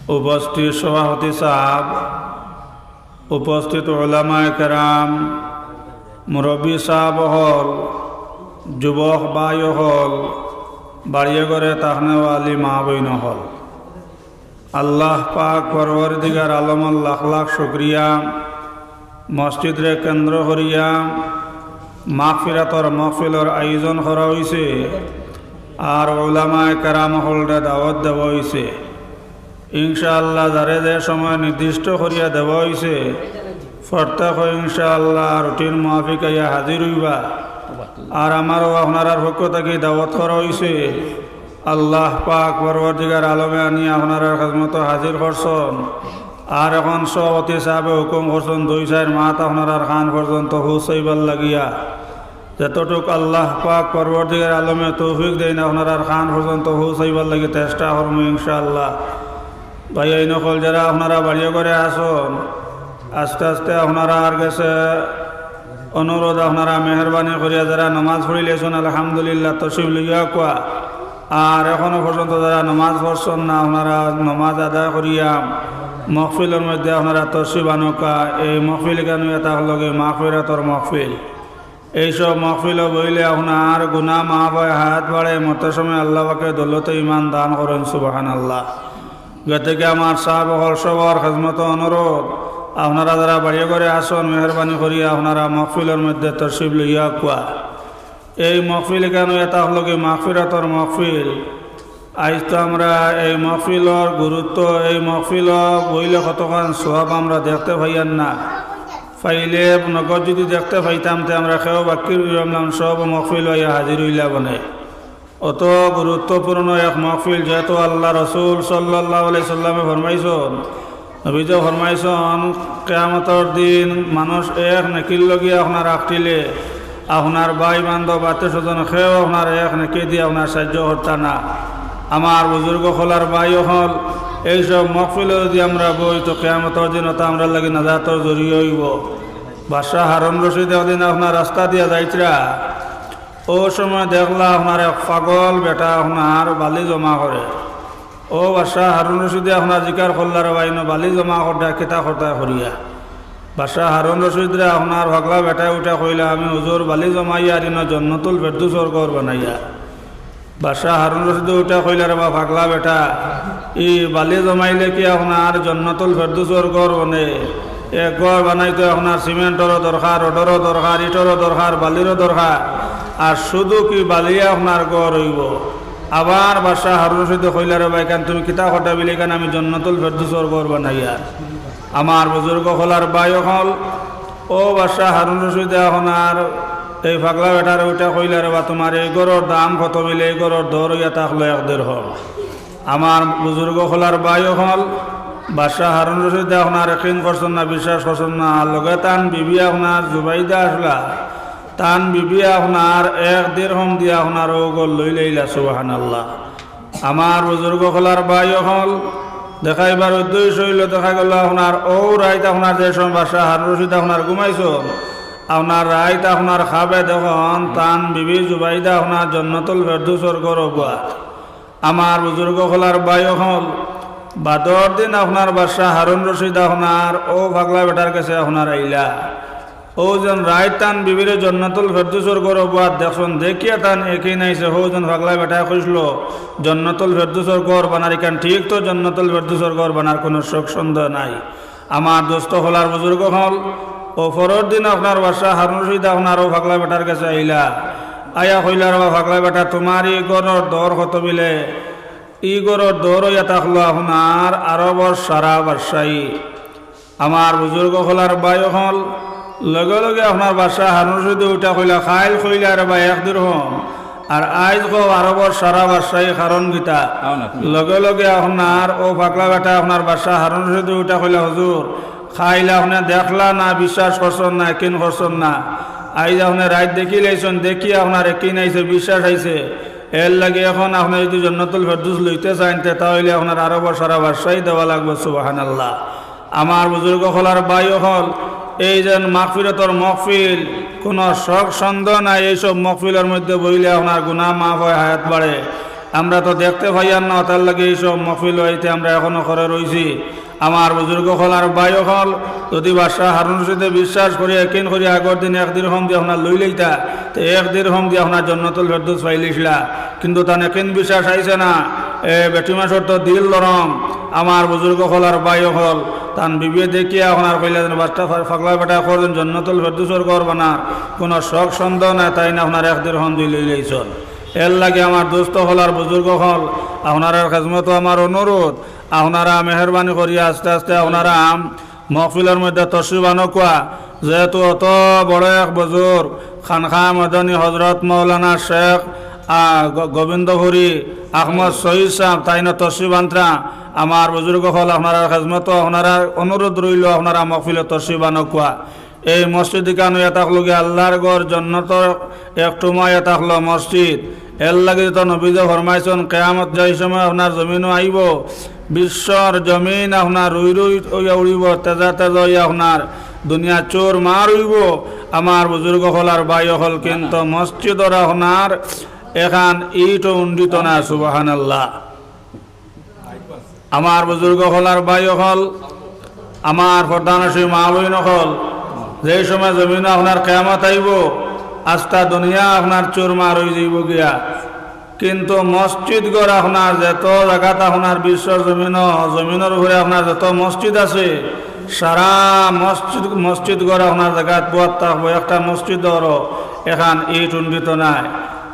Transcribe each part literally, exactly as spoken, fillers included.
উপস্থিত সভাপতি সাহেব, উপস্থিত উলামায়ে কেরাম, মুরব্বী সাহেব অকল, যুবক ভাই অকল, বাড়িয়ে ঘরে থাকনেওয়ালি মা বইন অকল, আল্লাহ পাক পরওয়ারদিগার আলমর লাখ লাখ শুকরিয়া, মসজিদরে কেন্দ্র করিয়া মাগফিরাতর মহফিলর আয়োজন করা অইছে, আর উলামায়ে কেরাম অকলরে দাওয়াত দেওয়া অইছে। ইনশাআল্লাহ, যারে যে সময় নির্দিষ্ট করিয়া দেওয়া অইছে, প্রত্যেকে ইনশাআল্লাহ রুটিন মুআফিক আইয়া হাজির অইবা। আর আমারও আপনারার পক্ষ থাকি দাওয়াত করা অইছে। আল্লাহ পাক পরওয়ারদিগার আলমে আনি আপনারার খেদমতো হাজির করছইন। আর এখন সভাপতি সাহেবে হুকুম করছইন, দুই চাইর মাত আপনারার কান পর্যন্ত পৌঁছাইবার লাগিয়া। যতটুক আল্লাহ পাক পরওয়ারদিগার আলমে তৌফিক দেইন, আপনারার কান পর্যন্ত পৌঁছাইবার লাগি চেষ্টা করমু ইনশাআল্লাহ। ভাইয়াইন অকল, যারা আপনারা বাড়িয়ে ঘরে আছইন, আস্তে আস্তে আপনারার গেছে অনুরোধ, আপনারা মেহেরবানি করিয়া যারা নমাজ পড়িলাইছইন, আলহামদুলিল্লাহ, তশরিফ লইয়া আউক্কা। আর এখনো পর্যন্ত যারা নমাজ পড়ছইন না, আপনারা নমাজ আদায় করিয়া মহফিলর মধ্যে আপনারা তশরিফ আনউক্কা। এই মহফিল ইখান অইয়া থাকলোগি মাগফিরাতর মহফিল। এইসব মহফিলো বইলে আপনার গুনাহ মাফ অয়, হায়াত বাড়ে, মরতে সময় আল্লাহ পাকে দৌলতে ইমান দান করইন, সুবহানাল্লাহ। গতিকে আমার সাহেব অকল সবর খেদমতো অনুরোধ, আপনারা যারা বাড়িয়ে ঘরে আছইন, মেহেরবানি করিয়া আপনারা মহফিলর মধ্যে তশরিফ লইয়া আউক্কা। এই মহফিল ইখান অইয়া থাকলোগি মাগফিরাতর মহফিল। আইজ তো আমরা এই মহফিলর গুরুত্ব, এই মহফিলো বইলে কতখান সওয়াব আমরা দেখতে পাইয়ার না, পাইলে নগদ যুদি দেখতে পাইতাম, তে আমরা কেউ বাকি রইলাম না, সব মহফিলো আইয়া হাজির অইলা বনে। অত গুরুত্বপূর্ণ এক মহফিল, যেহেতু আল্লাহ রসুল সাল্লাল্লাহু আলাইহি সাল্লামে ফরমাইছইন, নবীজি ফরমাইছইন, কিয়ামতর দিন মানুষ এক নেকির লাগি আপনার আখটিলে, আপনার ভাই বান্ধব আত্মীয় স্বজন কেউ আপনার এক নেকি দি আপনার সাহায্য করতা না। আমার বুজুর্গ অকল আর ভাই অকল, এইসব মহফিলো যুদি আমরা বই, তো কিয়ামতর দিন অতা আমরার লাগি নাজাতর জরিয়া অইবো। বাদশাহ হারুন রশিদ একদিন আপনার রাস্তা দিয়া যাইতরা, অউ সময় দেখলা আপনার এক পাগল বেটা আপনার বালি জমা করে। ও বাদশাহ হারুন রশিদে আপনার জিকার করলা রে বা, ইনো বালি জমা করতা, কিতা করতা করিয়া। বাদশাহ হারুন রশিদরে আপনার পাগলা বেটায় উঠা কইলা, "আমি হুজুর বালি জমাইয়ার ইনো জন্নতুল ফেরদৌসর ঘর বানাইয়ার।" বাদশাহ হারুন রশিদে উঠা কইলা, "রে বা পাগলা বেটা, ই বালি জমাইলে কি আপনার জন্নতুল ফেরদৌসর ঘর বনে? এক ঘর বানাইতে আপনার সিমেন্টরও দরকার, রডরও দরকার, ইটরও দরকার, বালিরও দরকার, আর শুধু কি বালিয়ে আপনার ঘর অইবো?" আবার বাদশাহ হারুন রশিদে কইলা, "রে বা, ইখান তুমি কিতা করতা বিলে, ইখান আমি জন্নতুল ফেরদৌসর ঘর বানাইয়ার।" আমার বুজুর্গ অকল আর ভাই অকল, ও বাদশাহ হারুন রশিদে আপনার এই পাগলা বেটারে উঠা কইলা, "রে বা, তুমার এই ঘরর দাম কত?" বিলে, "এই ঘরর দর অইয়া থাকলো এক দিরহম।" আমার বুজুর্গ অকল আর ভাই অকল, বাদশাহ হারুন রশিদে আপনার একিন করছইন না, বিশ্বাস করছইন না, আর লগে তান বিবি আপনার জুবাইদা আছলা, তান বিবি আপনার এক দিরহম দিয়া আপনার অউ ঘর লইলাইলা, সুবহানাল্লাহ। আমার বুজুর্গ অকল আর ভাই অকল, দেখাইবার উদ্দেশ্য অইলো, দেখা গেলো আপনার অউ রাইত আপনার যে সময় বাদশাহ হারুন রশিদ আপনার ঘুমাইছইন, আপনার রাইত আপনার খাবে দেখইন তান বিবি জুবাইদা আপনার জন্নতুল ফেরদৌসর ঘরো বওয়া। আমার বুজুর্গ অকল আর ভাই অকল, বাদর দিন আপনার বাদশাহ হারুন রশিদ আপনার অউ পাগলা বেটার গেছে আপনার আইলা। অউ যেন রাইত তান বিবিরে জন্নতুল ফেরদৌসর ঘরো বওয়াত দেখছইন, দেখিয়া তান একিন আইছে, অউ যেন পাগলা বেটায় কইছলো, "জন্নতুল ফেরদৌসর ঘর বানার ইখান, ঠিক তো জন্নতুল ফেরদৌসর ঘর বানার কুনু শক সন্দেহ নাই।" আমার দোস্ত অকল আর বুজুর্গ অকল, অউ পরর দিন আপনার বাদশাহ হারুন রশিদ আপনার অউ পাগলা বেটার গেছে আইলা, আইয়া কইলা, "রে বা পাগলা বেটা, তুমার ই ঘরর দর কত?" বিলে, "ই ঘরর দর অইয়া থাকলো আপনার আরবর সারা বাদশাই।" আমার বুজুর্গ অকল আর ভাই অকল, লগে লগে আপনার বাদশাহ হারুন রশিদে উঠা কইলা, "কাইল কইলা রে বা এক দিরহম, আর আইজ কও আরবর সারা বাদশাই, কারণ কিতা?" লগে লগে আপনার অউ পাগলা বেটা আপনার বাদশাহ হারুন রশিদে উঠা কইলা, "হুজুর, কাইল আপনে দেখলা না, বিশ্বাস করছইন না, একিন করছইন না, আইজ আপনে রাইত দেখিলাইছইন, দেখি আপনার একিন আইছে, বিশ্বাস আইছে, এরলাগি অখন আপনে যুদি জন্নতুল ফেরদৌস লইতে চাইন, তে তা অইলে আপনার আরবর সারা বাদশাই দেওয়া লাগবো।" সুবহানাল্লাহ। আমার বুজুর্গ অকল আর ভাই অকল, এই যেন মাগফিরাতর মহফিল, কুনু শক সন্দেহ নাই, এইসব মহফিলর মধ্যে বইলে আপনার গুনাহ মাফ অয়, হায়াত বাড়ে। আমরা তো দেখতে পাইয়ার না, তার লাগি এইসব মহফিল অইতে আমরা এখনো ঘরে রইছি। আমার বুজুর্গ অকল আর ভাই অকল, যদি বাদশাহ হারুন রশিদে বিশ্বাস করি, একিন করি, আগর দিন এক দিরহম দি আপনার লই লইতা, তে এক দিরহম দি আপনার জন্নতুল ফেরদৌস পাইলিছলা। কিন্তু তান একিন বিশ্বাস আইছে না। এ বেটি মানষর তো দিল নরম। আমার বুজুর্গ অকল আর ভাই অকল, তান বিবিয়ে দেখিয়া আপনার কইলা যেন বাদশাহ ফা-, পাগলা বেটা করছেন, জন্নতুল ফেরদৌসর ঘর বানার, কোনো শক সন্দেহ নাই, তাইন আপনার এক দিরহম দি লই লইছন। এর লাগি আমার দোস্ত অকল আর বুজুর্গ অকল, আপনারার খেজমতো আমার অনুরোধ, আপনারা মেহেরবানি করি আস্তে আস্তে আপনারা মহফিলর মধ্যে তশরিফ আনউক্কা। যেহেতু অত বড় এক বুজুর্গ খানকাহ মাদানী হজরত মৌলানা শেখ, আ, গ-, গোবিন্দপুরী আহমদ শহীদ সাহেব তাইন তশরিফ আনতরা, আমার বুজুর্গ অকল আপনারার খেজমতো আপনারার অনুরোধ রইল, আপনারা মহফিলো তশরিফ আনউক্কা। এই মসজিদ ইখান অইয়া থাকলো গিয়া আল্লাহর ঘর, জন্নতর এক টুমা অইয়া থাকলো মসজিদ। এর লাগি তো নবীয়ে ফরমাইছন, কিয়ামত যেই সময় আপনার জমিনো আইবো, বিশ্বর জমিন আপনার রুই রুই অইয়া উড়িবো, তেজা তেজা অইয়া আপনার দুনিয়া চুর মার অইবো। আমার বুজুর্গ অকল আর ভাই অকল, কিন্তু মসজিদর আপনার এখান ইটও উন্ডিত না। সুবহানাল্লাহ। আমার বুজুর্গ অকল আর ভাই অকল, আমার পর্দানশীন মা বইন অকল, যেই সময় জমিনো আপনার কিয়ামত আইবো, আস্তা দুনিয়া আপনার চুরমার অই যাইবো গিয়া। কিন্তু মসজিদ ঘর আপনার যত জাগাত আপনার বিশ্বর জমিনো, জমিনর উপরে আপনার যত মসজিদ আছে, সারা মসজিদ, মসজিদ ঘর আপনার জাগাত বওয়াত থাকবো। একটা মসজিদরও এখান ইট উন্ডিত নাই।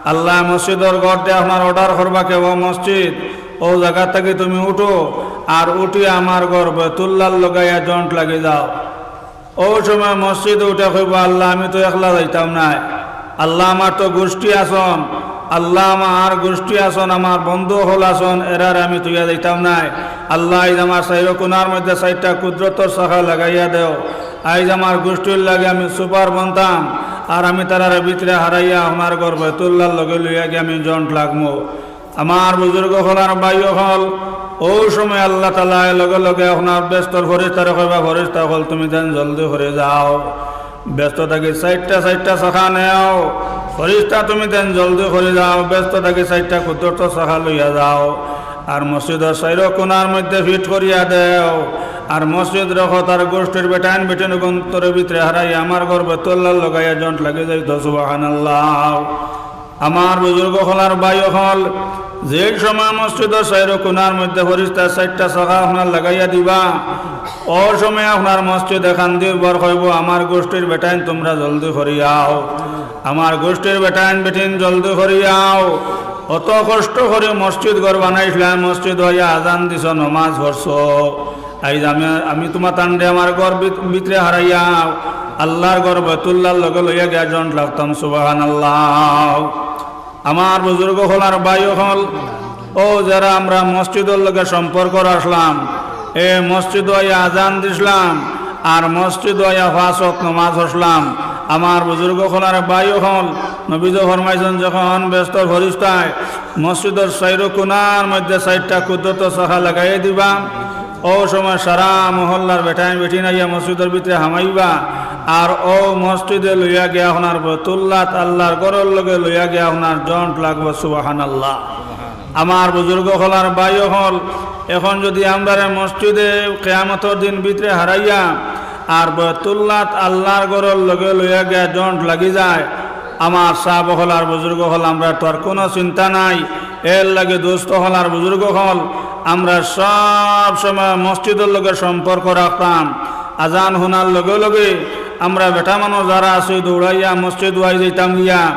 আল্লায় মসজিদর ঘর দি আপনার অর্ডার করবা কে, "ও মসজিদ, অউ জাগা থাকি তুমি উঠো, আর উঠি আমার ঘর বাইতুল্লাহর লগে আইয়া জয়েন্ট লাগি যাও।" অউ সময় মসজিদে উঠে কইবো, "আল্লাহ, আমি তো একলা যাইতাম নায়, আল্লাহ, আমার তো গোষ্ঠী আছন, আল্লাহ, আমার গোষ্ঠী আছন, আমার বন্ধু অকল আছন, এরারে আমি থইয়া যাইতাম নায়। আল্লাহ, আইজ আমার চাইরো কুনার মধ্যে চাইরটা কুদরতর শাখা লাগাইয়া দেও। আইজ আমার গোষ্ঠীর লাগি আমি সুপার বনতাম, আর আমি তারারে ভিতরে হারাইয়া আমার ঘর বাইতুল্লাহর লগে লইয়া গিয়া আমি জয়েন্ট লাগমু।" আমার বুজুর্গ অকল আর ভাই অকল, অউ সময় আল্লাহ তাআলায় লগে লগে আপনার বেহেস্তর ফিরিস্তারে কইবা, "ফিরিস্তা অকল, তুমি যেন জলদি করি যাও, বেহেস্ত থাকি চাইরটা চাইরটা শাখা নেও, ফিরিস্তা তুমি যেন জলদি করি যাও, বেহেস্ত থাকি চাইরটা কুদরতর শাখা লইয়া যাও, আর মসজিদর চাইরো কুনার মধ্যে ফিট করিয়া দেও, আর মসজিদর অখত তার গোষ্ঠীর বেটাইন বেটিন অগুন্তরে ভিতরে হারাইয়া আমার ঘর বাইতুল্লাহর লগে আইয়া জয়েন্ট লাগি যাইতো।" সুবহানাল্লাহ। আমার বুজুর্গ অকল আর ভাই অকল, যেই সময় মসজিদর চাইরো কুনার মধ্যে ফিরিস্তায় চাইরটা শাখা আপনার লাগাইয়া দিবা, অউ সময় আপনার মসজিদ এখান দি বার কইবো, "আমার গোষ্ঠীর বেটাইন তুমরা জলদি করি আও, আমার গোষ্ঠীর বেটাইন বেটিন জলদি করি আও। অত কষ্ট করি মসজিদ ঘর বানাইছলায়, মসজিদো আইয়া আজান দিছো, নমাজ পড়ছো, আইজ আমি, আমি তুমাতানরে আমার ঘর ভিত-, ভিতরে হারাইয়া আল্লাহর ঘর বাইতুল্লাহর লগে লইয়া গিয়া জয়েন্ট লাগতাম।" সুবহানাল্লাহ। আমার বুজুর্গ অকল আর ভাই অকল, অউ যারা আমরা মসজিদর লগে সম্পর্ক রাখলাম, এ মসজিদো আইয়া আজান দিছলাম, আর মসজিদো আইয়া পাঁচ ওয়াক্ত নমাজ পড়লাম। আমার বুজুর্গ অকল আর ভাই অকল, নবীয়ে ফরমাইছন, যখন বেহেস্তর ফিরিস্তায় মসজিদর চাইরো কুনার মধ্যে চাইরটা কুদরতর শাখা লাগাইয়া দিবা, অউ সময় সারা মহল্লার বেটাইন বেটিন আইয়া মসজিদর ভিতরে হামাইবা, আর অউ মসজিদে লইয়া গিয়া আপনার বাইতুল্লাহত আল্লাহর ঘরর লগে লইয়া গিয়া আপনার জয়েন্ট লাগবো। সুবহানাল্লাহ। আমার বুজুর্গ অকল আর ভাই অকল, এখন যদি আমরারে মসজিদে কিয়ামতর দিন ভিতরে হারাইয়া আর বাইতুল্লাহত আল্লাহর ঘরর লগে লইয়া গিয়া জয়েন্ট লাগি যায়, আমার সাব অকল আর বুজুর্গ অকল, আমরার তো আর কুনু চিন্তা নাই। এর লাগি দোস্ত অকল আর বুজুর্গ অকল, আমরা সব সময় মসজিদর লগে সম্পর্ক রাখতাম। আজান হুনার লগে লগে আমরা বেটা মানুষ যারা আছি দৌড়াইয়া মসজিদো আই যাইতাম গিয়া,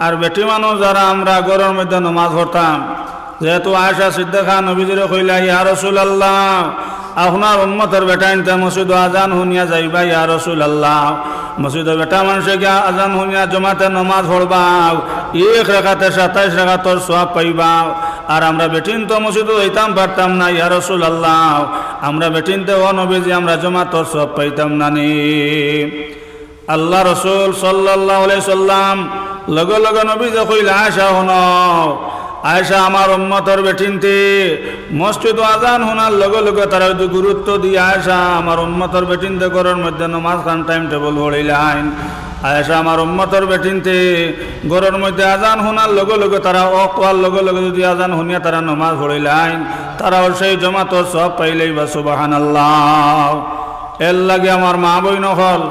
আর বেটি মানুষ যারা আমরা ঘরর মধ্যে নমাজ পড়তাম। যেহেতু আয়েশা সিদ্দিকা নবীজিরে কইলা, "ইয়া রাসূলুল্লাহ, আপনার উম্মতর বেটাইন্তে মসজিদো আজান হুনিয়া যাইবা, ইয়া রাসূলুল্লাহ। মসজিদো বেটা মানষে গিয়া আজান হুনিয়া জমাতে নমাজ পড়বা, এক রাকাতে সাতাইশ রাকাতর সওয়াব পাইবা, আর আমরা বেটিন্তে মসজিদো যাইতাম পারতাম না, ইয়া রাসূলুল্লাহ। আমরা বেটিন্তে, ও নবীজি, আমরা জমাতর সওয়াব পাইতাম না নি?" আল্লাহ রসুল সাল্লাল্লাহু আলাইহি সাল্লাম লগে লগে নবীজিরে কইলা, "আয়েশা হুনো, আয়েশা আমার উম্মতর বেটিন্তে মসজিদো আজান হুনার লগে লগে তারা যদি গুরুত্ব দিয়া, আয়েশা আমার উম্মতর বেটিন্তে ঘরর মধ্যে নমাজ খান টাইম টেবল পড়িলাইন।" আয়েশা আমার উম্মতর বেটিন্তে, ঘরর মধ্যে আজান হুনার লগে লগে তারা অক্ত অওয়ার লগে লগে যুদি আজান হুনিয়া তারা নমাজ পড়িলাইন, তারাও সেই জমাতর সওয়াব পাইলাইবা। সুবহানাল্লাহ। এরলাগি আমার মা বইন অকল,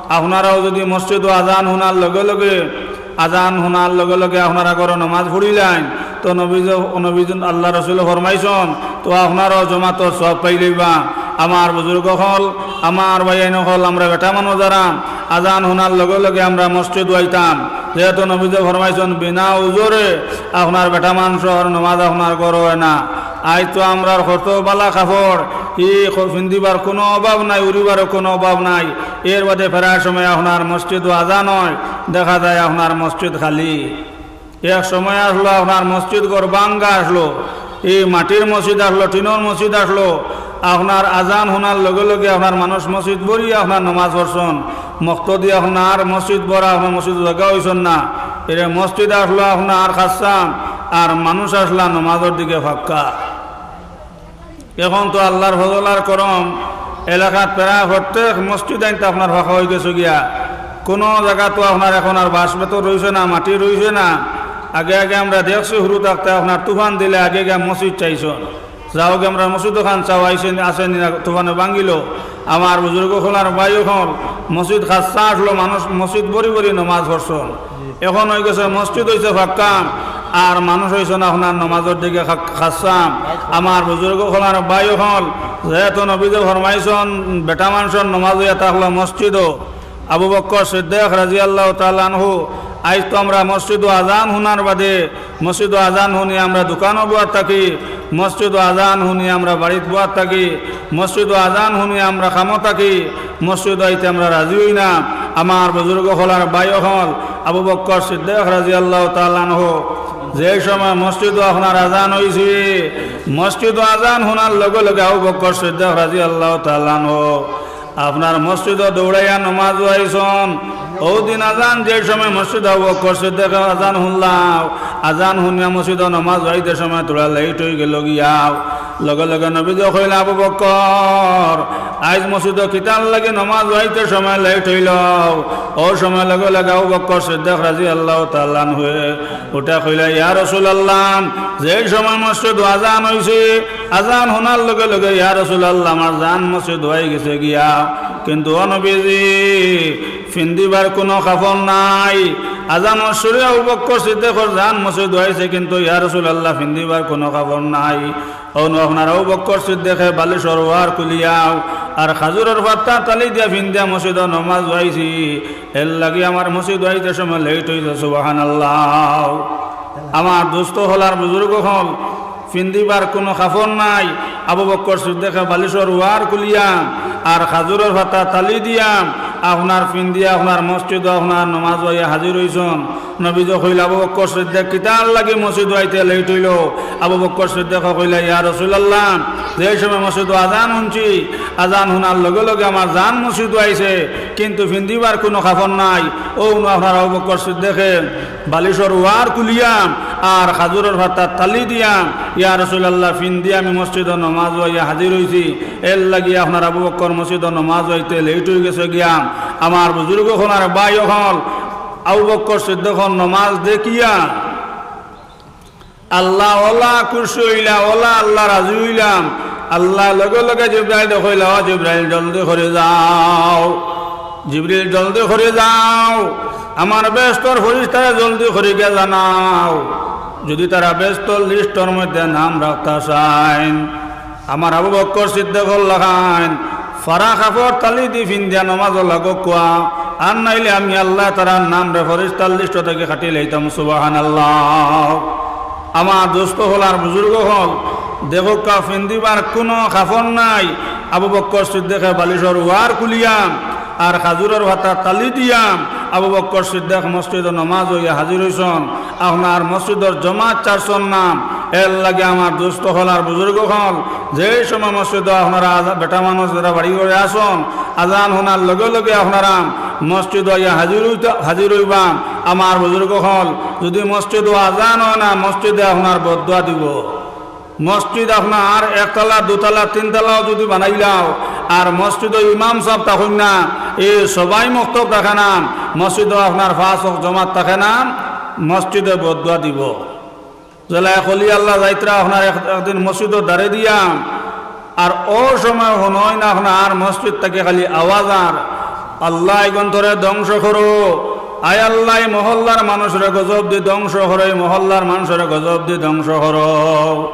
আপনারাও যুদি মসজিদো আজান হুনার লগে লগে আজান হুনার লগে লগে আপনারা ঘরো নমাজ পড়িলাইন, তো নবীজি, নবীজি আল্লার রসুলে ফরমাইছইন, তো আপনারাও জমাতর সওয়াব পাইলাইবা। আমার বুজুর্গ অকল, আমার ভাইয়াইন অকল, আমরা বেটা মানুষ যারা, আজান হুনার লগে লগে আমরা মসজিদো আইতাম, যেহেতু নবীজি ফরমাইছইন, বিনা উজরে আপনার বেটা মানুষর নমাজ আপনার ঘরো অয় না। আইজ তো আমরার কত বালা কাপড়, ই ক-, পিন্দিবার কুনু অভাব নাই, উড়িবারও কুনু অভাব নাই। এর বাদে ফেরার সময় আপনার মসজিদো আজান অয়, দেখা যায় আপনার মসজিদ খালি। এক সময় আছলো আপনার মসজিদ ঘর ভাঙ্গা আছলো, ই মাটির মসজিদ আছলো, টিনর মসজিদ আছলো। আপনার আজান হুনার লগে লগে আপনার মানুষ মসজিদ ভরি আপনার নমাজ পড়ছইন। মুক্তাদি আপনার মসজিদ ভরা, আপনার মসজিদ জাগা অইছইন না। এরে মসজিদ আছলো আপনার খাচ্ছাম, আর মানুষ আছলা নমাজর দিকে ফাক্কা। এখন তো আল্লার ফজল আর করম, এলাকাত প্রায় প্রত্যেক মসজিদাইন্তে আপনার ফাঁকা অইগেছে গিয়া। কুনু জাগাত তো আপনার এখন আর বাঁশ বেতর রইছে না, মাটি রইছে না। আগে আগে আমরা দেখছি, হুরু থাকতে আপনার তুফান দিলে আগে গিয়া মসজিদ চাইছইন। যাও গিয়া আমরা মসজিদ অখান চাও, আইছে নি, আছে নি না, তুফানে ভাঙ্গিলো। আমার বুজুর্গ অকল আর ভাই অকল, মসজিদ খাচ্ছা আছলো, মানুষ মসজিদ ভরি ভরি নমাজ পড়ছইন। এখন অইগেছে মসজিদ অইছে ফাক্কা, আর মানুষ অইছইন আপনার নমাজর দিকে খা-, খাচ্ছাম। আমার বুজুর্গ অকল আর ভাই অকল, যেহেতু নবীজি ফরমাইছইন, বেটা মানুষর নমাজ অইয়া থাকলো মসজিদো। আবু বক্কর সিদ্দিক রাদিয়াল্লাহু তাআলা আনহু, আইজ তো আমরা মসজিদো আজান হুনার বাদে, মসজিদো আজান হুনি আমরা দোকানো বওয়াত থাকি, মসজিদো আজান হুনি আমরা বাড়িত বওয়াত থাকি, মসজিদো আজান হুনি আমরা কামো থাকি, মসজিদো আইতে আমরা রাজি অই না। আমার বুজুর্গ অকল আর ভাই অকল, আবু বক্কর সিদ্দিক রাদিয়াল্লাহু তাআলা আনহু, যে সময় মসজিদো আপনার আজান অইছে, মসজিদো আজান হুনার লগে লগে আবু বক্কর সিদ্দিক রাদিয়াল্লাহু তাআলা আনহু আপনার মসজিদো দৌড়াইয়া নমাজো আইছইন। অউ দিন আজান যে সময় মসজিদো আবু বক্কর সিদ্দিকে আজান হুনলাও, আজান হুনিয়া মসজিদো নমাজো আইতে সময় থুড়া লেইট অইগেলো গিয়াও। লগে লগে নবীজি কইলা, "আবু বক্কর, আইজ মসজিদো কিতার লাগি নমাজো আইতে সময় লেইট অইলো?" অউ সময় লগে লগে আবু বক্কর সিদ্দিক রাদিয়াল্লাহু তাআলা আনহুয়ে উঠা কইলা, "ইয়া রাসুলাল্লাহ, যে সময় মসজিদো আজান অইছে, আজান হুনার লগে লগে ইয়া রাসুলাল্লাহ, আমার জান মসজিদো আইগেছে গিয়া, কিন্তু ও নবীজি, পিন্দিবার কুনু কাপড় নাই।" আজানর সুরে আবু বক্কর সিদ্দিকর জান মসজিদো আইছে, কিন্তু ইয়া রাসুলাল্লাহ, পিন্দিবার কুনু কাপড় নাই। অনো আপনার আবু বক্কর সিদ্দিকে বালিশর ওয়ার খুলিয়াও আর খাজুরর পাত্তা তালি দিয়া পিন্দিয়া মসজিদো নমাজো আইছি, এরলাগি আমার মসজিদো আইতে সময় লেইট অইছে। সুবহানাল্লাহ। আমার দোস্ত অকল আর বুজুর্গ অকল, পিন্দিবার কুনু কাপড় নাই। আবু বক্কর সিদ্দিকে বালিশর ওয়ার খুলিয়া আর খাজুরর পাতা তালি দিয়া আপনার পিন্দিয়া আপনার মসজিদো আপনার নমাজো আইয়া হাজির অইছইন। নবীজি কইলা, "আবু বক্কর সিদ্দিক, কিতার লাগি মসজিদো আইতে লেইট অইলো?" আবু বক্কর সিদ্দিকে কইলা, "ইয়া রাসুলাল্লাহ, যে সময় মসজিদো আজান হুনছি, আজান হুনার লগে লগে আমার জান মসজিদো আইছে, কিন্তু পিন্দিবার কুনু কাপড় নাই।" অউ নু আপনার আবু বক্কর সিদ্দিকে বালিশর ওয়ার খুলিয়া আর খাজুরর পাতা তালি দিয়া, ইয়া রাসুলাল্লাহ, পিন্দিয়া আমি মসজিদো নমাজো আইয়া হাজির অইছি, এরলাগি আপনার আবু বক্কর মসজিদো নমাজো আইতে লেইট অইগেছে গিয়া। আমার বুজুর্গ অকল আর ভাই অকল, আবু বক্কর সিদ্দিকর নমাজ দেখিয়া আল্লাহ অলা খুশি অইলা, অলা আল্লাহ রাজি অইলা। আল্লায় লগে লগে জিব্রাইলরে কইলা, "ও জিব্রাইল, জলদি করি যাও, জিব্রাইল, জলদি করি যাও, আমার বেহেস্তর ফিরিস্তারে জলদি করি গিয়া জানাও, যুদি তারা বেহেস্তর লিস্টর মধ্যে নাম রাখতা চাইন।" আমার আবু বক্কর সিদ্দিকর লাখান ফাড়া কাপড় তালি দি পিন্দিয়া নমাজো লাগউক্কা, আর নাইলে আমি আল্লায় তারার নামরে ফিরিস্তার লিস্ট থাকি কাটি লাইতাম। সুবহানাল্লাহ। আমার দোস্ত অকল আর বুজুর্গ অকল, দেখউক্কা, পিন্দিবার কুনু কাপড় নাই। আবু বক্কর সিদ্দিকে বালিশর ওয়ার খুলিয়া আর খাজুরর পাতা তালি দিয়া আবু বক্কর সিদ্দিক মসজিদো নমাজো আইয়া হাজির অইছইন। আপনার মসজিদর জমাত ছাড়ছইন না। এরলাগি আমার দোস্ত অকল আর বুজুর্গ অকল, যে সময় মসজিদো আপনারা আজা-, বেটা মানুষ যারা বাড়ি ঘরে আছইন, আজান হুনার লগে লগে আপনারা মসজিদো আইয়া হাজির অইতা-, হাজির অইবা। আমার বুজুর্গ অকল, যুদি মসজিদো আজান অয় না, মসজিদে আপনার বদদোয়া দিবো। মসজিদ আপনার একতলা, দুতলা, তিনতলাও যুদি বানাইলাও, আর মসজিদো ইমাম সাব থাকইন না, ই সবাই মক্তব থাকে না, মসজিদো আপনার পাঁচ ওয়াক্ত জমাত থাকে না, মসজিদে বদদোয়া দিবো। যেলা এক অলি আল্লাহ যাইতরা আপনার এক-, একদিন মসজিদর দ্বারে দিয়া, আর অউ সময় হুনইন আপনার মসজিদ থাকি খালি আওয়াজ আর, "আল্লাহ, ইগন্তরে ধ্বংস করো, আয় আল্লাহ, ই মহল্লার মানুষরে গজব দি ধ্বংস করো, ই মহল্লার মানুষরে গজব দি ধ্বংস করো।"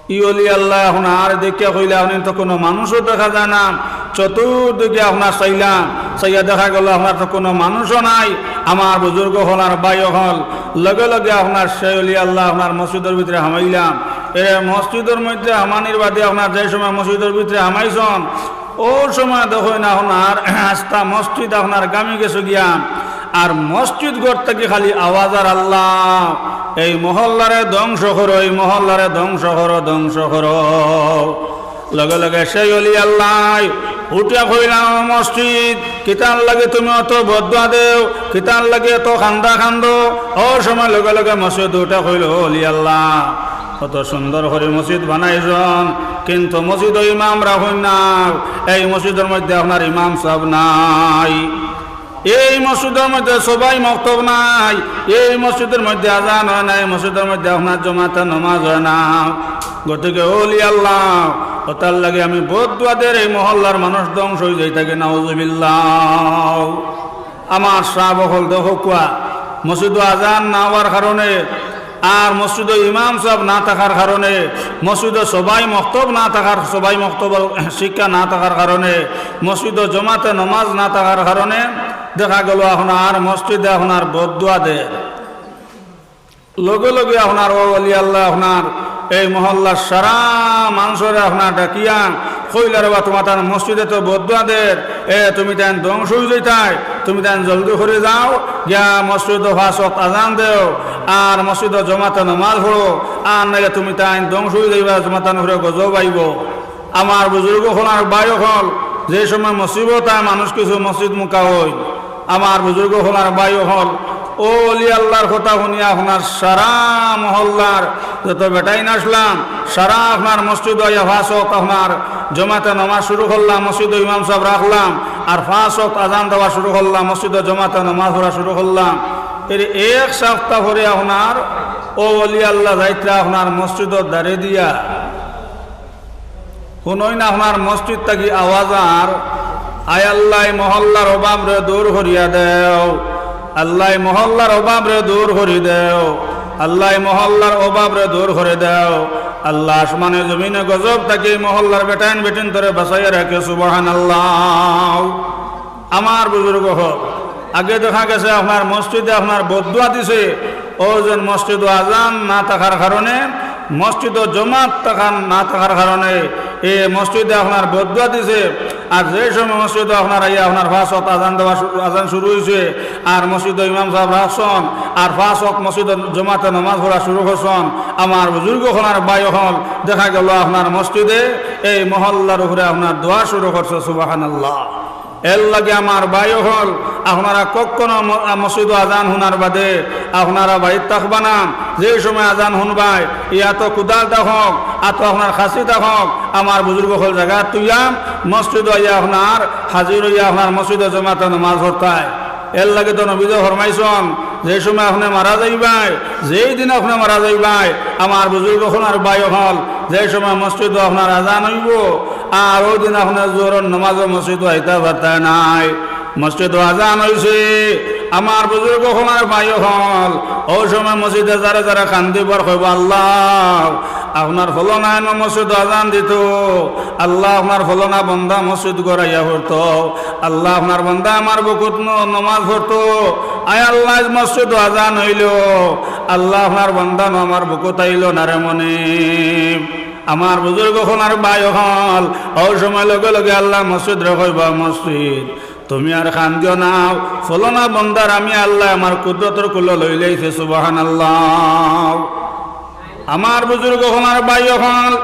ই অলি আল্লাহ আপনার দেখিয়া কইলা, "অনে তো কুনু মানুষও দেখা যায় না।" চতুর্দিকে আপনার চাইলাম, চাইয়া দেখা গেল আপনার তো কুনু মানুষও নাই। আমার বুজুর্গ অকল আর ভাই অকল, লগে লগে আপনার সেই অলি আল্লাহ আপনার মসজিদর ভিতরে হামাইলাম। এরে মসজিদর মধ্যে হামানির বাদে আপনার যে সময় মসজিদর ভিতরে হামাইছন, অউ সময় দেখইন আপনার আস্তা মসজিদ আপনার গামি গেছে গিয়া, আর মসজিদ ঘর থাকি খালি আওয়াজ আর, "আল্লাহ, এই মহল্লারে ধ্বংস করো, এই মহল্লারে ধ্বংস করো, ধ্বংস করো।" লগে লগে সেই অলি আল্লাহ উঠিয়া কইলা, "ও মসজিদ, কিতার লাগি তুমি অত বদদোয়া দেও, কিতার লাগি অত কান্দা কান্দো?" অউ সময় লগে লগে মসজিদ উঠিয়া কইল, "ও অলি আল্লাহ, অত সুন্দর করি মসজিদ বানাইছন, কিন্তু মসজিদো ইমাম রাখইন না, এই মসজিদর মধ্যে আপনার ইমাম সাব নাই।" এই মসজিদর মধ্যে সবাই মক্তব নাই, এই মসজিদর মধ্যে আজান অয় না, এই মসজিদর মধ্যে আপনার জমাতে নমাজ অয় না। গতিকে অলি আল্লাহ, অতার লাগি আমি বদদোয়া দের, এই মহল্লার মানুষ ধ্বংস অইযাইতা গি, নাউজুবিল্লাহ। আমার সাব অকল দেখউক্কা, মসজিদো আজান না অওয়ার কারণে আর মসজিদো ইমাম সাব না থাকার কারণে, মসজিদো সবাই মক্তব না থাকার, সবাই মক্তবর শিক্ষা না থাকার কারণে, মসজিদো জমাতে নমাজ না থাকার কারণে দেখা গেল আপনার মসজিদে আপনার বদদোয়া দের। লগে লগে আপনার অউ অলি আল্লাহ আপনার এই মহল্লার সারা মানষরে আপনার ডাকিয়া কইলা, "রে বা, তুমার তান মসজিদে তো বদদোয়া দের, এ, তুমি তাইন ধ্বংস অইযাইতায়, তুমি তাইন জলদি করি যাও, গিয়া মসজিদো পাঁচ ওয়াক্ত আজান দেও, আর মসজিদো জমাতে নমাজ পড়ো, আর নাইলে তুমি তাইন ধ্বংস অইযাইবা, তুমার তান উপরে গজব আইবো।" আমার বুজুর্গ অকল আর ভাই অকল, যে সময় মুসিবত আয় মানুষ কিছু মসজিদ মুখা অইন, আমার বুজুর্গ অকল আর ভাই অকল, অউ অলি আল্লাহর কথা হুনিয়া আপনার সারা মহল্লার যত বেটাইন আছলাম, সারা আপনার মসজিদো আইয়া পাঁচ ওয়াক্ত আপনার জমাতে নমাজ শুরু করলাম, মসজিদো ইমাম সাব রাখলাম, আর পাঁচ ওয়াক্ত আজান দেওয়া শুরু করলাম, মসজিদো জমাতে নমাজ পড়া শুরু করলাম। এর এক সপ্তাহ পরে আপনার অউ অলি আল্লাহ যাইতরা আপনার মসজিদর দ্বারে দিয়া হুনইন আপনার মসজিদ থাকি আওয়াজ আর, "আয় আল্লাহ, ই মহল্লার অভাবরে দূর করিয়া দেও, আল্লাহ, ই মহল্লার অভাবরে দূর করি দেও, আল্লাহ, ই মহল্লার অভাবরে দূর করি দেও, আল্লাহ, আসমানে জমিনে গজব থাকি ই মহল্লার বেটাইন বেটিন্তরে বাঁচাইয়া রাখো।" সুবহানাল্লাহ। আমার বুজুর্গ অকল, আগে দেখা গেছে আপনার মসজিদে আপনার বদদোয়া দিছে, অউ যেন মসজিদো আজান না থাকার কারণে, মসজিদো জমাত থাকার না থাকার কারণে, এ মসজিদে আপনার বদদোয়া দিছে। আর যে সময় মসজিদো আপনার আইয়া আপনার পাঁচ ওয়াক্ত আজান দেওয়া শুরু, আজান শুরু অইছে, আর মসজিদো ইমাম সাব রাখছন, আর পাঁচ ওয়াক্ত মসজিদো জমাতে নমাজ পড়া শুরু করছন, আমার বুজুর্গ অকল আর ভাই অকল, দেখা গেল আপনার মসজিদে এই মহল্লার উপরে আপনার দোয়া শুরু করছে। সুবহানাল্লাহ। এর লাগি আমার ভাই অকল, আপনারা কখনো ম-, মসজিদো আজান হুনার বাদে আপনারা বাড়িত থাকবা না। যে সময় আজান হুনবায়, ই আতো কুদাল থাকউক, আতো আপনার কাছি থাকউক, আমার বুজুর্গ অকল জাগা থইয়া মসজিদো আইয়া আপনার হাজির অইয়া আপনার মসজিদো জমাতে নমাজ পড়তায়। এর লাগি তো নবীয়ে ফরমাইছন, যে সময় আপনে মারা যাইবায়, যেই দিন আপনে মারা যাইবায়, আমার বুজুর্গ অকল আর ভাই অকল, যে সময় মসজিদো আপনার আজান অইবো, আর অউ দিন আপনে জোহরর নমাজো মসজিদো আইতা পারতা নায়। মসজিদো আজান অইছে, আমার বুজুর্গ অকল আর ভাই অকল, অউ সময় মসজিদে যারা যারা কান্দিবার কইবো, "আল্লাহ, আপনার ফলনায় মসজিদো আজান দিতো, আল্লাহ, আপনার ফলনা বন্দা মসজিদ ঘর আইয়া পড়তো।" আল্লাহ, আপনার বান্দা আমার বুকুত ন-, নমাজ পড়তো। আয় আল্লাহ, আইজ মসজিদো আজান অইলো। আল্লাহ, আপনার বান্দা ন আমার বুকুত আইলো না রে মনিব। আমার বুজুর্গ অকল আর ভাই অকল, অউ সময় লগে লগে আল্লাহ মসজিদরে কইবা, "মসজিদ, তুমি আর কান্দিও না, ফলনা বন্দার আমি আল্লাহ আমার কুদরতর কুলো লইলাইছি।" সুবহানাল্লাহ। আমার বুজুর্গ অকল আর ভাই অকল,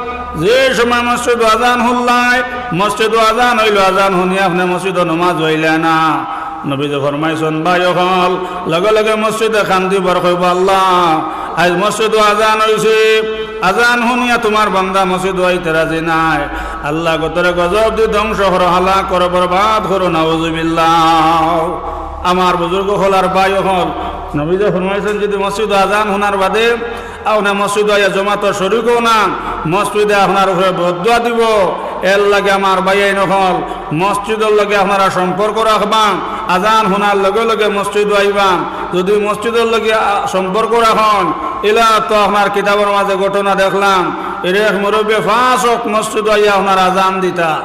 যে সময় মসজিদো আজান হুনলায়, মসজিদো আজান অইলো, আজান হুনিয়া আপনে মসজিদো নমাজ অইলা না। নবীয়ে ফরমাইছন, ভাই অকল, লগে লগে মসজিদে কান্দিবার কইবো, "আল্লাহ, আইজ মসজিদো আজান অইছে, আজান হুনিয়া তুমার বান্দা মসজিদো আইতে রাজি নায়। আল্লাহ গো তোরে গজব দি ধ্বংস করো, হালাক করো, বরবাদ করো, নাউজুবিল্লাহ। আমার বুজুর্গ অকল আর ভাই অকল, নবীজি ফরমাইছইন, যুদি মসজিদো আজান হুনার বাদে আপনে মসজিদো আইয়া জমাতো শরিক অও না, মসজিদে আপনার উপরে বদদোয়া দিবো। এরলাগি আমার ভাইয়াইন অকল, মসজিদর লগে আপনারা সম্পর্ক রাখবা, আজান হুনার লগে লগে মসজিদো আইবা। যুদি মসজিদর লগে, আ, সম্পর্ক রাখইন, ইলা তো আপনার কিতাবর মাজে ঘটনা দেখলাম, এর এক মুরব্বি পাঁচ ওয়াক্ত মসজিদো আইয়া আপনার আজান দিতা।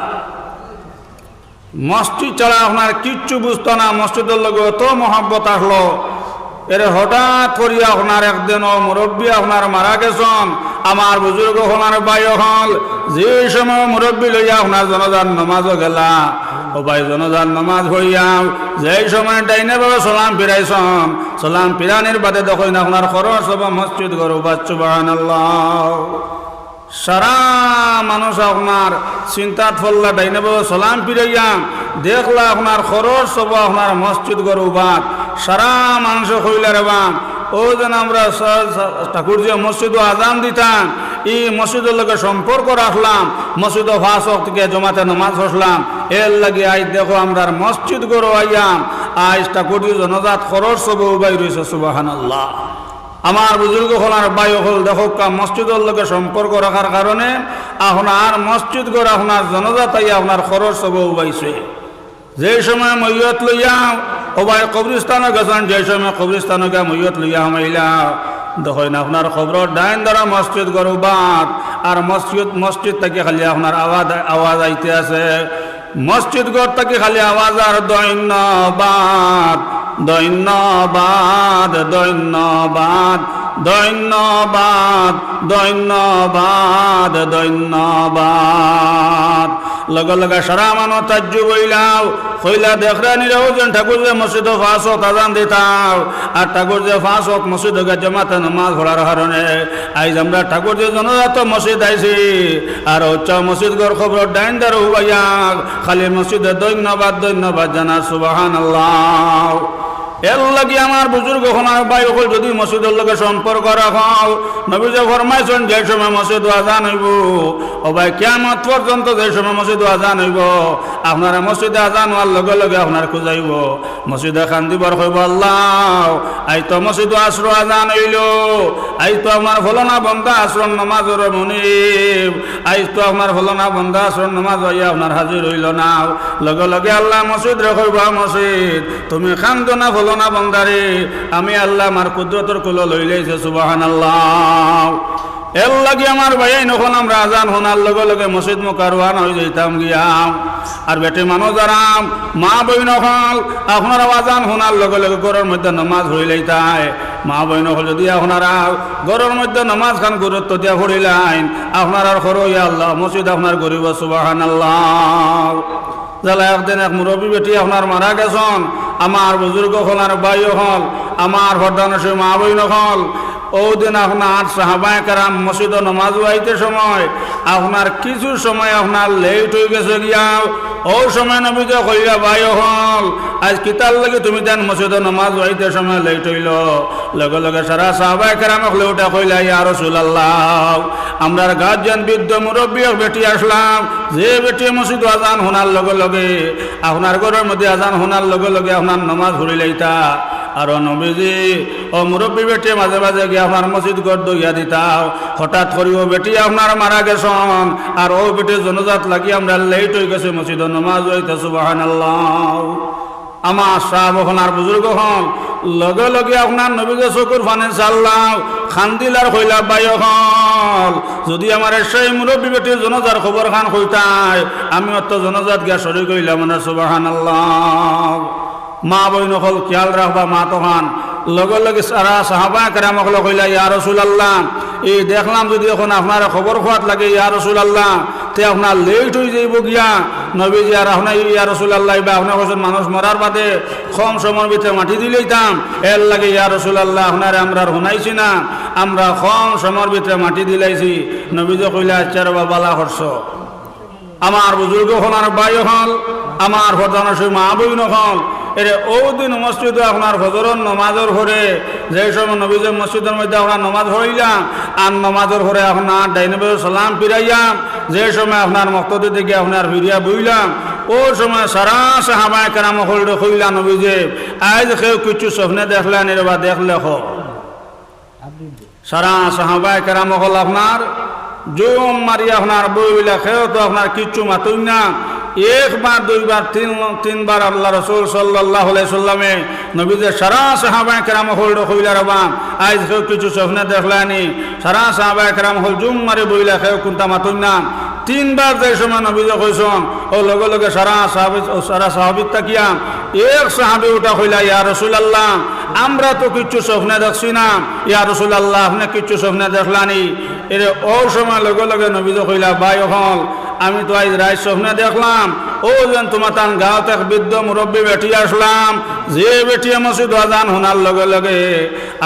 মসজিদ ছাড়া আপনার কিচ্ছু বুঝতা না, মসজিদর লগে অত মহব্বত আছলো। এরে হঠাৎ করিয়া আপনার একদিন অউ মুরব্বি আপনার মারা গেছইন, আমার বুজুর্গ অকল আর ভাই অকল, যেই সময় মুরব্বি লইয়া আপনার জানাজার নমাজো গেলা, ও ভাই জানাজার নমাজ পড়িয়া, যেই সময় ডাইনে বামে সালাম ফিরাইছইন, সালাম ফিরানির বাদে দেখইন আপনার খরর সবা মসজিদ ঘর উবাত, সুবহানাল্লাহ। সারা মানুষ আপনার চিন্তাত পড়লা, ডাইনে বামে সালাম ফিরাইয়া দেখলা আপনার খরর সবা আপনার মসজিদ ঘর উবাত। সারা মানষে কইলা, "রে বা, অউ যেন আমরা স-, স-, ঠাকুরজিয়ে মসজিদো আজান দিতা, ই মসজিদর লগে সম্পর্ক রাখলাম, মসজিদো পাঁচ ওয়াক্ত গিয়া জমাতে নমাজ পড়লাম, এরলাগি আইজ দেখো আমরার মসজিদ ঘরো আইয়া আইজ ঠাকুরজির জানাজাত খরর সবা উবাই রইছে।" সুবহানাল্লাহ। আমার বুজুর্গ অকল আর ভাই অকল, দেখউক্কা, মসজিদর লগে সম্পর্ক রাখার কারণে আপনার মসজিদ ঘর আপনার জানাজাত আইয়া আপনার খরর সবা উবাইছে। যেই সময় মইয়ত লইয়া, ও ভাই, কবরস্থানো গেছইন, যেই সময় কবরস্থানো গিয়া মইয়ত লইয়া হামাইলা, দেখইন আপনার খবরর ডাইন ধারে মসজিদ ঘর উবাত, আর মসজিদ, মসজিদ থাকি খালি আপনার আওয়াজ, আওয়াজ আইতে আছে। মসজিদ ঘর থাকি খালি আওয়াজ আর ধইন্যবাদ, ধইন্যবাদ, ধইন্যবাদ, ধইন্যবাদ, ধইন্যবাদ, ধইন্যবাদ। লগে লগে সারা মানুষ তাজ্জুব অইলাও, কইলা, "দেখরানি রে, অউ যেন ঠাকুরজিয়ে মসজিদো পাঁচ ওয়াক্ত আজান দিতা, আর ঠাকুরজিয়ে পাঁচ ওয়াক্ত মসজিদো গিয়া জমাতে নমাজ পড়ার কারণে আইজ আমরা ঠাকুরজির জানাজাত মসজিদ আইছি, আর অউক্কা মসজিদ ঘর খবরর ডাইন ধারে উবাইয়া খালি মসজিদে ধইন্যবাদ, ধইন্যবাদ জানার।" সুবহানাল্লাহ। এরলাগি আমার বুজুর্গ অকল আর ভাই অকল, যুদি মসজিদর লগে সম্পর্ক রাখো, নবীজি ফরমাইছইন, যেই সময় মসজিদো আজান অইবো, ও ভাই, কিয়ামত পর্যন্ত যেই সময় মসজিদো আজান অইবো, আপনারা মসজিদে আজান অওয়ার লগে লগে আপনার খুজাইবো, মসজিদে কান্দিবার কইবো, "আল্লাহ, আইজ তো মসজিদো আসরর আজান অইলো, আইজ তো আপনার ফলনা বন্দা আসরর নমাজর মুনিব, আইজ তো আপনার ফলনা বন্দা আসরর নমাজো আইয়া আপনার হাজির অইলো না।" লগে লগে আল্লায় মসজিদরে কইবো, "মসজিদ, তুমি কান্দো না ফলনা বন্দারে, আমি আল্লায় আমার কুদরতর কুলো লইলাইছি।" সুবহানাল্লাহ। এরলাগি আমার ভাইয়াইন অকল, আমরা আজান হুনার লগে লগে মসজিদ মুখা রওয়ানা অইযাইতাম গিয়া। আর বেটি মানুষ যারা, মা বইন অকল, আপনারা আজান হুনার লগে লগে ঘরর মধ্যে নমাজ পড়িলাইতায়। মা বইন অকল, যুদি আপনারা ঘরর মধ্যে নমাজ খান গুরুত্ব দিয়া পড়িলাইন, আপনারার খরর, ইয়া আল্লাহ, মসজিদ আপনার ঘর অইবো। সুবহানাল্লাহ। যেলা একদিন এক মুরব্বি বেটি আপনার মারা গেছইন, আমার বুজুর্গ অকল আর ভাই অকল, আমার পর্দানশীন মা বইন অকল, অউ দিন আপনার সাহাবায়ে কেরাম মসজিদো নমাজো আইতে সময় আপনার কিছু সময় আপনার late অইগেছে গিয়া। অউ সময় নবীজি কইলা, "ভাই অকল, আইজ কিতার লাগি তুমিতাইন মসজিদো নমাজো আইতে সময় late অইলো?" লগে লগে সারা সাহাবায়ে কেরাম অকলে উঠা কইলা, "ইয়া রাসুলাল্লাহ, আমরার গার্জিয়ান বৃদ্ধ মুরব্বি এক বেটি আছলা, যে বেটিয়ে মসজিদো আজান হুনার লগে লগে, আপনার ঘরর মধ্যে আজান হুনার লগে লগে আপনার নমাজ পড়িলাইতা।" আর ও নবীজি, অউ মুরব্বি বেটিয়ে মাঝে মাঝে গিয়া আপনার মসজিদ ঘর ধইয়া দিতা। হঠাৎ করি অউ বেটি আপনার মারা গেছইন, আর অউ বেটির জানাজাত লাগি আমরা late অইগেছে মসজিদো নমাজো আইতে। সুবহানাল্লাহ। আমার সাব অকল আর বুজুর্গ অকল, লগে লগে আপনার নবীজির চকুর পানি ছাড়লা, কান্দিলা আর কইলা, "ভাই অকল, যুদি আমারে সেই মুরব্বি বেটির জানাজার খবর খান কইতায়, আমি অত জানাজাত গিয়া শরিক অইলাম অনে।" সুবহানাল্লাহ। মা বইন অকল খিয়াল রাখবা মাত অখান। লগে লগে সারা সাহাবায়ে কেরাম অকলে কইলা, "ইয়া রাসুলাল্লাহ, এই দেখলাম যুদি অখন আপনারে খবর কওয়াত লাগে, ইয়া রাসুলাল্লাহ, তে আপনার late অইযাইবো গিয়া।" নবীজি আর আপনে, "ইয়া রাসুলাল্লাহ, ইবা আপনে কইছইন মানুষ মরার বাদে কম সময়র ভিতরে মাটি দিলাইতাম, এরলাগি ইয়া রাসুলাল্লাহ আপনারে আমরা আর হুনাইছি না, আমরা কম সময়র ভিতরে মাটি দিলাইছি।" নবীজি কইলা, "আইচ্ছা রে বা, ভালা করছো।" আমার বুজুর্গ অকল আর ভাই অকল, আমার পর্দানশীন মা বইন অকল, এরে অউ দিন মসজিদো আপনার ফজরর নমাজর পরে, যে সময় নবীজি মসজিদর মধ্যে আপনার নমাজ পড়িলা, আর নমাজর পরে আপনার ডাইনে বামে সালাম ফিরাইয়া, যে সময় আপনার মুক্তাদি থাকি আপনার ফিরিয়া বইলা, অউ সময় সারা সাহাবায়ে কেরাম অকলরে কইলা নবীজি, আইজ কেউ কিচ্ছু স্বপ্নে দেখলা নি রে বা দেখলে কও। সারা সাহাবায়ে কেরাম অকল আপনার জুম মারি আপনার বইলা, কেউ তো আপনার কিচ্ছু মাতইন না। একবার, দুইবার, তিন, তিনবার আল্লাহ রসুল সাল্লাল্লাহু আলাইহি সাল্লামে নবীজি সারা সাহাবায়ে কেরাম অকলরে কইলা রে বা, আইজ কেউ কিচ্ছু স্বপ্নে দেখলা নি? সারা সাহাবায়ে কেরাম অকল জুম মারি বইলা, কেউ কুন্তা মাতইন না। তিনবার যে সময় নবীজি কইছইন, অউ লগে লগে সারা সাহাবি, অউ সারা সাহাবিত থাকিয়া এক সাহাবি উঠা কইলা, ইয়া রাসূলুল্লাহ, আমরা তো কিচ্ছু স্বপ্নে দেখছি না, ইয়া রাসূলুল্লাহ, আপনে কিচ্ছু স্বপ্নে দেখলা নি? এরে অউ সময় লগে লগে নবীজি কইলা, ভাই অকল, আমি তো আইজ রাইত স্বপ্নে দেখলাম, অউ যেন তুমার তান গাঁওত এক বৃদ্ধ মুরব্বী বেটি আছলা, যে বেটিয়ে মসজিদো আজান হুনার লগে লগে,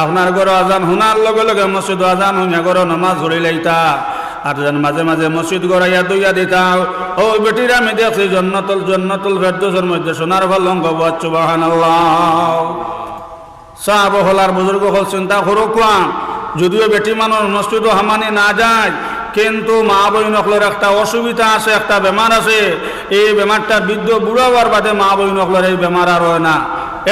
আপনার ঘরো আজান হুনার লগে লগে মসজিদো আজান হুনিয়া ঘরো নমাজ পড়িলাইতা। আর যেন মাঝে মাঝে মসজিদ ঘর আইয়া দুইয়া দিতা। অউ বেটিরে আমি দেখছি জন্নতুল, জন্নতুল ফেরদৌসর মধ্যে সোনার পালঙ্ক বওয়াত, সুবহানাল্লাহ। সাহাবা অকল আর বুজুর্গ অকল চিন্তা করউক্কা, যদিও বেটি মানুষ মসজিদো হামানি না যায়, কিন্তু মা বইন অকলর একটা অসুবিধা আছে, একটা বেমার আছে। এই বেমারটা বৃদ্ধ বুড়া অওয়ার বাদে মা বইন অকলর এই বেমার আর অয় না।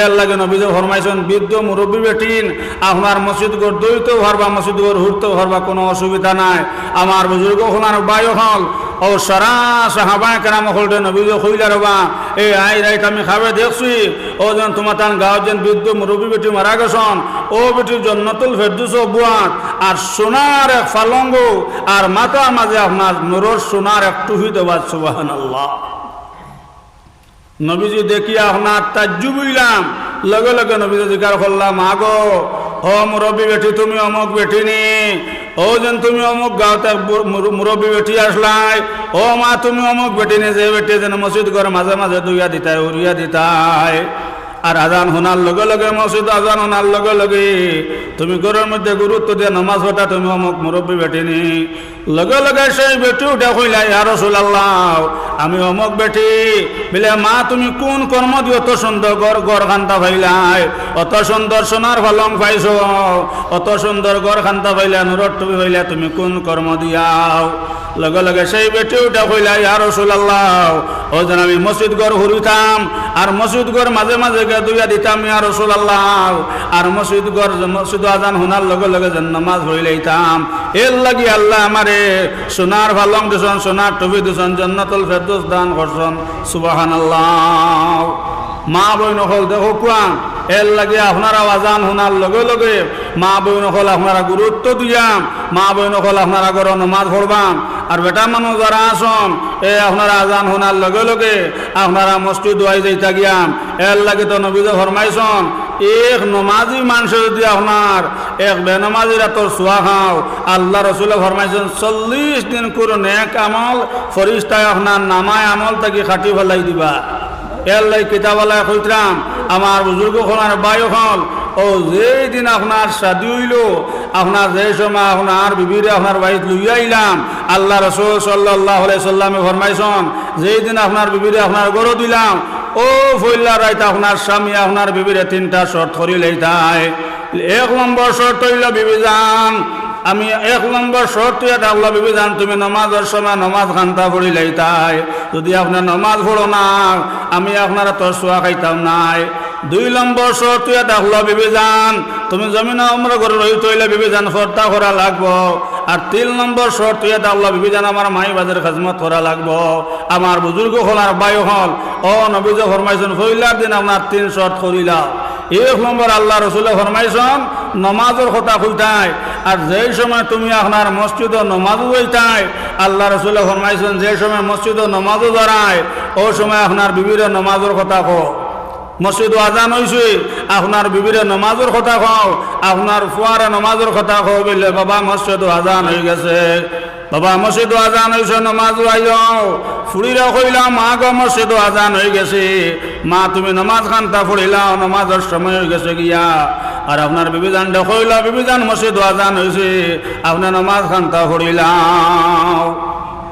এরলাগি নবীজি ফরমাইছইন, বৃদ্ধ মুরব্বী বেটিন আপনার মসজিদ ঘর দইতেও পারবা, মসজিদ ঘর হুরতেও পারবা, কুনু অসুবিধা নাই। আমার বুজুর্গ অকল আর ভাই অকল, অউ সারা সাহাবায়ে কেরাম অকলরে নবীজি কইলা রে বা, এ আইজ রাইত আমি খাবে দেখছি, অউ যেন তুমার তান গাঁওত যেন বৃদ্ধ মুরব্বী বেটি মারা গেছইন, অউ বেটির জন্নতুল ফেরদৌসো বওয়াত, আর সোনার এক পালঙ্ক, আর মাথার মাঝে আপনার নূরর সোনার এক টুপি দেওয়াত, সুবহানাল্লাহ। নবীজি দেখিয়া আপনার তাজ্জুব অইলা, লগে লগে নবীজি জিকার করলা, মা গো, ও মুরব্বী বেটি, তুমি অমুক বেটি নি? অউ যেন তুমি অমুক গাঁওত এক বু-, মুর-, মুরব্বী বেটি আছলায়, ও মা, তুমি অমুক বেটি নি, যে বেটিয়ে যেন মসজিদ ঘর মাঝে মাঝে দুইয়া দিতায়, হুরিয়া দিতায়, আর আজান হুনার লগে লগে, মসজিদো আজান হুনার লগে লগে তুমি ঘরর মধ্যে গুরুত্ব দিয়া নমাজ পড়তা, তুমি অমুক মুরব্বী বেটি নি? লগে লগে সেই বেটি উঠা কইলা, ইয়া রাসূলুল্লাহ, আমি অমুক বেটি। বলে, মা, তুমি কুন কর্ম দি অত সুন্দর ঘর, ঘর খান্তা পাইলায়, অত সুন্দর সোনার পালঙ্ক পাইছো, অত সুন্দর ঘর খান্তা পাইলা, নূরর টুপি পাইলা, তুমি কুন কর্ম দিয়াও? লগে লগে সেই বেটি উঠা কইলা, ইয়া রাসূলুল্লাহ, অউ যেন আমি মসজিদ ঘর হুরিতাম, আর মসজিদ ঘর মাঝে মাঝে গিয়া দুইয়া দিতাম, ইয়া রাসূলুল্লাহ, আর মসজিদ ঘর, মসজিদো আজান হুনার লগে লগে যেন নমাজ পড়িলাইতাম। এরলাগি আল্লায় আমারে সোনার পালঙ্ক দিছইন, সোনার টুপি দিছইন, জন্নতুল ফেরদৌস দান করছইন। সুবহানাল্লাহ। মা বইন অকল দেখউক্কা, এরলাগি আপনারাও আজান হুনার লগে লগে মা বইন অকল আপনারা গুরুত্ব দিয়া, মা বইন অকল আপনারা ঘরো নমাজ পড়বা। আর বেটা মানুষ যারা আছইন, এ আপনারা আজান হুনার লগে লগে আপনারা মসজিদো আই যাইতা গিয়া। এরলাগি তো নবীজি ফরমাইছইন, এক নমাজি মানষে যুদি আপনার এক বেনমাজির আতর ছোঁয়া খাও, আল্লার রসুলে ফরমাইছইন, চল্লিশ দিনকুর নেক আমল ফিরিস্তায় আপনার নামায়ে আমল থাকি কাটি ফালাই দিবা। এরলাগি কিতাবআলায় কইতরা, আমার বুজুর্গ অকল আর ভাই অকল, অউ যেই দিন আপনার শাদি অইলো, আপনার যেই সময় আপনার বিবিরে আপনার বাড়িত লইয়া আইলা, আল্লার রসুল সাল্লাল্লাহু আলাইহি ওয়াসাল্লামে ফরমাইছইন, যেই দিন আপনার বিবিরে আপনার ঘরো দিলা, অউ পয়লা রাইত আপনার স্বামীয়ে আপনার বিবিরে তিনটা শর্ত করিলাইতায়। এক নম্বর শর্ত অইলো বিবিজান, আমি এক নম্বর শর্ত অইয়া থাকলো বিবিজান, তুমি নমাজর সময় নমাজ খান্তা পড়িলাইতায়। যুদি আপনে নমাজ পড়ো না, আমি আপনার আতর ছোঁয়া খাইতাম নায়। দুই নম্বর শর্ত অইয়া থাকলো বিবিজান, তুমি জমিনো আমরার ঘরো রইতে অইলে বিবিজান পর্দা করা লাগবো। আর তিন নম্বর শর্ত অইয়া থাকলো বিবিজান, আমার মাই বাজের খেজমত করা লাগবো। আমার বুজুর্গ অকল আর ভাই অকল, অউ নবীজি ফরমাইছইন, পয়লার দিন আপনার তিন শর্ত করিলাও। এক নম্বর আল্লার রসুলে ফরমাইছইন, নমাজর কথা কইতায়, আর যেই সময় তুমি আপনার মসজিদো নমাজো যাইতায়, আল্লার রসুলে ফরমাইছইন, যেই সময় মসজিদো নমাজো যারায়, অউ সময় আপনার বিবিরে নমাজর কথা কও। মসজিদো আজান অইছে, আপনার বিবিরে নমাজর কথা কও, আপনার ফুয়ারে নমাজর কথা কও, বইলে, বাবা, মসজিদো আজান অইগেছে। বাবা, মসজিদো আজান অইছে, নমাজো আইও। ফুড়িরে কইলা, মা গো, মসজিদো আজান অইগেছে। মা, তুমি নমাজ খান্তা পড়িলাও, নমাজর সময় অইগেছে গিয়া। আর আপনার বিবিজানরে কইলা, বিবিজান, মসজিদো আজান অইছে, আপনে নমাজ খান্তা পড়িলাও।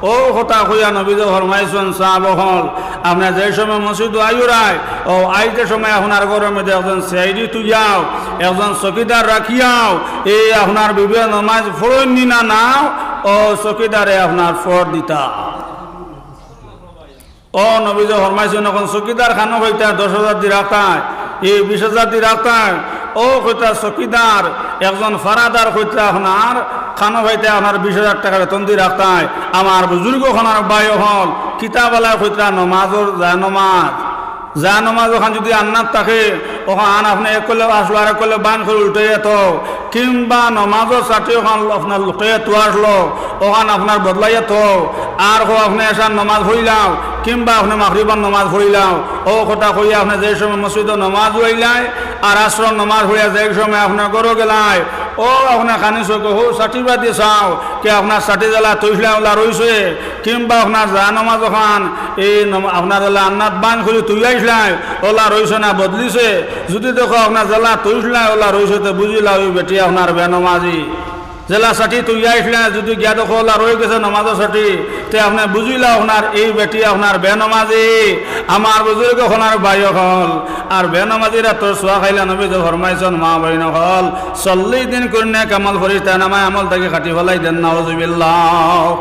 অউ কথা কইয়া নবীজি ফরমাইছইন, সাহাবা অকল, আপনে যে সময় মসজিদো আইরায়, অউ আইতে সময় আপনার ঘরর মধ্যে একজন সিআইডি থুইয়াও, একজন চকিদার রাখিয়াও, এই আপনার বিবিয়ে নমাজ পড়ইন নি না, না, অউ চকিদারে আপনার পড় দিতা। অউ নবীজি ফরমাইছইন, অখন চকিদার খানো পাইতা দশ হাজার দি রাখতায়, এই বিশ হাজার দি রাখতায়, অউ কইতা চকিদার, একজন ফারাদার কইতা আপনার খানো পাইতা আপনার বিশ হাজার টেকা বেতন দি রাখতায়। আমার বুজুর্গ অকল আর ভাই অকল, কিতা বালা কইতা নমাজর জায়নমাজ, জায়নমাজ অখান যুদি আন্নাত থাকে, অখান আপনে এক কলে আসলো, আরেক কলে বান করি উল্টাইয়া থও, কিংবা নমাজর ছাটি অখান আপনার লুকাইয়া থুয়া আসলো, অখান আপনার বদলাইয়া থও, আর কও আপনে এশার নমাজ পড়িলাও, কিংবা আপনে মাগরিবর নমাজ পড়িলাও, অউ কথা কইয়া আপনে যে সময় মসজিদো নমাজ আইলায়, আর আসরর নমাজ পড়িয়া যে সময় আপনার ঘরো গেলায়, অউ আপনে খানি চউখে অউ ছাটি বাদি চাও, কে আপনার ছাটি যেলা থইছলায় অলা রইছে, কিংবা আপনার জায়নমাজ অখান, এই নম-, আপনার যেলা আন্নাত বান করি থুইয়া আইছলায়, অলা রইছে না বদলিছে, যুদি দেখো আপনার যেলা থইছলায় অলা রইছে, তে বুজিলাও ই বেটি আপনার বেনমাজি। যেলা ছাটি থুইয়া আইছলায়, যুদি গিয়া দেখো অলা রইগেছে নমাজর ছাটি, তে আপনে বুজিলাও আপনার ই বেটি আপনার বেনমাজি। আমার বুজুর্গ অকল আর ভাই অকল, আর বেনমাজির আতর ছোঁয়া খাইলে নবীজি ফরমাইছইন, মা বইন অকল, চল্লিশ দিন করি নেক আমল ফিরিস্তায় নামায়ে আমল থাকি কাটি ফালাই দেইন, নাউজুবিল্লাহ।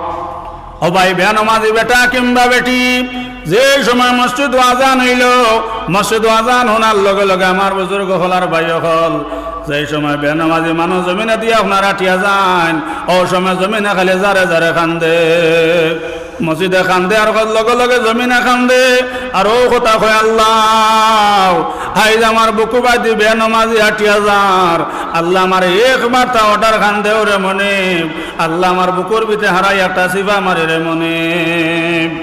ও ভাই, বেনমাজি বেটা কিংবা বেটি, যে সময় মসজিদো আজান অইলো, মসজিদো আজান হুনার লগে লগে আমার বুজুর্গ অকল আর ভাই অকল, যে সময় বেনমাজি মানুষ জমিনে দিয়া আপনার আটিয়া যাইন, অউ সময় জমিনে খালি জারে জারে কান্দে। মসজিদে কান্দে আর লগে লগে জমিনে কান্দে, আর অউ কথা কয়, আল্লাহ, আইজ আমার বুকু বাদি বেনমাজি আটিয়া যার, আল্লাহ আমার একবার তা অটার কান্দে ওরে মনিব, আল্লাহ আমার বুকুর ভিতরে হারাই একটা চিপা মারে রে মনিব।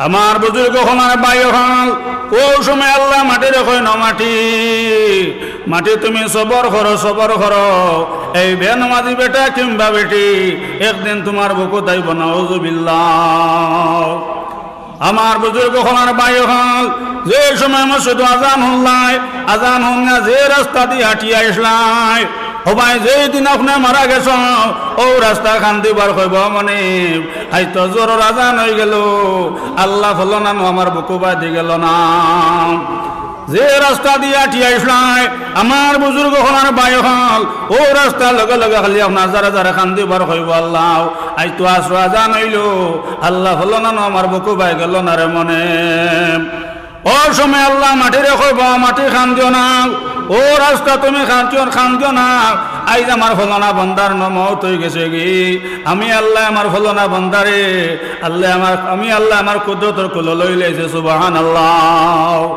আমার বুজুর্গ অকল আর ভাই অকল, অউ সময় আল্লায় মাটিরে কইন, ও মাটি, মাটি তুমি সবর করো, সবর করো, এই বেনমাজি বেটা কিংবা বেটি একদিন তুমার বুকুত আইবো, নাউজুবিল্লাহ। আমার বুজুর্গ অকল আর ভাই অকল, যে সময় মসজিদো আজান হুনলায়, আজান হুনিয়া যে রাস্তা দি আটিয়া আইছলায়, ও ভাই, যেই দিন আপনে মারা গেছইন, অউ রাস্তা কান্দিবার কইবো, মনিব, আইজ তো জোহরর আজান অইগেলো, আল্লাহ, ফলনা নু আমার বুকু বাদি গেলো না। যে রাস্তা দি আটিয়া আইছলায়, আমার বুজুর্গ অকল আর ভাই অকল, অউ রাস্তার লগে লগে খালি আপনার জারে জারে কান্দিবার কইবো, আল্লাহ, আইজ তো আছরর আজান অইলো, আল্লাহ, ফলনা নু আমার বুকু বাদি গেলো না রে মনিব। অউ সময় আল্লায় মাটিরে কইবো, মাটি কান্দিও না, অউ রাস্তা তুমি কান্দিও, কান্দিও না, আইজ আমার ফলনা বন্দার নু মউত অইগেছেগি, আমি আল্লায় আমার ফলনা বন্দারে, আল্লায় আমার, আমি আল্লায় আমার কুদরতর কুলো লইলাইছি, সুবহানাল্লাহ।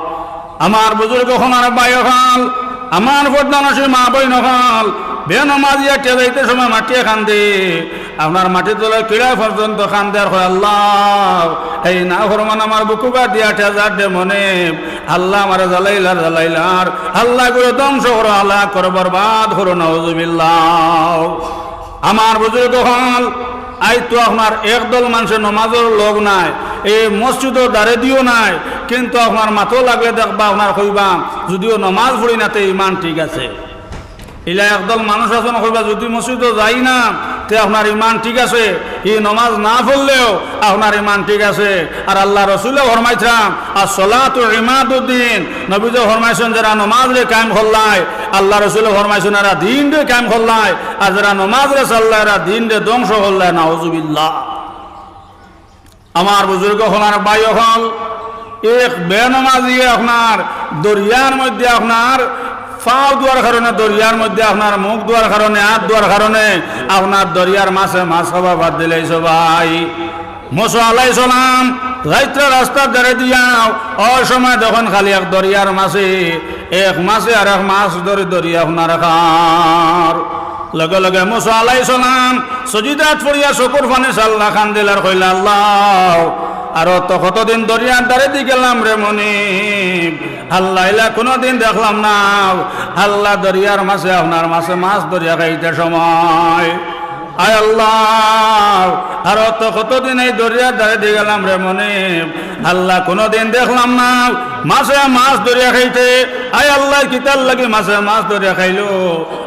আমার বুজুর্গ অকল আর ভাই অকল, আমার পর্দানশীন মা বইন অকল, বেনমাজি আটিয়া যাইতে সময় মাটিয়ে কান্দে, আপনার মাটির তলে কিড়া পর্যন্ত কান্দে আর কয়, আল্লাহ, এই নাফরমান আমার বুকু বাদি আটিয়া যার রে মনিব, আল্লাহ আমারে জ্বালাইলার, জ্বালাইলার, আল্লাহ গুরে ধ্বংস করো, হালাক করো, বরবাদ করো, নাউজুবিল্লাহ। আমার বুজুর্গ অকল, আইজ তো আপনার একদল মানষে নমাজর লগ নাই, এই মসজিদর দারেদিও নাই, কিন্তু আপনার মাতো লাগলে দেখবা, আপনার কইবা, যুদিও নমাজ পড়ি না, তে ইমান ঠিক আছে। ইলা একদল মানুষ আছইন কইবা, যুদি মসজিদো যাই না, তে আপনার ইমান ঠিক আছে, ই নমাজ না পড়লেও আপনার ইমান ঠিক আছে। আর আল্লার রসুলে ফরমাইছইন, "আস-সলাতু ইমাদুদ্দিন।" নবীজি ফরমাইছইন, "যেরা নমাজরে কায়েম করলায়", আল্লার রসুলে ফরমাইছইন, "এরা দিনরে কায়েম করলায়", আর যেরা নমাজরে ছাড়লায়, এরা দিনরে ধ্বংস করলায়। নাউজুবিল্লাহ। আমার বুজুর্গ অকল আর ভাই অকল, এক বেনমাজিয়ে আপনার দরিয়ার মধ্যে আপনার পাও ধোয়ার কারণে, দরিয়ার মধ্যে আপনার মুখ ধোয়ার কারণে, আত ধোয়ার কারণে আপনার দরিয়ার মাছে মাছ খাওয়া বাদ দিলাইছে ভাই। মুসা আলাইহিস সালাম রাইত্রে রাস্তার দারেদি যাইন, অউ সময় দেখইন খালি এক দরিয়ার মাছে, এক মাছে আরেক মাছ ধরি ধরি আপনার খার। লগে লগে মুসা আলাইহিস সালাম সজিদাত পড়িয়া চকুর পানি ছাড়লা, কান্দিলা আর কইলা, "আল্লাহ, আরো তো কতদিন দরিয়ার দারেদি গেলাম রে মনিব, আল্লাহ, ইলা কুনুদিন দেখলাম না। আল্লাহ, দরিয়ার মাছে আপনার মাছে মাছ ধরিয়া খাইতে সময় আয় আল্লাহ, আরো তো কতদিন এই দরিয়ার ধারে দি গেলাম রে মনিব, আল্লাহ কোনোদিন দেখলাম না মাছে মাছ ধরিয়া খাইতে। আয় আল্লাহ, কিতার লাগি মাছে মাছ ধরিয়া খাইলো?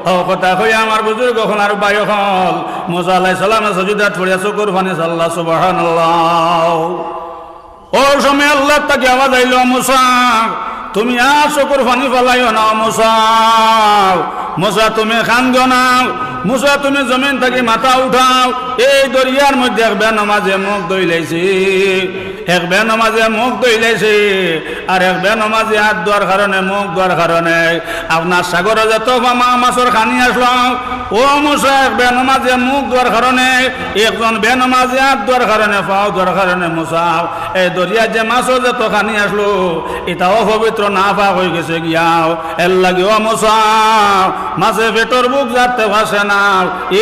অউ কথা কইয়া আমার বুজুর্গ অকল আর ভাই অকল মুসা আলাইহিস সালামে সজিদাত পড়িয়া চকুর পানি ছাড়লা। সুবহানাল্লাহ। অউ সময় আল্লার থাকি আওয়াজ আইলো, "মুসা, তুমি আর চকুর পানি ফালাইও না, মুসা। মুসা, তুমি কান্দিও না। মুসা, তুমি জমিন থাকি মাথা উঠাও। এই দরিয়ার মধ্যে এক বেনমাজে মুখ ধুইলাইছে, এক বেনমাজে মুখ ধুইলাইছে, আর এক বেনমাজে আত ধোয়ার কারণে, মুখ ধোয়ার কারণে আপনার সাগরো যত মা-, মাছর খানি আছলো, ও মুসা, এক বেনমাজে মুখ ধোয়ার কারণে, একজন বেনমাজে আত ধোয়ার কারণে, পাও ধোয়ার কারণে মুসা, এই দরিয়ার যে মাছর যত খানি আছলো, ইতাও অপবিত্র নাপাক অইগেছে গিয়াও। এরলাগি ও মুসা, মাছে পেটর ভুক জারতে পারছে না,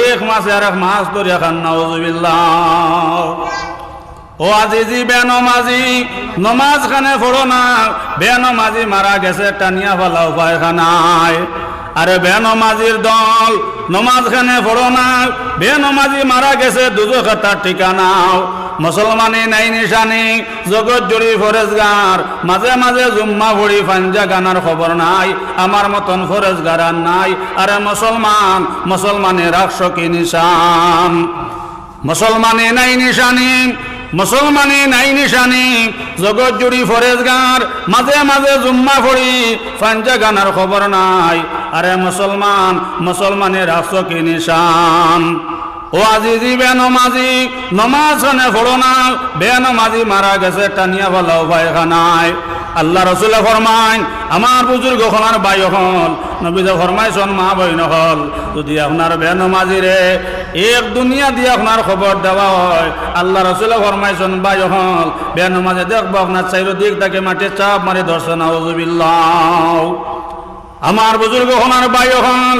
এক মাছে আরেক মাছ ধরিয়া খার।" নাউজুবিল্লাহ। ও আজিজি বেনমাজি, নমাজ খানে পড়ো না, বেনমাজি মারা গেছে, টানিয়া ফালাও পায়খানায়। আরে বেনমাজির দল, নমাজ খানে পড়ো না, বেনমাজি মারা গেছে, দুজখে তার ঠিকানাও। মুসলমানি নাই নিশানি, জগৎ জুড়ি ফরেজগার, মাঝে মাঝে জুম্মা পড়ি, পাঞ্জা গানার খবর নাই, আমার মতন ফরেজগার আর নাই। আরে মুসলমান, মুসলমানি রাখছো কি নিশান? মুসলমানি নাই নিশানি, মুসলমানি নাই নিশানি, জগৎ জুড়ি ফরেজগার, মাঝে মাঝে জুম্মা পড়ি, পাঞ্জা গানার খবর নাই। আরে মুসলমান, মুসলমানি রাখছো কি নিশান? ও আজিজি বেনমাজি, নমাজ খানে পড়ো না, বেনমাজি মারা গেছে, টানিয়া ফালাও পায়খানায়। আল্লার রসুলে ফরমাইন, আমার বুজুর্গ অকল আর ভাই অকল, নবীজি ফরমাইছন, মা বইন অকল, যুদি আপনার বেনমাজিরে এক দুনিয়া দি আপনার খবর দেওয়া অয়, আল্লার রসুলে ফরমাইছন, ভাই অকল, বেনমাজে দেখবো আপনার চাইরো দিক থাকি মাটিয়ে চাপ মারি ধরছে, নাউজুবিল্লাহ। আমার বুজুর্গ অকল আর ভাই অকল,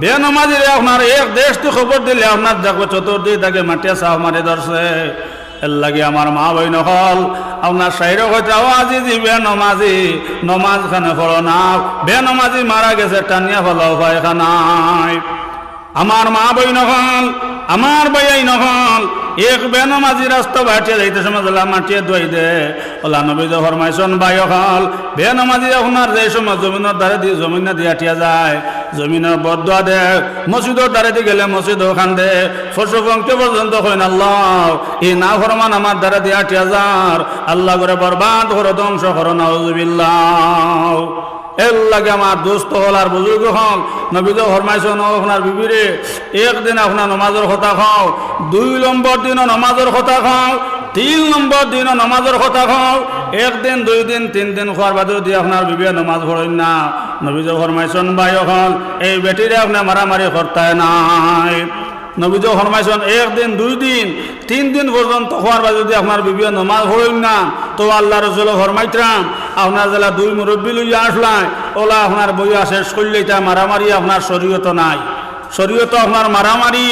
বেনমাজিরে আপনার এক দেশ থাকি খবর দিলে আপনার দেখবো চতুর্দিক থাকি মাটিয়ে চাপ মারি ধরছে। এরলাগি আমার মা বইন অকল, আপনার শাইরে কইতা, ও আজিজি বেনমাজি, নমাজ খানে পড়ো না, বেনমাজি মারা গেছে, টানিয়া ফালাও পায়খানায়। আমার মা বইন অকল, আমার ভাইয়াইন অকল, এক বেনমাজি রাস্তা বাটিয়া যাইতে সময় যেলা মাটিয়ে ধুয়াই দে, অলা নবীজি ফরমাইছন, ভাই অকল, বেনমাজি আপনার যে সময় জমিনর ধারে দি, জমিন দি আটিয়া যায়, জমিনে বদদোয়া দে, মসজিদর ধারে দি গেলে মসজিদো কান্দে, পশু পঙ্খী পর্যন্ত কইন, আল্লাহ, ই নাফরমান আমার ধারে দি আটিয়া যার, আল্লাহ করে বরবাদ করো, ধ্বংস করো, নাউজুবিল্লাহ। এরলাগি আমার দোস্ত অকল আর বুজুর্গ অকল, নবীজি ফরমাইছন, ও আপনার বিবিরে একদিন আপনার নমাজর কথা কও, দুই নম্বর দিনও নমাজর কথা কও, তিন নম্বর দিনও নমাজর কথা কও। একদিন, দুই দিন, তিন দিন কওয়ার বাদে যুদি আপনার বিবিয়ে নমাজ পড়ইন না, নবীজি ফরমাইছন, ভাই অকল, এই বেটিরে আপনে মারামারি করতায় নায়। নবীজি ফরমাইছন, একদিন, দুই দিন, তিন দিন পর্যন্ত কওয়ার বাদে যুদি আপনার বিবিয়ে নমাজ পড়ইন না, তো আল্লার রসুলে ফরমাইতরা, আপনার যেলা দুই মুরব্বি লইয়া আছলায়, অলা আপনার বইয়া শেষ করিলাইতা, মারামারি আপনার শরীয়তো নাই। শরীয়তো আপনার মারামারি,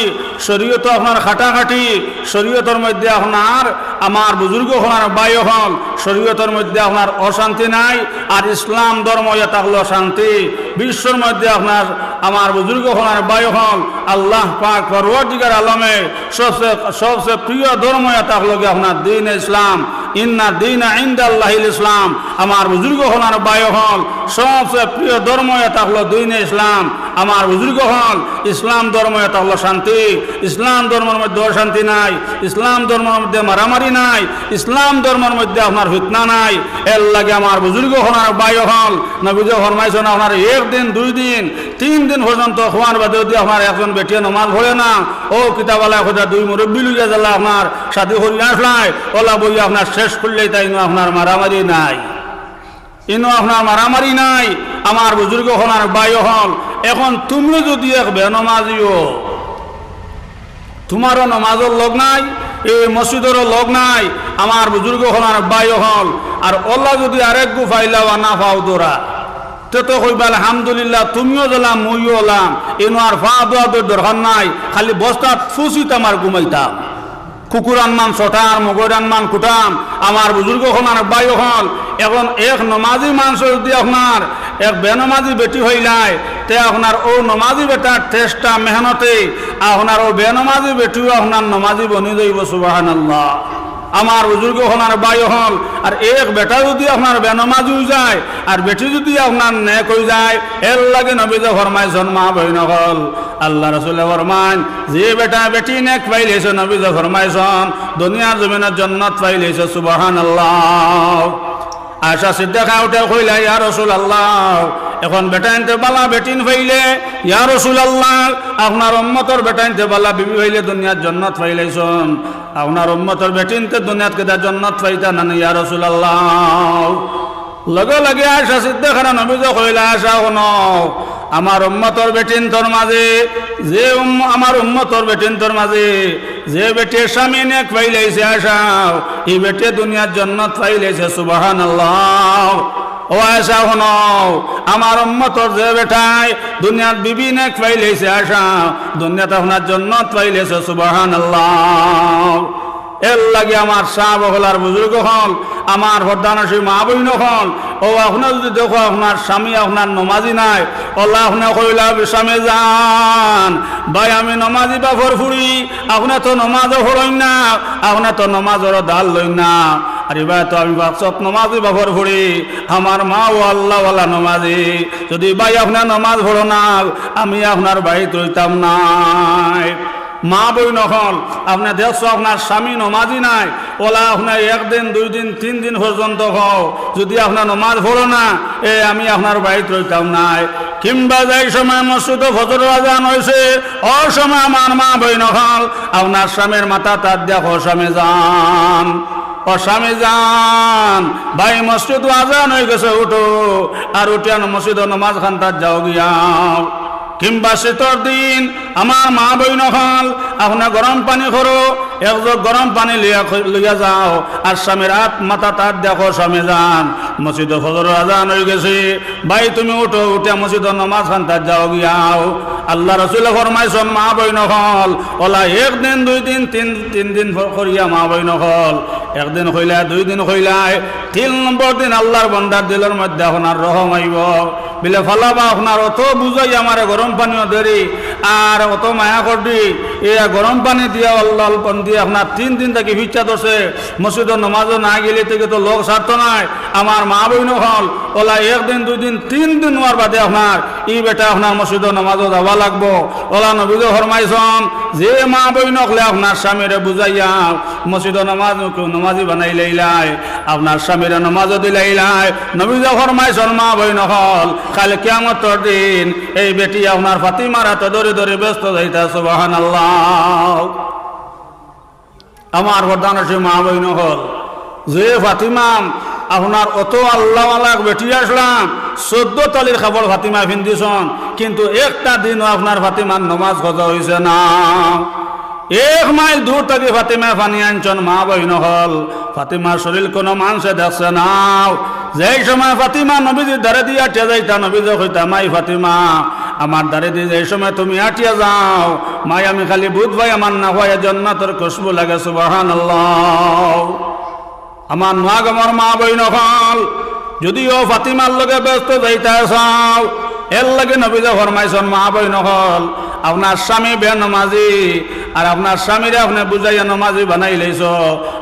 শরীয়তো আপনার কাটাকাটি, শরীয়তর মধ্যে আপনার, আমার বুজুর্গ অকল আর ভাই অকল, শরীয়তর মধ্যে আপনার অশান্তি নাই। আর ইসলাম ধর্ম ইয়া থাকলো শান্তি, বিশ্বর মধ্যে আপনার, আমার বুজুর্গ অকল আর ভাই অকল, আল্লাহ পাক পরওয়ারদিগার আলমে সবচে, সবচে প্রিয় ধর্ম ইয়া থাকলো গি আপনার দ্বীনে ইসলাম। ইন্না দ্বীনা ইনদাল্লাহিল ইসলাম। আমার বুজুর্গ অকল আর ভাই অকল, সবচে প্রিয় ধর্ম ইয়া থাকলো দ্বীনে ইসলাম। আমার বুজুর্গ অকল, ইসলাম ধর্ম ইয়া থাকলো শান্তি, ইসলাম ধর্মর মধ্যে অশান্তি নাই, ইসলাম ধর্মর মধ্যে মারামারি নাই, ইসলাম ধর্মর মধ্যে আপনার ফিতনা নাই। এরলাগি আমার বুজুর্গ অকল আর ভাই অকল, নবীজি ফরমাইছন, আপনার একদিন, দুই দিন, তিন দিন পর্যন্ত কওয়ার বাদে যুদি আপনার একজন বেটিয়ে নমাজ পড়ে না, ও কিতাবালায় কইতা দুই মুরব্বি লইয়া যেলা আপনার শাদি করিয়া আছলায়, অলা বইয়া আপনার শেষ করিলাইতা, ইনো আপনার মারামারি নাই, ইনো আপনার মারামারি নাই। আমার বুজুর্গ অকল আর ভাই অকল, এখন তুমিও যুদি এক বেনমাজিও, তুমারও নমাজর লগ নাই, এই মসজিদরও লগ নাই, আমার বুজুর্গ অকল আর ভাই অকল, আর অলা যুদি আরেকগু পাইলাও আর না পাও ধরা, তে তো কইবা, আলহামদুলিল্লাহ, তুমিও যেলা, মুইও অলাম, ইনো আর পা ধোয়াধুইর দরকার নাই, খালি বস্তাত ফুসিতাম আর ঘুমাইতাম। কুকুর আনমান ছটাম, মুগর আনমান কুটাম। আমার বুজুর্গ অকল আর ভাই অকল, এখন এক নমাজি মানষে যুদি আপনার এক বেনমাজি বেটি অইলায়, তে আপনার অউ নমাজি বেটার চেষ্টা মেহনতে আপনার অউ বেনমাজি বেটিও আপনার নমাজি বনি যাইবো। সুবহানাল্লাহ। আমার বুজুর্গ অকল, ভাই অকল, আর এক বেটা যুদি আপনার বেনমাজি অইযায় আর বেটি যুদি আপনার নেক অইযায়, এরলাগি নবীজি ফরমাইছইন, মা বইন অকল, আল্লার রসুলে ফরমাইন, যে বেটা বেটি নেক পাইলাইছে, নবীজি ফরমাইছইন, দুনিয়ার জমিনো জন্নত পাইলাইছে। সুবহানাল্লাহ। আয়েশা সিদ্দিকায় উঠিয়া কইলা, ইয়া রাসুলাল্লাহ, অখন বেটাইন্তে ভালা বেটিন পাইলে, ইয়া রাসুলাল্লাহ, আপনার উম্মতর বেটাইন্তে ভালা বিবি পাইলে দুনিয়াত জন্নত পাইলাইছইন, আপনার উম্মতর বেটিন্তে দুনিয়াত কিতা জন্নত পাইতা না নি, ইয়া রাসুলাল্লাহ? লগে লগে আয়েশা সিদ্দিকারে নবীজি কইলা, আয়েশা, হুনো, আমার উম্মতর বেটিন্তর মাঝে, যে উম্ম-, আমার উম্মতর বেটিন্তর মাঝে যে বেটিয়ে স্বামী নেক পাইলাইছে, আয়েশা, ই বেটিয়ে দুনিয়াত জন্নত পাইলাইছে। সুবহানাল্লাহ। ও আয়েশা, হুনো, আমার উম্মতর যে বেটায় দুনিয়াত বিবি নেক পাইলাইছে, আয়েশা, দুনিয়াত আপনার জন্নত পাইলাইছে। সুবহানাল্লাহ। এরলাগি আমার সাব অকল আর বুজুর্গ অকল, আমার পর্দানশীন মা বইন অকল, অউ আপনে যুদি দেখো আপনার স্বামী আপনার নমাজি নায়, অলা আপনে কইলা, স্বামী জান, ভাই আমি নমাজি বাফর ফুড়ি, আপনে তো নমাজও পড়ইন না, আপনে তো নমাজর দাল লইন না, আর ইবায় তো আমি পাঁচ ওয়াক্ত নমাজি বাফর ফুড়ি, আমার মাও আল্লাওয়ালা নমাজি, যুদি ভাই আপনে নমাজ পড়ো না, আমি আপনার বাড়িত রইতাম নায়। মা বইন অকল, আপনে দেখছো আপনার স্বামী নমাজি নায়, অলা আপনে একদিন, দুইদিন, তিনদিন পর্যন্ত কও, যুদি আপনে নমাজ পড়ো না, এ আমি আপনার বাড়িত রইতাম নায়। কিংবা যেই সময় মসজিদো ফজরর আজান অইছে, অউ সময় আমার মা বইন অকল, আপনার স্বামীর মাথাত আত দিয়া কও, স্বামী জান, ও স্বামী জান, ভাই মসজিদো আজান অইগেছে, উঠো, আর উঠিয়া মসজিদো নমাজ খান্তাত যাও গিয়া। কিংবা শীতর দিন আমার মা বইন অকল, আপনে গরম পানি করো, এক জগ গরম পানি লইয়া, লইয়া যাও, আর স্বামীর আত, মাথাত আত দিয়া কও, স্বামী জান, মসজিদো ফজরর আজান অইগেছে, ভাই তুমি উঠো, উঠিয়া মসজিদো নমাজ খান্তাত যাও গিয়াও। আল্লার রসুলে ফরমাইছইন, মা বইন অকল, অলা একদিন, দুইদিন, তিন, তিনদিন ফ-, করিয়া মা বইন অকল, একদিন কইলায়, দুইদিন কইলায়, তিন নম্বর দিন আল্লার বন্দার দিলর মধ্যে আপনার রহম আইবো। বিলে ফালাবা আপনার অত বুঝাই আমারে গরম পানিও দেরি, আর অত মায়া করদি, এ গরম পানি দিয়া আল্লার বন্দি আপনার তিন দিন থাকি ফিচ্ছা ধরছে, মসজিদো নমাজো না গেলে থাকি তো লোক ছাড়তো নায়। আমার মা বইন অকল, অলা একদিন, দুইদিন, তিনদিন অওয়ার বাদে আপনার ই বেটা আপনার মসজিদো নমাজো যাওয়া লাগবো। অলা নবীজি ফরমাইছইন, যে মা বইন অকলে আপনার স্বামীরে বুঝাইয়া মসজিদো নমাজ, নমাজি বানাইলাইলায়, আপনার স্বামীরে নমাজো দিলাইলায়, নবীজি ফরমাইছইন, মা বইন অকল, কাইল কিয়ামতর দিন এই বেটি আপনার ফাতিমার আতো ধরি ধরি বেহেস্তো যাইতা। সুবহানাল্লাহ। আমার পর্দানশীন মা বইন অকল, যে ফাতিমা আপনার অত আল্লাওয়ালা বেটি আছলা, চৌদ্দ তলির কাপড় ফাতিমায় ফিন্দিছইন, কিন্তু একটা দিনও আপনার ফাতিমার নমাজ কাজা অইছে না। এক মাইল দূর থাকি ফাতিমায় পানি আনছইন, মা বইন অকল, ফাতিমার শরীর কুনু মানষে দেখছে না। যেই সময় ফাতিমা নবীজির দারেদি আটিয়া যাইতা, নবীজিয়ে কইতা, মাই ফাতিমা, আমার দারেদি যেই সময় তুমি আটিয়া যাও, মাই আমি খালি বুঝ পাই আমার নাকে জন্নতর খুশবু লাগে। সুবহানাল্লাহ। আমার নোয়াগামর মা বইন অকল, যুদি অউ ফাতিমার লগে বেহেস্তো যাইতা চাও, এরলাগি নবীজিয়ে ফরমাইছইন, মা বইন অকল, আপনার স্বামী বেনমাজি, আর আপনার স্বামীরে আপনে বুঝাইয়া নমাজি বানাইলাইছো।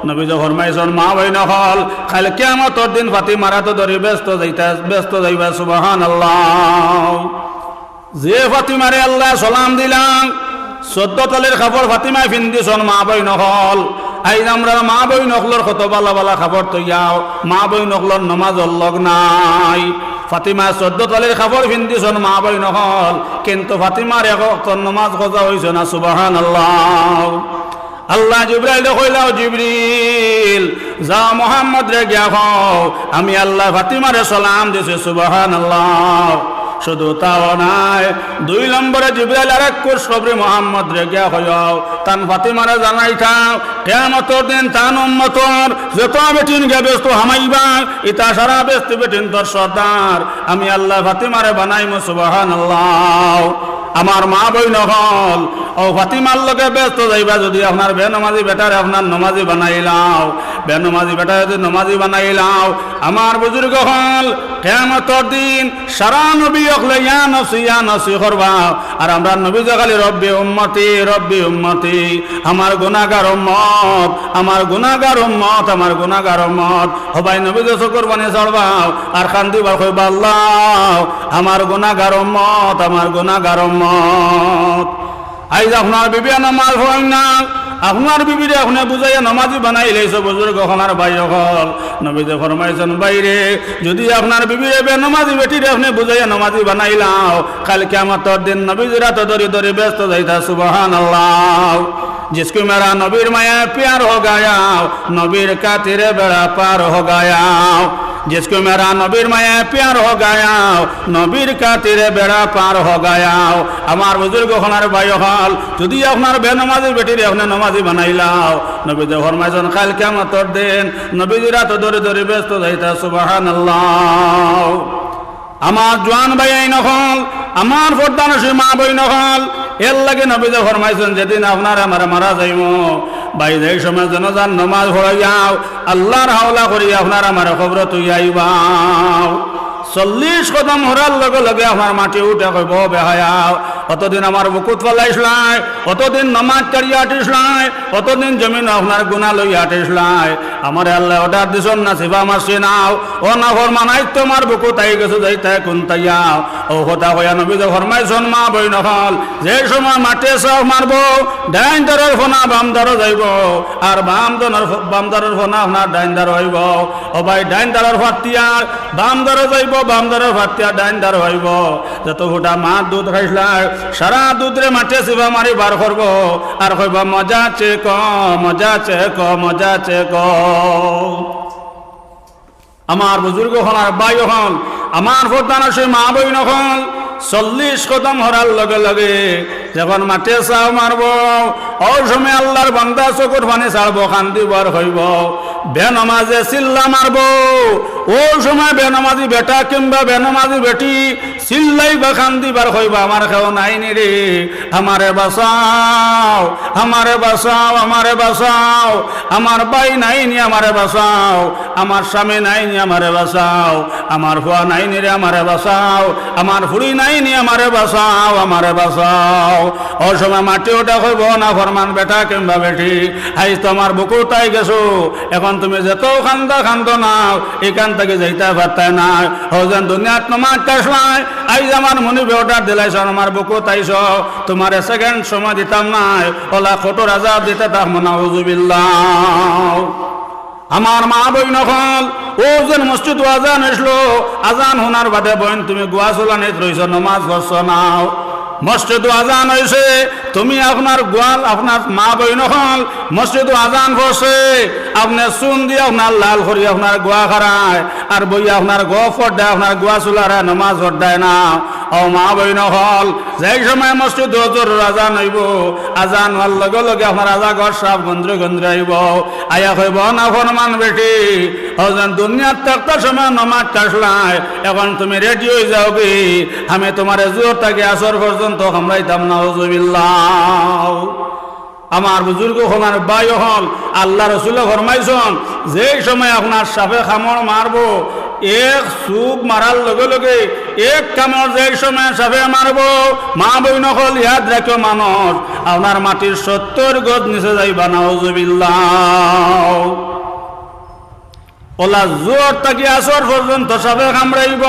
নবীজিয়ে ফরমাইছইন, মা বইন অকল, কাইল কিয়ামতর দিন ফাতিমার আতো ধরি বেহেস্তো যাইতা, বেহেস্তো যাইবা। সুবহানাল্লাহ। যে ফাতিমারে আল্লায় সালাম দিলা, চৌদ্দ তলির কাপড় ফাতিমায় ফিন্দিছইন, মা বইন অকল। আইজ আমরার মা বইন অকলর কত ভালা ভালা কাপড় থইয়াও, মা বইন অকলর নমাজর লগ নাই। ফাতিমায় চৌদ্দ তলির কাপড় ফিন্দিছইন মা বইন অকল, কিন্তু ফাতিমার এক ওয়াক্তর নমাজ কাজা অইছে না। সুবহানাল্লাহ। আল্লায় জিব্রাইলরে কইলা, ও জিব্রাইল, যাও মুহাম্মদরে গিয়া কও, আমি আল্লায় ফাতিমারে সালাম দিছি। সুবহানাল্লাহ। শুধু তাও নায়, দুই নম্বরে জিব্রাইল আরেক খুশখবরি মুহাম্মদরে গিয়া কইও, তান ফাতিমারে জানাইতা, কিয়ামতর দিন তান উম্মতর যত বেটিন গিয়া বেহেস্তো হামাইবা, ইতা সারা বেহেস্তি বেটিন্তর সর্দার আমি আল্লায় ফাতিমারে বানাইমু। সুবহানাল্লাহ। আমার মা বইন অকল, অউ ফাতিমার লগে বেহেস্তো যাইবা, যুদি আপনার বেনমাজি বেটারে আপনার নমাজি বানাইলাও, বেনমাজি বেটা যদি নমাজি বানাইলাও, আমার বুজুর্গ অকল, কিয়ামতর দিন সারা নবী অকলে ইয়া নফসি, ইয়া নফসি করবা, আর আমরার নবী যে খালি রব্বি উম্মতি, রব্বি উম্মতি, আমার গুনাগার উম্মত, আমার গুনাগার উম্মত, আমার গুনাগার উম্মত। ও ভাই, নবী যে চকুর পানি ছাড়বা আর কান্দিবা, কইবা, "আল্লাহ, আমার গুনাগার উম্মত, আমার গুনাগার উম্মত।" আইজ আপনার বিবিয়ে নমাজ পড়ইন না, আপনার বিবিরে আপনে বুঝাইয়া নমাজি বানাইলাইছো, বুজুর্গ অকল আর ভাই অকল। নবীজি ফরমাইছইন, "ভাইরে, যদি আপনার বিবিরে বেনমাজি বেটিরে আপনে বুঝাইয়া নমাজি বানাইলাও, কাইল কিয়ামতর দিন নবীজির আতো ধরি ধরি বেহেস্তো যাইতা।" সুবহানাল্লাহ। "জিসকো মেরা নবীর মায়ায় পিয়ার হো গায়া, নবীর খাতিরে বেড়া পার হো গায়া।" جس کو میرا نبیر میں پیار ہو گیا، নবীর খাতিরে বেড়া পার হো গায়া। আমার বুজুর্গ অকল আর ভাই অকল, যদি আপনার বেনমাজি বেটিরে আপনে নমাজি বানাইলাও, নবীজি ফরমাইছইন, কাইল কিয়ামতর দিন নবীজির আতো ধরি ধরি বেহেস্তো যাইতা। সুবহানাল্লাহ। আমার জোয়ান ভাইয়াইন অকল, আমার পর্দানশীন মা বইন অকল, এর লাগি নবীজি ফরমাইছইন, যেদিন আপনার আমার মারা যাইমু, ভাই, যেই সময় জানাজার নমাজ পড়াইয়াও, আল্লাহর হাওলা করি আপনার আমার কবরো থইয়া আইবাও। চল্লিশ কদম হরার লগে লগে আপনার মাটি উঠে কইবো, "বেহায়াও, অতদিন আমার বুকুত ফালাইছলায়, অতদিন নমাজ ছাড়িয়া আটিছলায়, অতদিন জমিনো আপনার গুনা লইয়া আটিছলায়, আমারে আল্লায় অর্ডার দিছইন না, সিফা মারছি নাও, ও নাফরমান, আইজ তো আমার বুকুত আই গেছো, যাইতায় কুনতাইয়া?" অউ কথা কইয়া নবীজি ফরমাইছইন, মা বইন অকল, যে সময় মাটিয়ে চাপ মারবো, ডাইন দারর ফনা বাম দারো যাইবো, আর বাম দারর ফ-, বাম দারর ফনা আপনার ডাইন দারো আইবো। ও ভাই, ডাইন দারর ফাত্তিয়া বাম দারো যাইবো, বাম দারর ফাত্তিয়া ডাইন দারো আইবো। যত ফুটা মার দুধ খাইছলায়, সারা দুধরে মাটিয়ে সিফা মারি বার করবো, আর কইবা, "মজা চেকো, মজা চেকো, মজা চেকো।" আমার বুজুর্গ অকল আর ভাই অকল, আমার পর্দানশীন মা বইন অকল, চল্লিশ কদম হরার লগে লগে যখন মাটিয়ে চাপ মারবো, অউ সময় আল্লাহর বান্দা চকুর পানি ছাড়বো, কান্দিবো আর কইবো, "বেনমাজে চিল্লা মারবো।" অউ সময় বেনমাজি বেটা কিংবা বেনমাজি বেটি চিল্লাইবা, কান্দিবা আর কইবা, "আমার কেউ নাই নি রে, আমারে বাঁচাও, আমারে বাঁচাও, আমারে বাঁচাও, আমার ভাই নাই নি, আমারে বাঁচাও, আমার স্বামী নাই নি, আমারে বাঁচাও, আমার ফুয়া নাই নি রে, আমারে বাঁচাও, আমার ফুড়ি নাই নি, আমারে বাঁচাও, আমারে বাঁচাও।" অউ সময় মাটি উঠে কইবো, "নাফরমান বেটা কিংবা বেটি, আইজ তো আমার বুকুত আই গেছো, এখন তুমি যেতাউ কান্দা কান্দো না, ইখান থাকি যাইতায় পারতায় না।" অউ যেন দুনিয়াত নমাজ ছাড়ছলায়, আইজ আমার মনিবে অর্ডার দিলাইছইন, আমার বুকুত আইছো, তুমারে সেকেন্ড সময় দিতাম নায়, অলা কঠোর আজাব দিতে থাকমু, নাউজুবিল্লাহ। আমার মা বইন অকল, অউ যেন মসজিদো আজান অইছলো, আজান হুনার বাদে বইন তুমি গুয়াছুলানিত রইছো, নমাজ পড়ছো নাও। মসজিদো আজান অইছে, তুমি আপনার গুয়াল, আপনার মা বইন অকল, মসজিদো আজান পড়ছে, আপনে চুন দি আপনার লাল করি আপনার গুয়া খারায়, আর বইয়া আপনার গফ পর্দায় আপনার গুয়াছুলারায় নমাজ পড়তায় না। ও মা বইন অকল, যেই সময় মসজিদো জোহরর আজান অইবো, আজান অওয়ার লগে লগে আপনার আজাঘর সাফ গন্ধরে গন্ধরে আইবো, আইয়া কইবো, "ও নাফরমান বেটি, অউ যেন দুনিয়াত থাকতা সময় নমাজ ছাড়ছলায়, এখন তুমি রেডি অই যাওগি, আমি তুমারে জোহর থাকি আসর পর্যন্ত কামড়াইতাম, নাউজুবিল্লাহ।" আমার বুজুর্গ অকল আর ভাই অকল, আল্লার রসুলে ফরমাইছইন, যেই সময় আপনার সাপে কামড় মারবো, এক চুপ মারার লগে লগে, এক কামড় যেই সময় সাপে মারবো, মা বইন অকল ইয়াদ রাখিও মানুষ, আপনার মাটির সত্তর গজ নিচে যাইবা, নাউজুবিল্লাহ। অলা জোহর থাকি আসর পর্যন্ত সাপে কামড়াইবো।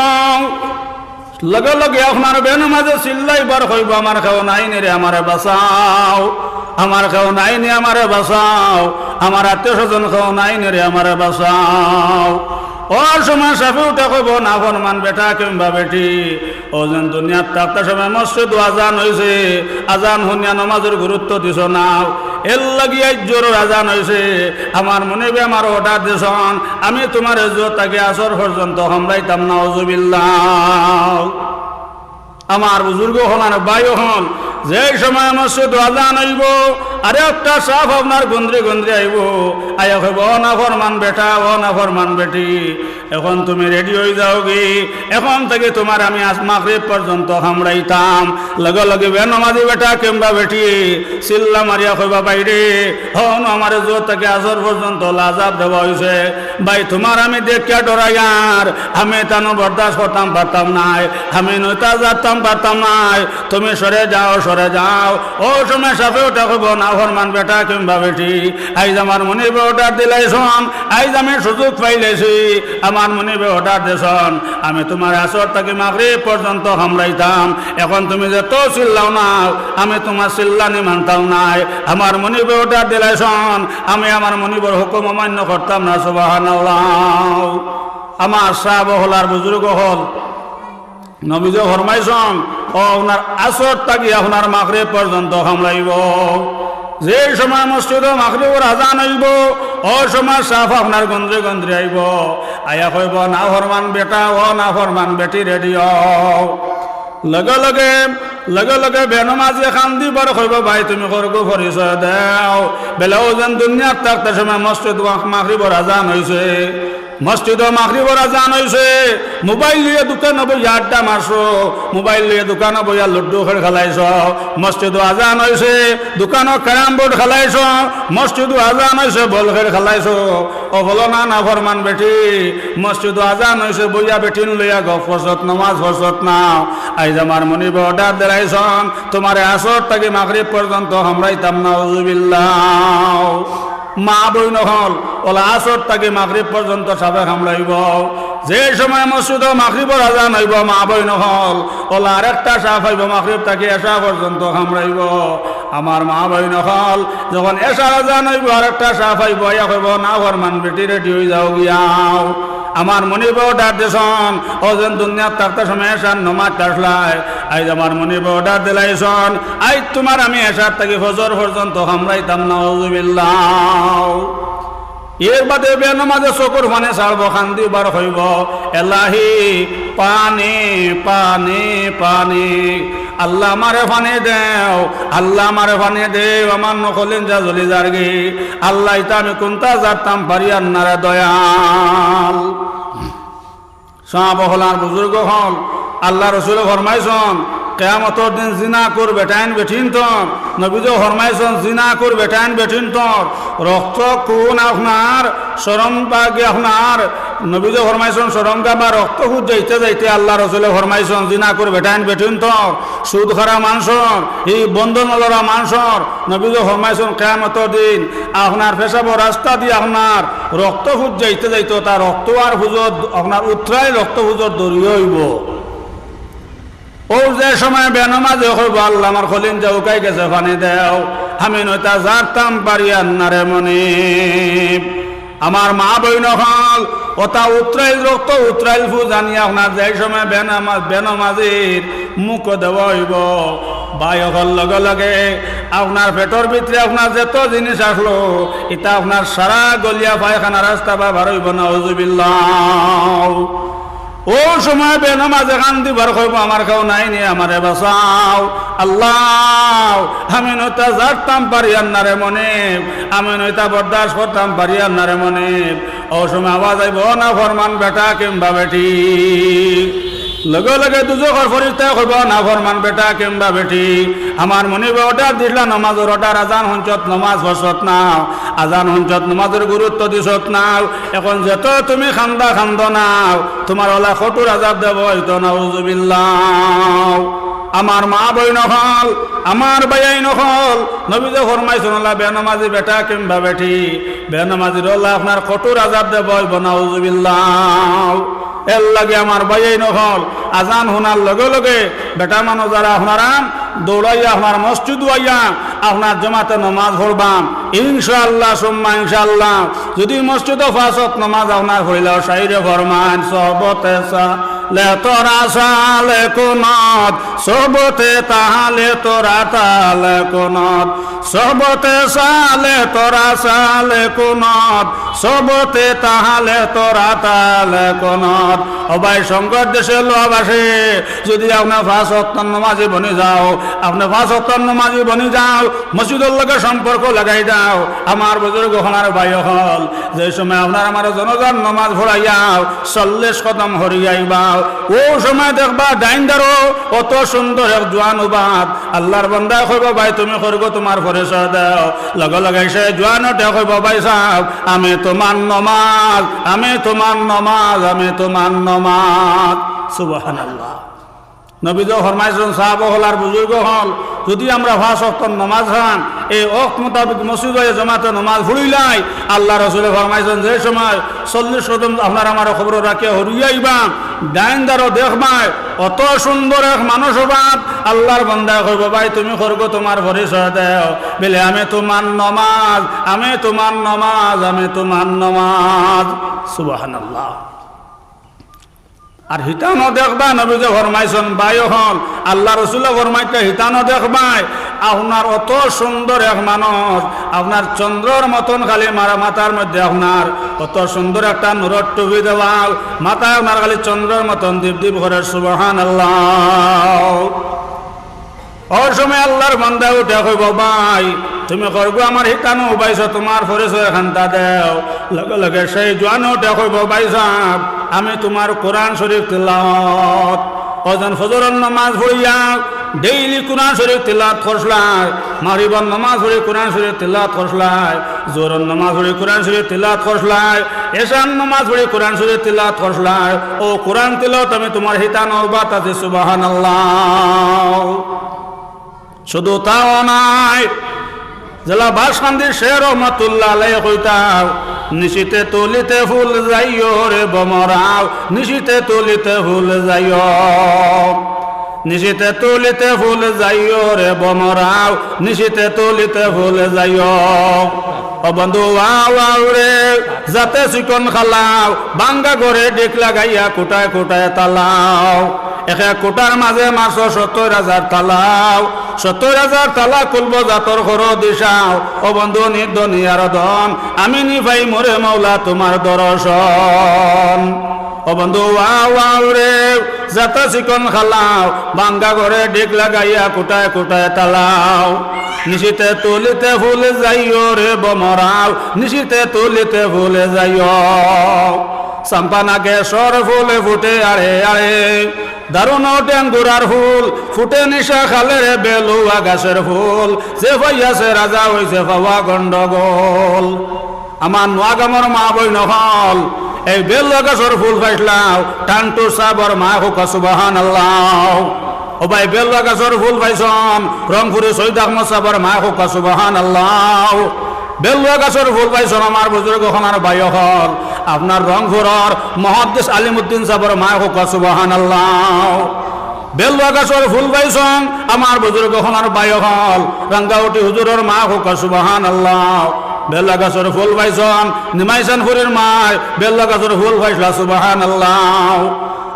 লগে লগে আপনার বেনমাজে চিল্লাইবো আর কইবো, "আমার কেউ নাই নি রে, আমারে বাঁচাও, আমার কেউ নাই নি, আমারে বাঁচাও, আমার আত্মীয় স্বজন কেউ নাই নি রে, আমারে বাঁচাও।" অউ সময় সাপে উঠে কইবো, "নাফরমান বেটা কিংবা বেটি, অউ যেন দুনিয়াত থাকতা সময় মসজিদো আজান অইছে, আজান হুনিয়া নমাজর গুরুত্ব দিছো না, এরলাগি আইজ জোহরর আজান অইছে, আমার মনিবে আমারে অর্ডার দিছইন, আমি তুমারে জোহর থাকি আসর পর্যন্ত কামড়াইতাম, নাউজুবিল্লাহ।" আমার বুজুর্গ অকল আর ভাই অকল, যেই সময় মসজিদো আজান অইবো, আরেকটা সাপ আপনার গন্ধরে গন্ধরে আইবো, আইয়া কইবো, "ও নাফরমান বেটা, ও নাফরমান বেটি, এখন তুমি রেডি অই যাওগি, এখন থাকি তুমার আমি আজ মাগরিব পর্যন্ত কামড়াইতাম।" লগে লগে বেনমাজি বেটা কিংবা বেটি চিল্লা মারিয়া কইবা, "ভাইরে, অখনো আমারে জোহর থাকি আসর পর্যন্ত আজাব দেওয়া অইছে। ভাই, তুমার আমি দেখিয়া ডরাইয়ার, আমি ইতানো বরদাস্ত করতাম পারতাম নায়, আমি নইতা জারতাম পারতাম নায়, তুমি সরে যাও, সরে যাও।" অউ সময় সাফে উঠা কইবো, "নাফরমান বেটা কিংবা বেটি, আইজ আমার মনিবে অর্ডার দিলাইছন, আইজ আমি সুযোগ পাইলাইছি, আমার মনিবে অর্ডার দিছন, আমি তুমার আসর থাকি মাগরিব পর্যন্ত কামড়াইতাম। এখন তুমি যেতো চিল্লাও না, আমি তুমার চিল্লানি মানতাম নায়। আমার মনিবে অর্ডার দিলাইছন, আমি আমার মনিবর হুকুম অমান্য করতাম না।" সুবহানাল্লাহ। আমার সাব অকল আর বুজুর্গ অকল, নবীজি ফরমাইছন, অউ আপনার আসর থাকি আপনার মাগরিব পর্যন্ত কামড়াইবো। যে সময় মসজিদো মাগরিবর আজান অইবো, অউ সময় সাফ আপনার গন্দ্রে গন্দ্রে আইবো। আইয়া কইবো, "নাফরমান বেটা, ও নাফরমান বেটি, রেডি অও।" লগে লগে, লগে লগে বেনমাজি কান্দিবার কইবো, "ভাই, তুমি করগু পরিচয় দেও।" বেলা অউ যেন দুনিয়াত থাকতে সময় মসজিদো মাগরিবর আজান অইছে। মসজিদো মাগরিবর আজান অইছে, মোবাইল লইয়া দোকানো বইয়া আড্ডা মারছো, মোবাইল লইয়া দোকানো বইয়া লুডু খেল খেলাইছো। মসজিদো আজান অইছে, দোকানো ক্যারাম বোর্ড খেলাইছো, মসজিদো আজান অইছে, বল খেল খেলাইছো। ও বলো না, নাফরমান বেটি, মসজিদো আজান অইছে, বইয়া বেটিন লইয়া গপ করছত, নমাজ পড়ছত না। আইজ আমার মনিবে অর্ডার দিলাইছন, তুমারে আসর থাকি মাগরিব পর্যন্ত কামড়াইতাম না, নাউজুবিল্লাহ। মা বইন অকল, অলা আসর থাকি মাগরিব পর্যন্ত সাফে কামড়াইবো। যে সময় মসজিদো মাগরিবর আজান অইবো, মা বইন অকল, অলা আরেকটা সাফ আইবো, মাগরিব থাকি এশা পর্যন্ত কামড়াইবো। আমার মা বইন অকল, যখন এশার আজান অইবো, আরেকটা সাফ আইবো, আইয়া কইবো, "নাফরমান বেটি, রেডি অই যাও গিয়াও।" আমার মনিবে অর্ডার দিছন, অউ যেন দুনিয়াত থাকতে সময় এশার নমাজ আছলায়, আইজ আমার মনিবে অর্ডার দিলাইছন, আইজ তুমার আমি এশার থাকি ফজর পর্যন্ত কামড়াইতাম না, নাউজুবিল্লাহ। এর বাদে বেনমাজে চকুর পানি ছাড়বো, কান্দিবার কইবো, "এলাহি, পানি, পানি, পানি, আল্লাহ আমারে পানি দেও, আল্লাহ আমারে পানি দেও, আমার নু কলিজা জ্বলি যারগি, আল্লাহ ইতা আমি কুনতা জারতাম পারিয়ার না রে দয়াল।" সাব অকল আর বুজুর্গ অকল, আল্লার রসুলে ফরমাইছন, কিয়ামতর দিন জিনাকুর বেটাইন বেটিন্তর, নবীজি ফরমাইছন, জিনাকুর বেটাইন বেটিন্তর রক্ত খুন আপনার শরম পাগি আপনার, নবীজি ফরমাইছন, শরম গাবা রক্ত খুঁজ যাইতে যাইতে আল্লার রসুলে ফরমাইছন, জিনাকুর বেটাইন বেটিন্তর, সুদ খারা মানষর, ই বন্ধন লড়া মানষর, নবীজি ফরমাইছন, কিয়ামতর দিন আপনার পেশাবর রাস্তা দি আপনার রক্ত খুঁজ যাইতে যাইতে, তার রক্ত আর খুঁজর, আপনার উতরাইল রক্ত খুঁজর দরিয়া অইবো। অউ যে সময় বেনমাজে কইবো, "আল্লাহ, আমার কলিজা হুকাই গেছে, পানি দেও, আমি নইতা জারতাম পারিয়ার না রে মনিব।" আমার মা বইন অকল, অতা উতরাইল রক্ত, উতরাইল ফুজ আনিয়া আপনার যে সময় বেনমা-, বেনমাজির মুখো দেওয়া অইবো, ভাই অকল, লগে লগে আপনার পেটর ভিতরে আপনার যত জিনিস আছলো, ইতা আপনার সারা গলিয়া পায়খানা রাস্তা বা বার অইবো, নাউজুবিল্লাহ। অউ সময় বেনমাজে কান্দিবার কইবো, "আমার কেউ নাই নি, আমারে বাঁচাও। আল্লাহ, আমি নইতা জারতাম পারিয়ার না রে মনিব, আমি নইতা বরদাস্ত করতাম পারিয়ার না রে মনিব।" অউ সময় আওয়াজ আইবো, "ও নাফরমান বেটা কিংবা বেটি।" লগে লগে দুজখর ফিরিস্তায় কইবো, "ও নাফরমান বেটা কিংবা বেটি, আমার মনিবে অর্ডার দিছলা, নমাজর অর্ডার, আজান হুনছত, নমাজ পড়ছত না, আজান হুনছত, নমাজর গুরুত্ব দিছত না, এখন যেত তুমি কান্দা কান্দো না, তুমার অলা কঠোর আজাব দেওয়া অইতো, নাউজুবিল্লাহ।" আমার মা বইন অকল, আমার ভাইয়াইন অকল, নবীজি ফরমাইছন, অলা বেনমাজি বেটা কিংবা বেটি, বেনমাজির অলা আপনার কঠোর আজাব দেওয়া অইবো, নাউজুবিল্লাহ। এরলাগি আমার ভাইয়াইন অকল, আজান হুনার লগে লগে বেটা মানুষ যারা আপনারা দৌড়াইয়া আপনার মসজিদো আইয়া আপনার জমাতে নমাজ পড়বা, ইনশাআল্লাহ সুম্মা ইনশাআল্লাহ। যুদি মসজিদো পাঁচ ওয়াক্ত নমাজ আপনার পড়িলাও, শাইরে ফরমাইন, "সহবতে সালে তোরা সালে কুনত, সোহবতে তাহলে তোরা তাহলে কুনত, সোহবতে সালে তোরা সালে কুনত, সোহবতে তাহলে তোরা তাহলে কুনত। ও ভাই, সঙ্গত দেশর লোক আসে, যদি আপনে পাঁচ ওয়াক্ত নমাজি বনি যাও, আপনে পাঁচ ওয়াক্ত নমাজি বনি যাও, মসজিদর লগে সম্পর্ক লাগাই দাও, আমার বুজুর্গ অকল আর ভাই অকল, যে সময় আপনার আমার জানাজার নমাজ পড়াইয়াও, চল্লিশ কদম হরিয়াইবাও, ও সময় দেখবা ডাইন দারো অত সুন্দর এক জোয়ান উবাত, আল্লার বান্দায় কইবো, "ভাই, তুমি করগো তুমার পরিচয় দেও।" লগে লগে সে জোয়ান উঠে কইবো, "ভাই সাব, আমি তুমার নমাজ, আমি তুমার নমাজ, আমি তুমার নমাজ।" সুবহানাল্লাহ। নবীজি ফরমাইছইন, সাহাবা অকল আর বুজুর্গ অকল, যদি আমরা পাঁচ ওয়াক্ত নমাজ খান, এই ওয়াক্ত মোতাবেক মসজিদো জমাতে নমাজ পড়িলাই, আল্লার রসুলে ফরমাইছইন, যে সময় চল্লিশ কদম আপনার আমার কবরো রাখিয়া হরিয়াইবা, ডাইন দারো দেখবায়, অত সুন্দর এক মানুষ উবাত, আল্লার বান্দায় কইবো, "ভাই, তুমি করগো তুমার পরিচয় দেও।" বলে, "আমি তুমার নমাজ, আমি তুমার নমাজ, আমি তুমার নমাজ।" সুবহানাল্লাহ। আর হিতানো দেখবা, নবীজি ফরমাইছইন, ভাই অকল, আল্লার রসুলে ফরমাইতা, হিতানো দেখবায়, আপনার অত সুন্দর এক মানুষ, আপনার চন্দ্রর মতন খালি মারা মাথার মধ্যে আপনার অত সুন্দর একটা নূরর টুপি দেওয়া, মাথায় আপনার খালি চন্দ্রর মতন দীপ দীপ করে, সুবহানাল্লাহ। ও সময় আল্লার বান্দা উঠে কইবো, "ভাই, তুমি করগো আমার হিতানো উবাইছো, তুমার পরিচয় খান্তা দেও।" লগে লগে সেই জোয়ান উঠে কইবো, "ভাই সাব, আমি তুমার কোরআন শরীফ তিলাওয়াত।" ওজন ফজরর নমাজ পড়িয়া ডেইলি কোরআন শরীফ তিলাওয়াত করছলায়, মাগরিবর নমাজ পড়ি কোরআন শরীফ তিলাওয়াত করছলায়, জোহরর নমাজ পড়ি কোরআন শরীফ তিলাওয়াত করছলায়, এশার নমাজ পড়ি কোরআন শরীফ তিলাওয়াত করছলায়। ও কোরআন তিলাওয়াত আমি তুমার হিতানো উবাত আছি, সুবহানাল্লাহ। শুধু তাও নায়, যেলা বাসকান্দি শেখ রহমতুল্লাহ আলাইহি কইতা, "নিশিতে তুলিতে ফুল যাইও রে বমরাও, নিশিতে তুলিতে ফুল যাইও।" নিশিতে তুলিতে ফুল যাইও রে বমরাও, নিশিতে তুলিতে ফুল যাইও। ও বন্ধু, আও আও রে, যাতে চিকন খালাও, ভাঙ্গা ঘরে ডিগ লাগাইয়া কুটায় কুটায় তালাও। এক এক কুটার মাঝে মারছো সত্তর হাজার তালাও, সত্তর হাজার তালা খুলবো যাতর করো দিশাও। ও বন্ধু, নির দুনিয়ার ধন, আমি নি পাইমু রে মৌলা তুমার দর্শন। ও বন্ধু, আও আও রে, যাতে চিকন খালাও, ভাঙ্গা ঘরে ডিগ লাগাইয়া কুটায় কুটায় তালাও। নিশিতে তুলিতে ফুল যাইও রে বমরাও, নিশিতে তুলিতে ফুল যাইও। চাম্পা নাগেশ্বর ফুল ফুটে আড়ে আড়ে, দারুণ টেঙ্গুরার ফুল ফুটে নিশা খালের বেলুয়া গাছের ফুল, যে পাইয়াছে রাজা অইছে পাওয়া গন্ডগোল। আমার নোয়াগামর মা বইন অকল, এই বেলুয়া গাছর ফুল পাইছলাও, টান্টু সাবর মায় কউক্কা সুবহানাল্লাহ। ও ভাই, বেলুয়া গাছর ফুল পাইছন, রংপুরি সৈয়দ আহমদ সাবর মায় কউক্কা সুবহানাল্লাহ। বেলুয়া গাছর ফুল পাইছন আমার বুজুর্গ অকল আর ভাই অকল, আপনার রংপুরর মুহাদ্দিস আলিমউদ্দিন সাবর মায় কউক্কা সুবহানাল্লাহ। বেলুয়া গাছর ফুল পাইছন আমার বুজুর্গ অকল আর ভাই অকল, রাঙ্গাউটি হুজুরর মায় কউক্কা সুবহানাল্লাহ। বেলুয়া গাছর ফুল পাইছন নিমাইশানপুরর মায়, বেলুয়া গাছর ফুল পাইছলা সুবহানাল্লাহ।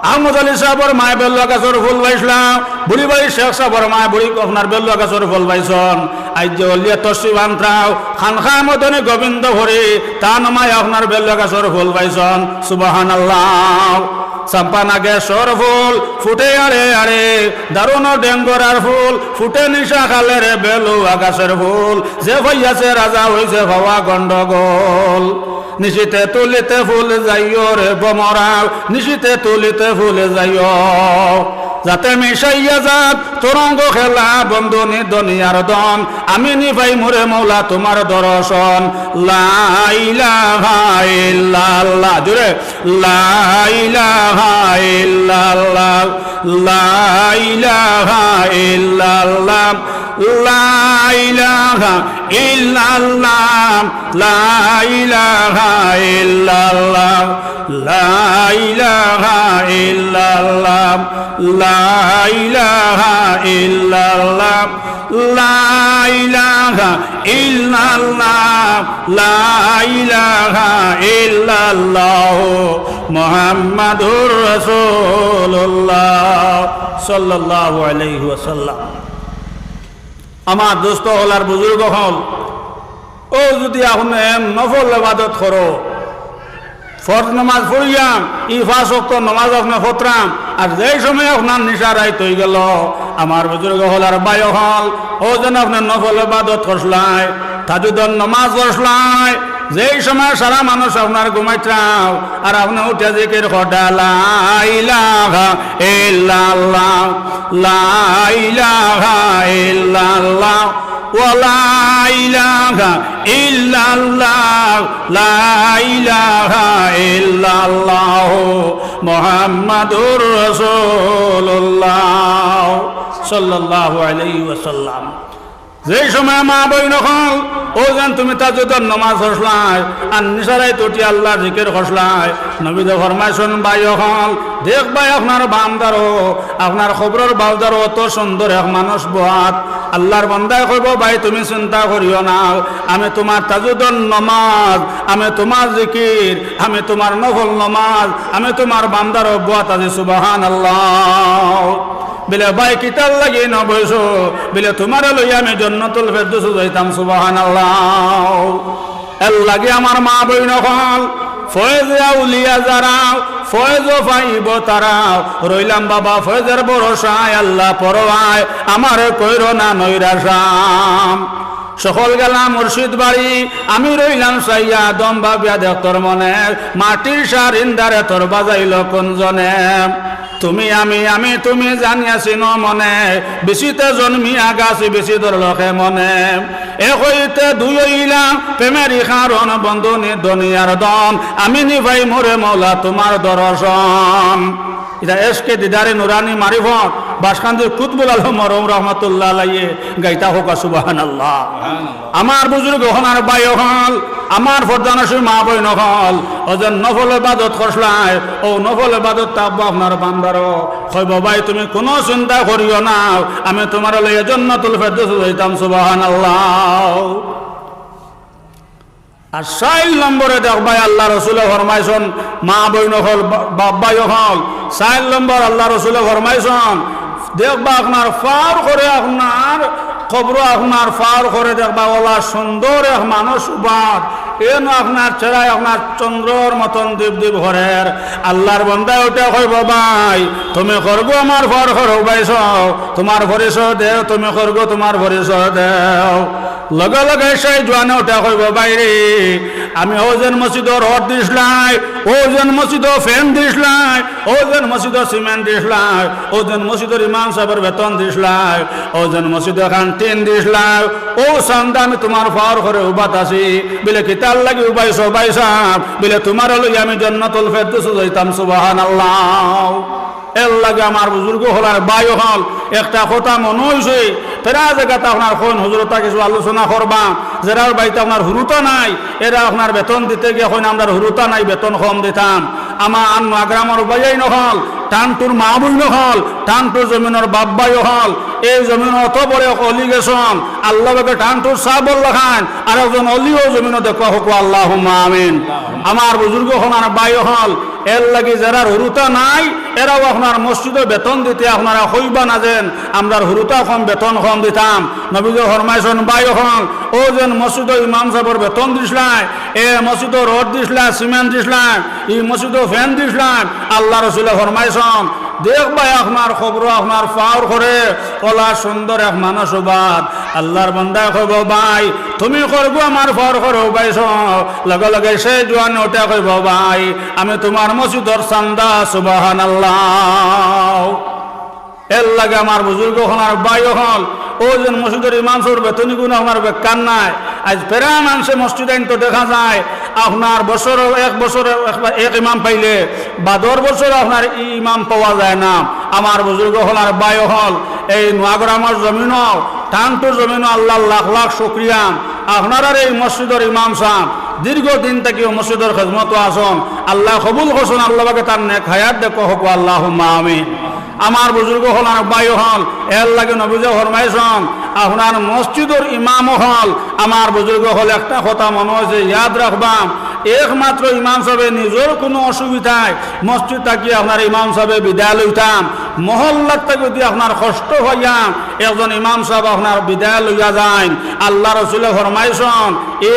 আহমদ আলী সাবর মায় বেলুয়া গাছর ফুল পাইছলা, বুড়িবাড়ির শেখ সাবর মায় বুড়ি আপনার বেলুয়া গাছর ফুল পাইছন। আইজ যে অলিয়ে তশরিফ আনত্রাও, খানকায় মদনী গোবিন্দপুরী, তান মায় আপনার বেলুয়া গাছর ফুল পাইছন। সুবহানাল্লাহ। চাম্পা নাগেশ্বর ফুল ফুটে আড়ে আড়ে, দারুণ টেঙ্গুরার ফুল ফুটে নিশা খালের বেলুয়া গাছর ফুল, যে পাইয়াছে রাজা অইছে পাওয়া গন্ডগোল। নিশিতে তুলিতে ফুল যাইও রে বমরাও, নিশিতে তুলিতে ফুল যাইও। যাতে মিশাইয়া যাত তরঙ্গ খেলা বন্ধু নির দুনিয়ার ধন, আমি নি পাইমু রে মৌলা তুমার দর্শন। লা ইলাহা ইল্লাল্লাহ, জোরে। লা ইলাহা ইল্লাল্লাহ, লা ইলাহা ইল্লাল্লাহ, লা ইলাহা ইল্লাল্লাহ, লা ইলাহা ইল্লাল্লাহ, লা ইলাহা ইল্লাল্লাহ, লা ইলাহা ইল্লাল্লাহ, লা ইলাহা ইল্লাল্লাহ, লা ইলাহা ইল্লাল্লাহ। মুহাম্মাদুর রাসূলুল্লাহ সাল্লাল্লাহু আলাইহি ওয়াসাল্লাম। আমার দোস্ত অকল আর বুজুর্গ অকল, অউ যুদি আপনে নফল ইবাদত করো, ফরজ নমাজ পড়িয়াম, ই পাঁচ ওয়াক্ত নমাজ আপনে পড়রাম, আর যেই সময় আপনার নিশা রাইত অইগেল, আমার বুজুর্গ অকল আর ভাই অকল, অউ যেন আপনে নফল ইবাদত করছলায়, তাহাজ্জুদর নমাজ পড়ছলায়, যেই সময় সারা মানুষ আপনার ঘুমাইতরাও, আর আপনে উঠিয়া জিকির কররা, লা ইলাহা ইল্লাল্লাহ, লা ইলাহা ইল্লাল্লাহ, ওয়া লা ইলাহা ইল্লাল্লাহ, লা ইলাহা ইল্লাল্লাহ, মুহাম্মাদুর রাসূলুল্লাহ সাল্লাল্লাহু আলাইহি ওয়াসাল্লাম। যেই সময় মা বইন অকল, অউ যেন তুমি তাহাজ্জুদর নমাজ পড়ছলায়, আর নিশা রাইত উঠি আল্লার জিকির করছলায়, নবীয়ে ফরমাইছইন, ভাই অকল, দেখবায় আপনার বামদারো, আপনার কবরর বামদারো অত সুন্দর এক মানুষ বওয়াত। আল্লার বান্দায় কইবো, ভাই তুমি চিন্তা করিও না, আমি তুমার তাহাজ্জুদর নমাজ, আমি তুমার জিকির, আমি তুমার নফল নমাজ, আমি তুমার বামদারো বওয়াত আছি। সুবহানাল্লাহ। বিলে, ভাই কিতার লাগি নবইছো? বিলে, তুমারে লইয়া আমি জান্নাতুল ফেরদৌসো যাইতাম। সুবহানাল্লাহ। এরলাগি আমার মা বইন অকল, ফয়েজে আউলিয়া যারা, ফয়েজও পাইবো তারা। রইলাম বাবা ফয়েজর ভরসায়, আল্লা পরোয়ায়, আমারে কইরো না নৈরাশা। সকল গেলা মুর্শিদ বাড়ি, আমি রইলাম চাইয়া, দম ভাবিয়া দেখ তোর মনে, মাটির সারিন্দারে তোর বাজাইল কোন জনে। তুমি আমি, আমি তুমি জানিয়া চিনো মনে, বিচিতে জন্মিয়া গাছি বিচি ধরল কে মনে। এক হইতে দুই হইলাম প্রেমেরই কারণ, বন্ধু নি দুনিয়ার ধন, আমি নি পাইমু রে মৌলা তুমার দর্শন। ইটা এশকে দিদারে নুরানি মারিফত, বাসকান্দির কুতবুল আলম মরহুম রহমতুল্লাহ আলাইহি গাইতা, কউক্কা সুবহানাল্লাহ। আমার বুজুর্গ অকল আর ভাই অকল, আমার পর্দানশীন মা বইন অকল, অউ যেন নফল ইবাদত করছলায়, অউ নফল ইবাদত থাকবো আপনার বান্দারো। কইবো, ভাই তুমি কুনু চিন্তা করিও না, আমি তুমারে লইয়া জান্নাতুল ফেরদৌসো যাইতাম। সুবহানাল্লাহ। আর চাইর নম্বরে দেখবায় আল্লার রসুলে ফরমাইছইন, মা বইন অকল, বা-, বাপ ভাই অকল, চাইর নম্বর আল্লার রসুলে ফরমাইছইন, দেখবা আপনার পাওর করে, আপনার কবরো আপনার পাওর করে দেখবা অলা সুন্দর এক মানুষ উবাত, এন আপনার চেহারায় আপনার চন্দ্রর মতন দীপ দীপ করের। আল্লার বান্দায় উঠিয়া কইবো, ভাই তুমি করগু আমার পাওর করে উবাইছো, তুমার পরিচয় দেও, তুমি করগু তুমার পরিচয় দেও। লগে লগে সেই জোয়ানে উঠিয়া কইবো, ভাইরে, আমি অউ যেন মসজিদো রড দিছলায়, অউ যেন মসজিদো ফেন দিছলায়, অউ যেন মসজিদো সিমেন্ট দিছলায়, অউ যেন মসজিদর ইমাম সাবর বেতন দিছলায়, অউ যেন মসজিদো খান টিন দিছলায়, অউ চান্দা আমি তুমার পাওর করে উবাত আছি। বিলে কিতার লাগি উবাইছো ভাইসাব? বিলে তুমারে লইয়া আমি জান্নাতুল ফেরদৌসো যাইতাম। সুবহানাল্লাহ। এরলাগি আমার বুজুর্গ অকল আর ভাই অকল, একটা কথা মনো অইছে, প্রায় জাগাত আপনার কইন হুজুরতা কিছু আলোচনা করবা, যেরার বাড়িত আপনার হুরুতা নাই, এরা আপনার বেতন দিতে গিয়া কইন, আমরার হুরুতা নাই, বেতন কম দিতাম। আমার আর নোয়াগ্রামর ভাইয়াইন অকল, টানটুর মা বইন অকল, টানটুর জমিনর বাপ ভাই অকল, এই জমিনো অত বড় এক অলি গেছইন, আল্লা পাকে টানটুর সাবর লাখান আরেকজন অলি অউ জমিনো দেখউক্কা, কউক্কা আল্লাহুম্মা আমিন। আমার বুজুর্গ অকল আর ভাই অকল, এরলাগি যেরার হুরুতা নাই, এরাও আপনার মসজিদো বেতন দিতে আপনারা কইবা না যেন আমরার হুরুতা কম, বেতন কম দিতাম। নবীজি ফরমাইছইন, ভাই অকল, অউ যেন মসজিদো ইমাম সাবর বেতন দিছলায়, এ মসজিদো রড দিছলায়, সিমেন্ট দিছলায়, ই মসজিদো ফেন দিছলায়, আল্লার রসুলে ফরমাইছইন, দেখবায় আপনার কবরো আপনার পাওর করে অলা সুন্দর এক মানুষ উবাত। আল্লার বান্দায় কইবো, ভাই তুমি করগু আমার পাওর করে উবাইছো। লগে লগে সেই জোয়ানে উঠিয়া কইবো, ভাই আমি তুমার মসজিদর চান্দা। সুবহানাল্লাহ। এরলাগি আমার বুজুর্গ অকল আর ভাই অকল, অউ যেন মসজিদর ইমাম সাবর বেতন ইগুন আপনার বেকার নায়। আইজ প্রায় মানষে মসজিদ আইন তো দেখা যায়, আপনার বছরো এক বছরো একবার এক ইমাম পাইলে, বাদর বছর আপনার ই ইমাম পাওয়া যায় না। আমার বুজুর্গ অকল আর ভাই অকল, এই নোয়াগ্রামর জমিনো, টানটুর জমিনো আল্লার লাখ লাখ শুকরিয়া। আপনারার এই মসজিদর ইমাম সাব দীর্ঘ দিন থাকি অউ মসজিদর খেদমতো আছইন, আল্লায় কবুল করছইন, আল্লা পাকে তান নেক হায়াত দেখউক্কা, কউক্কা আল্লাহুম্মা আমিন। আমার বুজুর্গ অকল আর ভাই অকল, এরলাগি নবীজি ফরমাইছইন, আপনার মসজিদর ইমাম অকল, আমার বুজুর্গ অকল, একটা কথা মনো আছে, ইয়াদ রাখবা, একমাত্র ইমাম সাবে নিজর কুনু অসুবিধায় মসজিদ থাকি আপনার ইমাম সাবে বিদায় লইতা, মহল্লাত থাকি যদি আপনার কষ্ট অইয়া একজন ইমাম সাব আপনার বিদায় লইয়া যাইন, আল্লার রসুলে ফরমাইছন,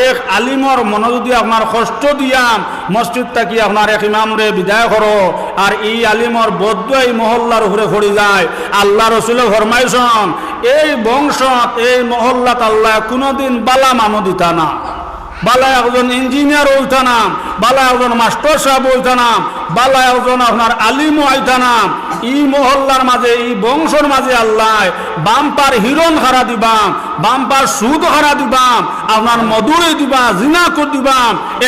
এক আলিমর মনো যদি আপনার কষ্ট দিয়া মসজিদ থাকি আপনার এক ইমামরে বিদায় করো, আর ই আলিমর বদদোয়া ই মহল্লার উপরে পড়ি যায়, আল্লার রসুলে ফরমাইছন, এই বংশত, এই মহল্লাত আল্লায় কুনুদিন বালা মানুষ দিতা না, বালা একজন ইঞ্জিনিয়ার অইতা না, বালা একজন মাস্টার সাব অইতা না, বালা একজন আপনার আলিমও আইতা না। ই মহল্লার মাঝে, ই বংশর মাঝে আল্লায় বাম্পার হিরন খারা দিবা, বাম্পার সুদ খারা দিবা, আপনার মধুরে দিবা, জিনা করি দিবা।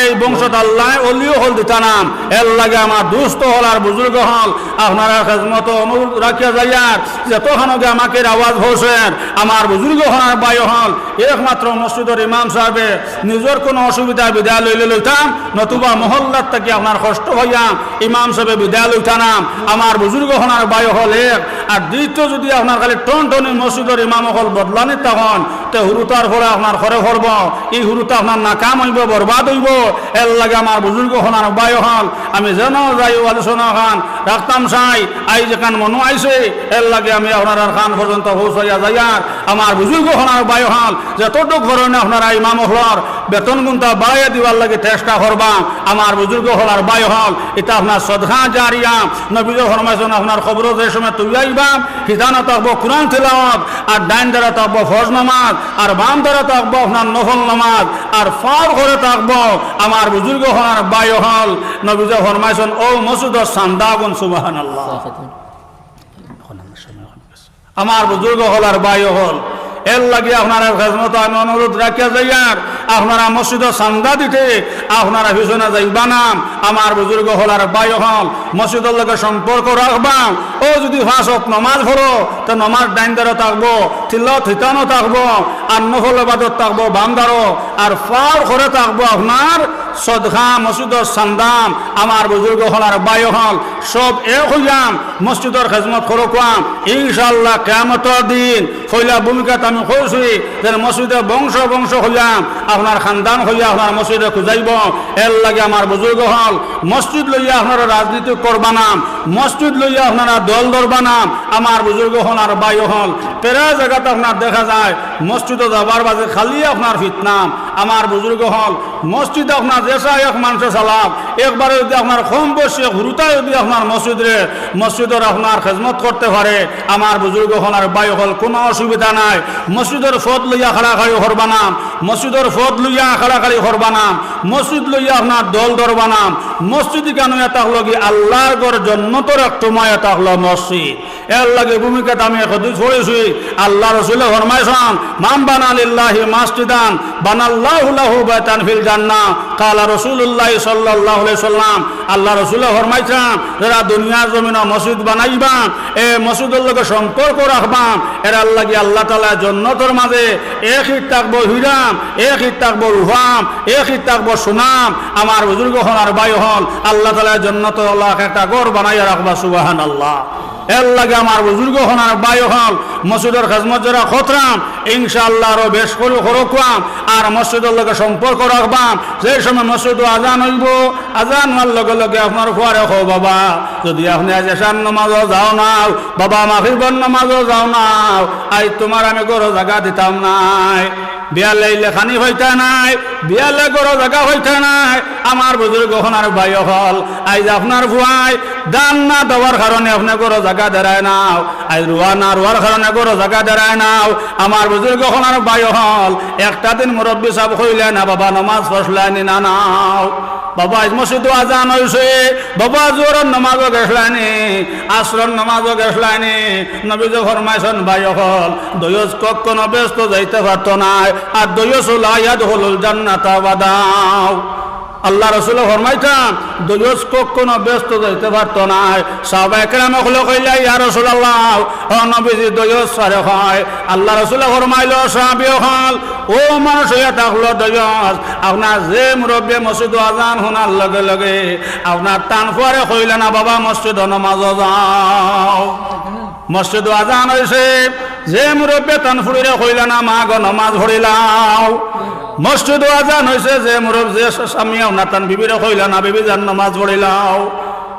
এই বংশত আল্লায় অলি অকল দিতা না। এর লাগি আমার দুস্ত অকল আর বুজুর্গ অকল, আপনারার খেজমতো অনুরোধ রাখিয়া যাইয়ার, যতখানো গিয়া আমাকে আওয়াজ পৌঁছের, আমার বুজুর্গ অকল আর ভাই অকল, একমাত্র মসজিদর ইমাম সাবে নিজর কুনু অসুবিধা বিদায় লইলে লইতা, নতুবা মহল্লাত থাকি আপনার কষ্ট অইয়া ইমাম সাবে বিদায় লইতা না। আমার বুজুর্গ অকল আর ভাই অকল এক, আর দ্বিতীয় যদি আপনার খালি টনটনি মসজিদর ইমাম অকল বদলানি তখন, তে হুরুতার ফলে আপনার ঘরে পড়ব, ই হুরুতা আপনার নাকাম অইব, বরবাদ অইব। এর লাগি আমার বুজুর্গ অকল আর ভাই অকল, আমি যেন যাই আলোচনা খান রাখতাম চাই, আইজ যেখান মনো আইছে, এর লাগি আমি আপনারার কান পর্যন্ত পৌঁছাইয়া যাইয়ার। আমার বুজুর্গ অকল আর ভাই অকল, যতটুক পারইন আপনারা ইমাম অকলর বেতন গুনতা বাড়াইয়া দিবার লাগি চেষ্টা করবা। আমার বুজুর্গ অকল আর ভাই অকল, ইটা আপনার সদকা জারিয়া। নবীয়ে ফরমাইছন, আপনার কবরো যে সময় তুলিয়া আইবা, হিদানো থাকবো কোরআন তিলাওয়াত, আর ডাইন দ্বারা থাকবো ফরজ নামাজ, আর বাম দ্বারা থাকবো আপনার নফল নামাজ, আর ফাওর ঘরে থাকবো আমার বুজুর্গ অকল আর ভাই অকল। নবীয়ে ফরমাইছন, ও মসজিদর চান্দা গুন, সুবহানাল্লাহ। আমার বুজুর্গ অকল আর ভাই অকল, এর লাগি আপনারার খেজমতো আমি অনুরোধ রাখিয়া যাইয়ার, আপনারা মসজিদো চান্দা দিতে আপনারা পিছনে যাইবা না। আমার বুজুর্গ অকল আর ভাই অকল, মসজিদর লগে সম্পর্ক রাখবা। ও যদি পাঁচ ওয়াক্ত নমাজ পড়ো, তে নমাজ ডাইন দ্বারো থাকবো, তিলাওয়াত হিদানো থাকবো, আর নফল ইবাদত থাকবো বাম দ্বারো, আর ফাওর ঘরে থাকবো আপনার সদকা, মসজিদর চান্দা। আমার বুজুর্গ অকল আর ভাই অকল, সব এক অইয়াম, মসজিদর খেজমত করো কুয়াম, ইনশাআল্লাহ কিয়ামতর দিন পয়লা ভূমিকাত আমি কইছি যে মসজিদে বংশ বংশ অইয়াম, আপনার খানদান অইয়া আপনার মসজিদে খুজাইব। এর লাগি আমার বুজুর্গ অকল, মসজিদ লইয়া আপনারা রাজনীতি করবা না, মসজিদ লইয়া আপনারা দল ধরবা না। আমার বুজুর্গ অকল আর ভাই অকল, প্রায় জাগাত আপনার দেখা যায় মসজিদো যাবার বাদে খালি আপনার ফিতনা। আমার বুজুর্গ অকল, মসজিদ আপনার যেছা এক মানষে চালাক, একবারে যদি আপনার কম বয়সী এক হুরুতায় যদি আপনার মসজিদরে, মসজিদর আপনার খেজমত করতে পারে, আমার বুজুর্গ অকল আর ভাই অকল, কুনু অসুবিধা নাই। মসজিদর পদ লইয়া কাড়াকাড়ি করবা না, মসজিদর পদ লইয়া কাড়াকাড়ি করবা না, মসজিদ লইয়া আপনার দল ধরবা না। মসজিদ ইখান অইয়া থাকলো গি আল্লার ঘর, জন্নতর এক টুমা অইয়া থাকলো মসজিদ। এর লাগি ভূমিকাত আমি এক হাদিস পড়ছি, আল্লার রসুলে ফরমাইছন, মান বানা লিল্লাহি মাসজিদান বানাল্লাহু লাহু বাইতান ফিল জান্নাহ। ক্বালা রাসূলুল্লাহ সাল্লাল্লাহু আলাইহি ওয়াসাল্লাম, আল্লার রসুলে ফরমাইছন, যেরা দুনিয়ার জমিনো মসজিদ বানাইবা, এ মসজিদর লগে সম্পর্ক রাখবা, এরার লাগি আল্লাহ তাআলা জন্নতর মাঝে এক ইট থাকবো হীরাম, এক ইট থাকবো রুফাম, এক ইট থাকবো সোনাম। আমার বুজুর্গ অকল আর ভাই অকল, আল্লাহ তাআলা জন্নতো আল্লাহ একটা ঘর বানাইয়া রাখবা, সুবহানাল্লাহ। এর লাগি আমার বুজুর্গ অকল আর ভাই অকল, মসজিদর খেজমত যেরা কররাম, ইনশাআল্লাহ আরো বেশ করি করো কুয়াম, আর মসজিদর লগে সম্পর্ক রাখবাম। যে সময় মসজিদো আজান অইবো, আজান অওয়ার লগে লগে আপনার ফুয়ারে কও, বাবা, যদি আপনে আইজ এশার নমাজো যাও নাও, বাবা, মাগরিবর নমাজো যাও নাও, আইজ তুমার আমি ঘরো জাগা দিতাম নায়। বিয়ালে ইলে খানি পাইতা নায়, বিয়ালে ঘরো জাগা পাইতা নায়। আমার বুজুর্গ অকল আর ভাই অকল, আইজ আপনার ফুয়ায় ধান না দেওয়ার কারণে আপনে ঘরো জাগা দেরায় নাও, আইজ রুয়া না রুয়ার কারণে ঘরো জাগা দেরায় নাও। আমার বুজুর্গ অকল আর ভাই অকল, একটা দিন মুরব্বি সাব কইলা না, বাবা, নমাজ পড়ছলায় নি না নাও? বাবা, আইজ মসজিদো আজান অইছে, বাবা, জোহরর নমাজো গেছলায় নি, আসরর নমাজো গেছলায় নি? নবীজি ফরমাইছন, ভাই অকল, দৈয়স কখনো বেহেস্তো যাইতে পারতো নায়, আর দৈয়সু লা ইয়াদখুলুল জান্নাতা আবাদা। আল্লার রসুলে ফরমাইছন, দৈয়স কখনো বেহেস্তো যাইতে পারতো নায়। সাহাবায়ে কেরাম অকলে কইলা, ইয়া রাসূলুল্লাহ, ও নবীজি, দৈয়স কারে কয়? আল্লার রসুলে ফরমাইলা, সাহাবী অকল, অউ মানুষ অইয়া থাকলো দৈয়স, আপনার যে মুরব্বিয়ে মসজিদো আজান হুনার লগে লগে আপনার তান ফুয়ারে কইলা না, বাবা, মসজিদো নমাজো যাও। মসজিদো আজান অইছে, যে মুরব্বিয়ে তান ফুড়িরে কইলা না, "মা গো, নমাজ পড়িলাও।" মসজিদো আজান অইছে, যে মুরব্বি, যে স্বামী অইলা না, তান বিবিরে কইলা না, "বিবি যান, নমাজ পড়িলাও।"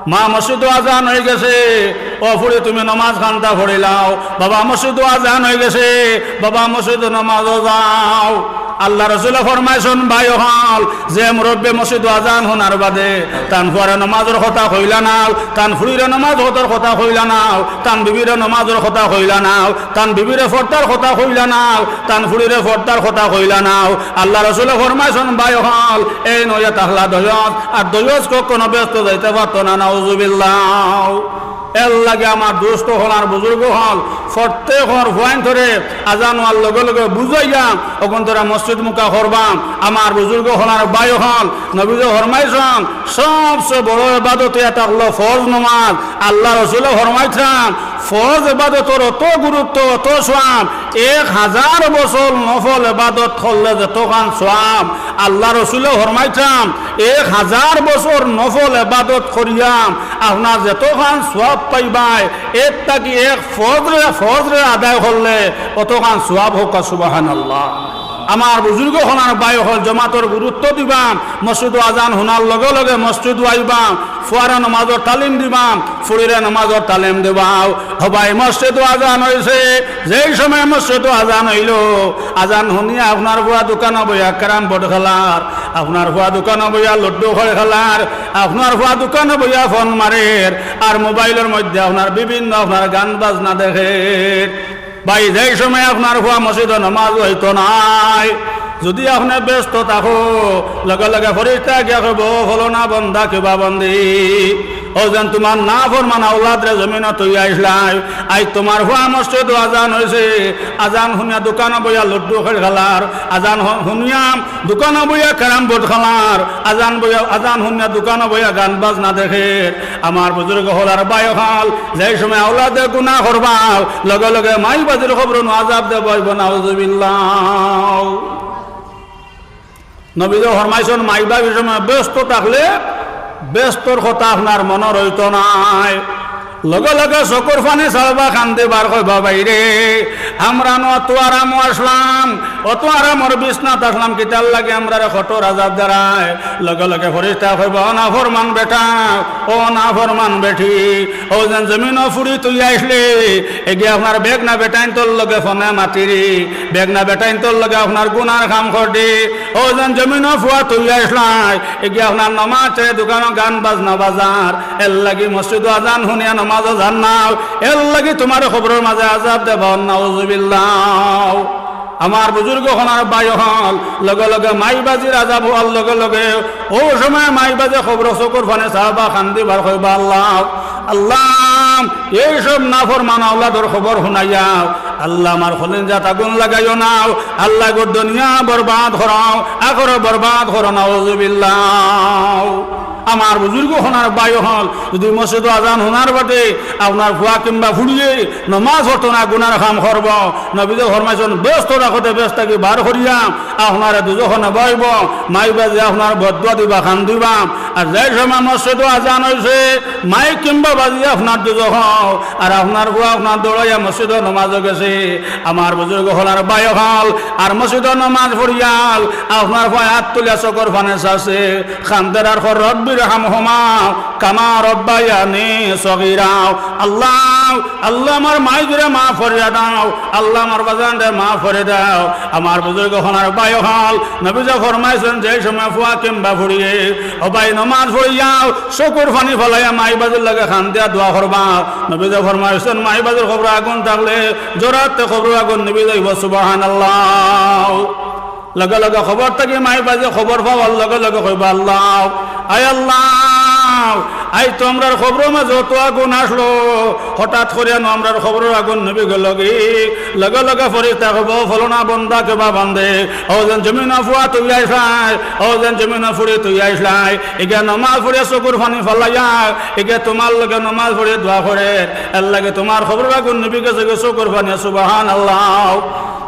মা, মসজিদো আজান অইগেছে, ও ফুড়ি, তুমি নমাজ খান্তা পড়িলাও। বাবা, মসজিদো আজান অইগেছে, বাবা, মসজিদো নমাজো যাও। আল্লার রসুলে ফরমাইছইন, ভাই অকল, যে মুরব্বিয়ে মসজিদো আজান হুনার বাদে তান ফুয়ারে নমাজর কথা কইলা নাও, তান ফুড়িরে নমাজ অতার কথা কইলা নাও, তান বিবিরে নমাজর কথা কইলা নাও, তান বিবিরে পর্দার কথা কইলা নাও, তান ফুড়িরে পর্দার কথা কইলা নাও। আল্লার রসুলে ফরমাইছইন, ভাই অকল, এইন অইয়া থাকলা দয়স, আর দয়স কখনো বেহেস্তো যাইতা পারতো না, নাউজুবিল্লাহ। এরলাগি আমার দোস্ত অকল আর বুজুর্গ অকল, প্রত্যেকর ফুয়াইন্তরে আজান অওয়ার লগে লগে বুঝাইয়া অগুইন্তরে মসজিদ মুখা করবা। আমার বুজুর্গ অকল আর ভাই অকল, নবীয়ে ফরমাইছইন, সবচে বড় ইবাদত একটা অইলো ফরজ নমাজ। আল্লার রসুলে ফরমাইছইন, ফরজ ইবাদতর অত গুরুত্ব, অত সওয়াব, এক হাজার বছর নফল ইবাদত করলে যেতখান সওয়াব। আল্লার রসুলে ফরমাইছইন, এক হাজার বছর নফল ইবাদত করিয়াম আপনারা যেতখান সওয়াব পাইবায়, এর থাকি এক ফরজরে, ফরজরে আদায় করলে অতখান সওয়াব। কউক্কা সুবহানাল্লাহ। আমার বুজুর্গ অকল আর ভাই অকল, জমাতর গুরুত্ব দিবা, মসজিদো আজান হুনার লগে লগে মসজিদো আইবা, ফুয়ারে নমাজর তালিম দিবা, ফুড়িরে নমাজর তালিম দিবা। ও ভাই, মসজিদো আজান অইছে, যেই সময় মসজিদো আজান অইলো, আজান হুনিয়া আপনার ফুয়া দোকানো বইয়া ক্যারাম বোর্ড খেলার, আপনার ফুয়া দোকানো বইয়া লুডু খেলার, আপনার ফুয়া দোকানো বইয়া ফোন মারের, আর মোবাইলর মধ্যে আপনার বিভিন্ন আপনার গান বাজনা দেখের। ভাই, যেই সময় আপনার ফুয়া মসজিদো নমাজ অইতো নায়, যুদি আপনে বেহেস্ত থাকো, লগে লগে ফিরিস্তায় গিয়া কইবো, "ও ফলনা বন্দা কিবা বন্দি, অউ যেন তুমার নাফরমান আওলাদরে জমিনো থইয়া আইছলায়, আইজ তুমার ফুয়া মসজিদো আজান অইছে, আজান হুনিয়া দোকানো বইয়া লুডু খেলার, আজান হ-, হুনিয়া দোকানো বইয়া ক্যারাম বোর্ড খেলার, আজান বইয়া, আজান হুনিয়া দোকানো বইয়া গান বাজনা দেখের।" আমার বুজুর্গ অকল আর ভাই অকল, যেই সময় আওলাদে গুনা করবা, লগে লগে মাই বাজির কবরো নু আজাব দেওয়া অইবো, নাউজুবিল্লাহ। নবীয়ে ফরমাইছইন, মাই বাজির সময় বেহেস্ত থাকলে বেহেস্তর কথা আপনার মনো রইতো নায়। লগে লগে চকুর পানি ছাড়বা, কান্দিবা, কইবা, "ভাইরে, আমরা নু অত আরামো আছলাম, অত আরামর বিছনাত আছলাম, কিতার লাগি আমরারে কঠোর আজাব দেরায়?" লগে লগে ফিরিস্তায় কইবো, "ও নাফরমান বেটা, ও নাফরমান বেটি, অউ যেন জমিনো ফুড়ি থইয়া আইছলে, এগিয়ে আপনার বেগনা বেটাইন্তর লগে ফোনে মাতিরি, বেগনা বেটাইন্তর লগে আপনার গুনার কাম কররি, অউ যেন জমিনো ফুয়া থইয়া আইছলায়, এগিয়ে আপনার নমাজ ছাড়ি দোকানো গান বাজনা বাজার, এরলাগি মসজিদো আজান হুনিয়া নমাজো যার না, এরলাগি তুমারে কবরর মাঝে আজাব দেওয়া অইবো, নাউজুবিল্লাহ।" আমার বুজুর্গ অকল আর ভাই অকল, লগে লগে মাই বাজির আজাব অওয়ার লগে লগে, অউ সময় মাই বাজে কবরো চকুর পানি ছাড়বা, কান্দিবা, কইবা, "আল্লাহ, আল্লাহ, এই সব নাফরমান আওলাদর খবর হুনাইয়া, আল্লাহ, আমার কলিজাত আগুন লাগাইও না, আল্লাহ গো, দুনিয়া বরবাদ করো, আখেরাত বরবাদ করো, নাউজুবিল্লাহ।" আমার বুজুর্গ অকল আর ভাই অকল, যুদি মসজিদো আজান হুনার বাদে আপনার ফুয়া কিংবা ফুড়িয়ে নমাজ পড়তো না, গুনার কাম করবো, নবীয়ে ফরমাইছইন, বেহেস্ত রাখতে বেহেস্ত থাকি বার করিয়া আপনারে দুজখো নেওয়া অইবো, মাই বাজে আপনার বদদোয়া দিবা, কান্দিবা। আর যেই সময় মসজিদো আজান অইছে, মাই কিংবা বাজি আপনার দুজখো, আর আপনার ফুয়া আপনার দৌড়াইয়া মসজিদো নমাজো গেছে। আমার বুজুর্গ অকল আর ভাই অকল, আর মসজিদো নমাজ পড়িয়াল আপনার ফুয়ায় আত তুলিয়া চকুর পানি ছাড়ছে, কান্দের আর কর, "রব্বির হামহুমা কামা রব্বায়ানি সগীরা।" আল্লাহ, আল্লাহ, আমার মাই দুইরে মাফ করিয়া দেও, আল্লাহ, আমার বাজানরে মাফ করি দেও। আমার বুজুর্গ অকল আর ভাই অকল, নবীয়ে ফরমাইছইন, যেই সময় ফুয়া কিংবা ফুড়িয়ে, ও ভাই, নমাজ পড়িয়াও, চকুর পানি ফালাইয়া মাই বাজির লগে কান্দিয়া দোয়া করবা, নবীয়ে ফরমাইছইন, মাই বাজির কবরো আগুন থাকলে জোরাতে কবরর আগুন নিবি যাইবো, সুবহানাল্লাহ। লগে লগে কবর থাকি মাই বাজে খবর পাওয়ার লগে লগে কইবা, "আল্লাহ, আয় আল্লাহ, আইজ তো আমরার কবরর মাঝে অত আগুন আছলো, হঠাৎ করিয়া নু আমরার কবরর আগুন নিবি গেলোগি।" লগে লগে ফিরিস্তায় কইবো, "ফলনা বন্দা কিবা বন্দি, অউ যেন জমিনো ফুয়া থইয়া আইছলায়, অউ যেন জমিনো ফুড়ি থইয়া আইছলায়, এগিয়ে নমাজ পড়িয়া চকুর পানি ফালাইয়া, এগিয়ে তুমার লগে নমাজ পড়ি দোয়া করের, এরলাগি তুমার কবরর আগুন নিবি গেছেগি চকুর পানিয়ে, সুবহানাল্লাহ।"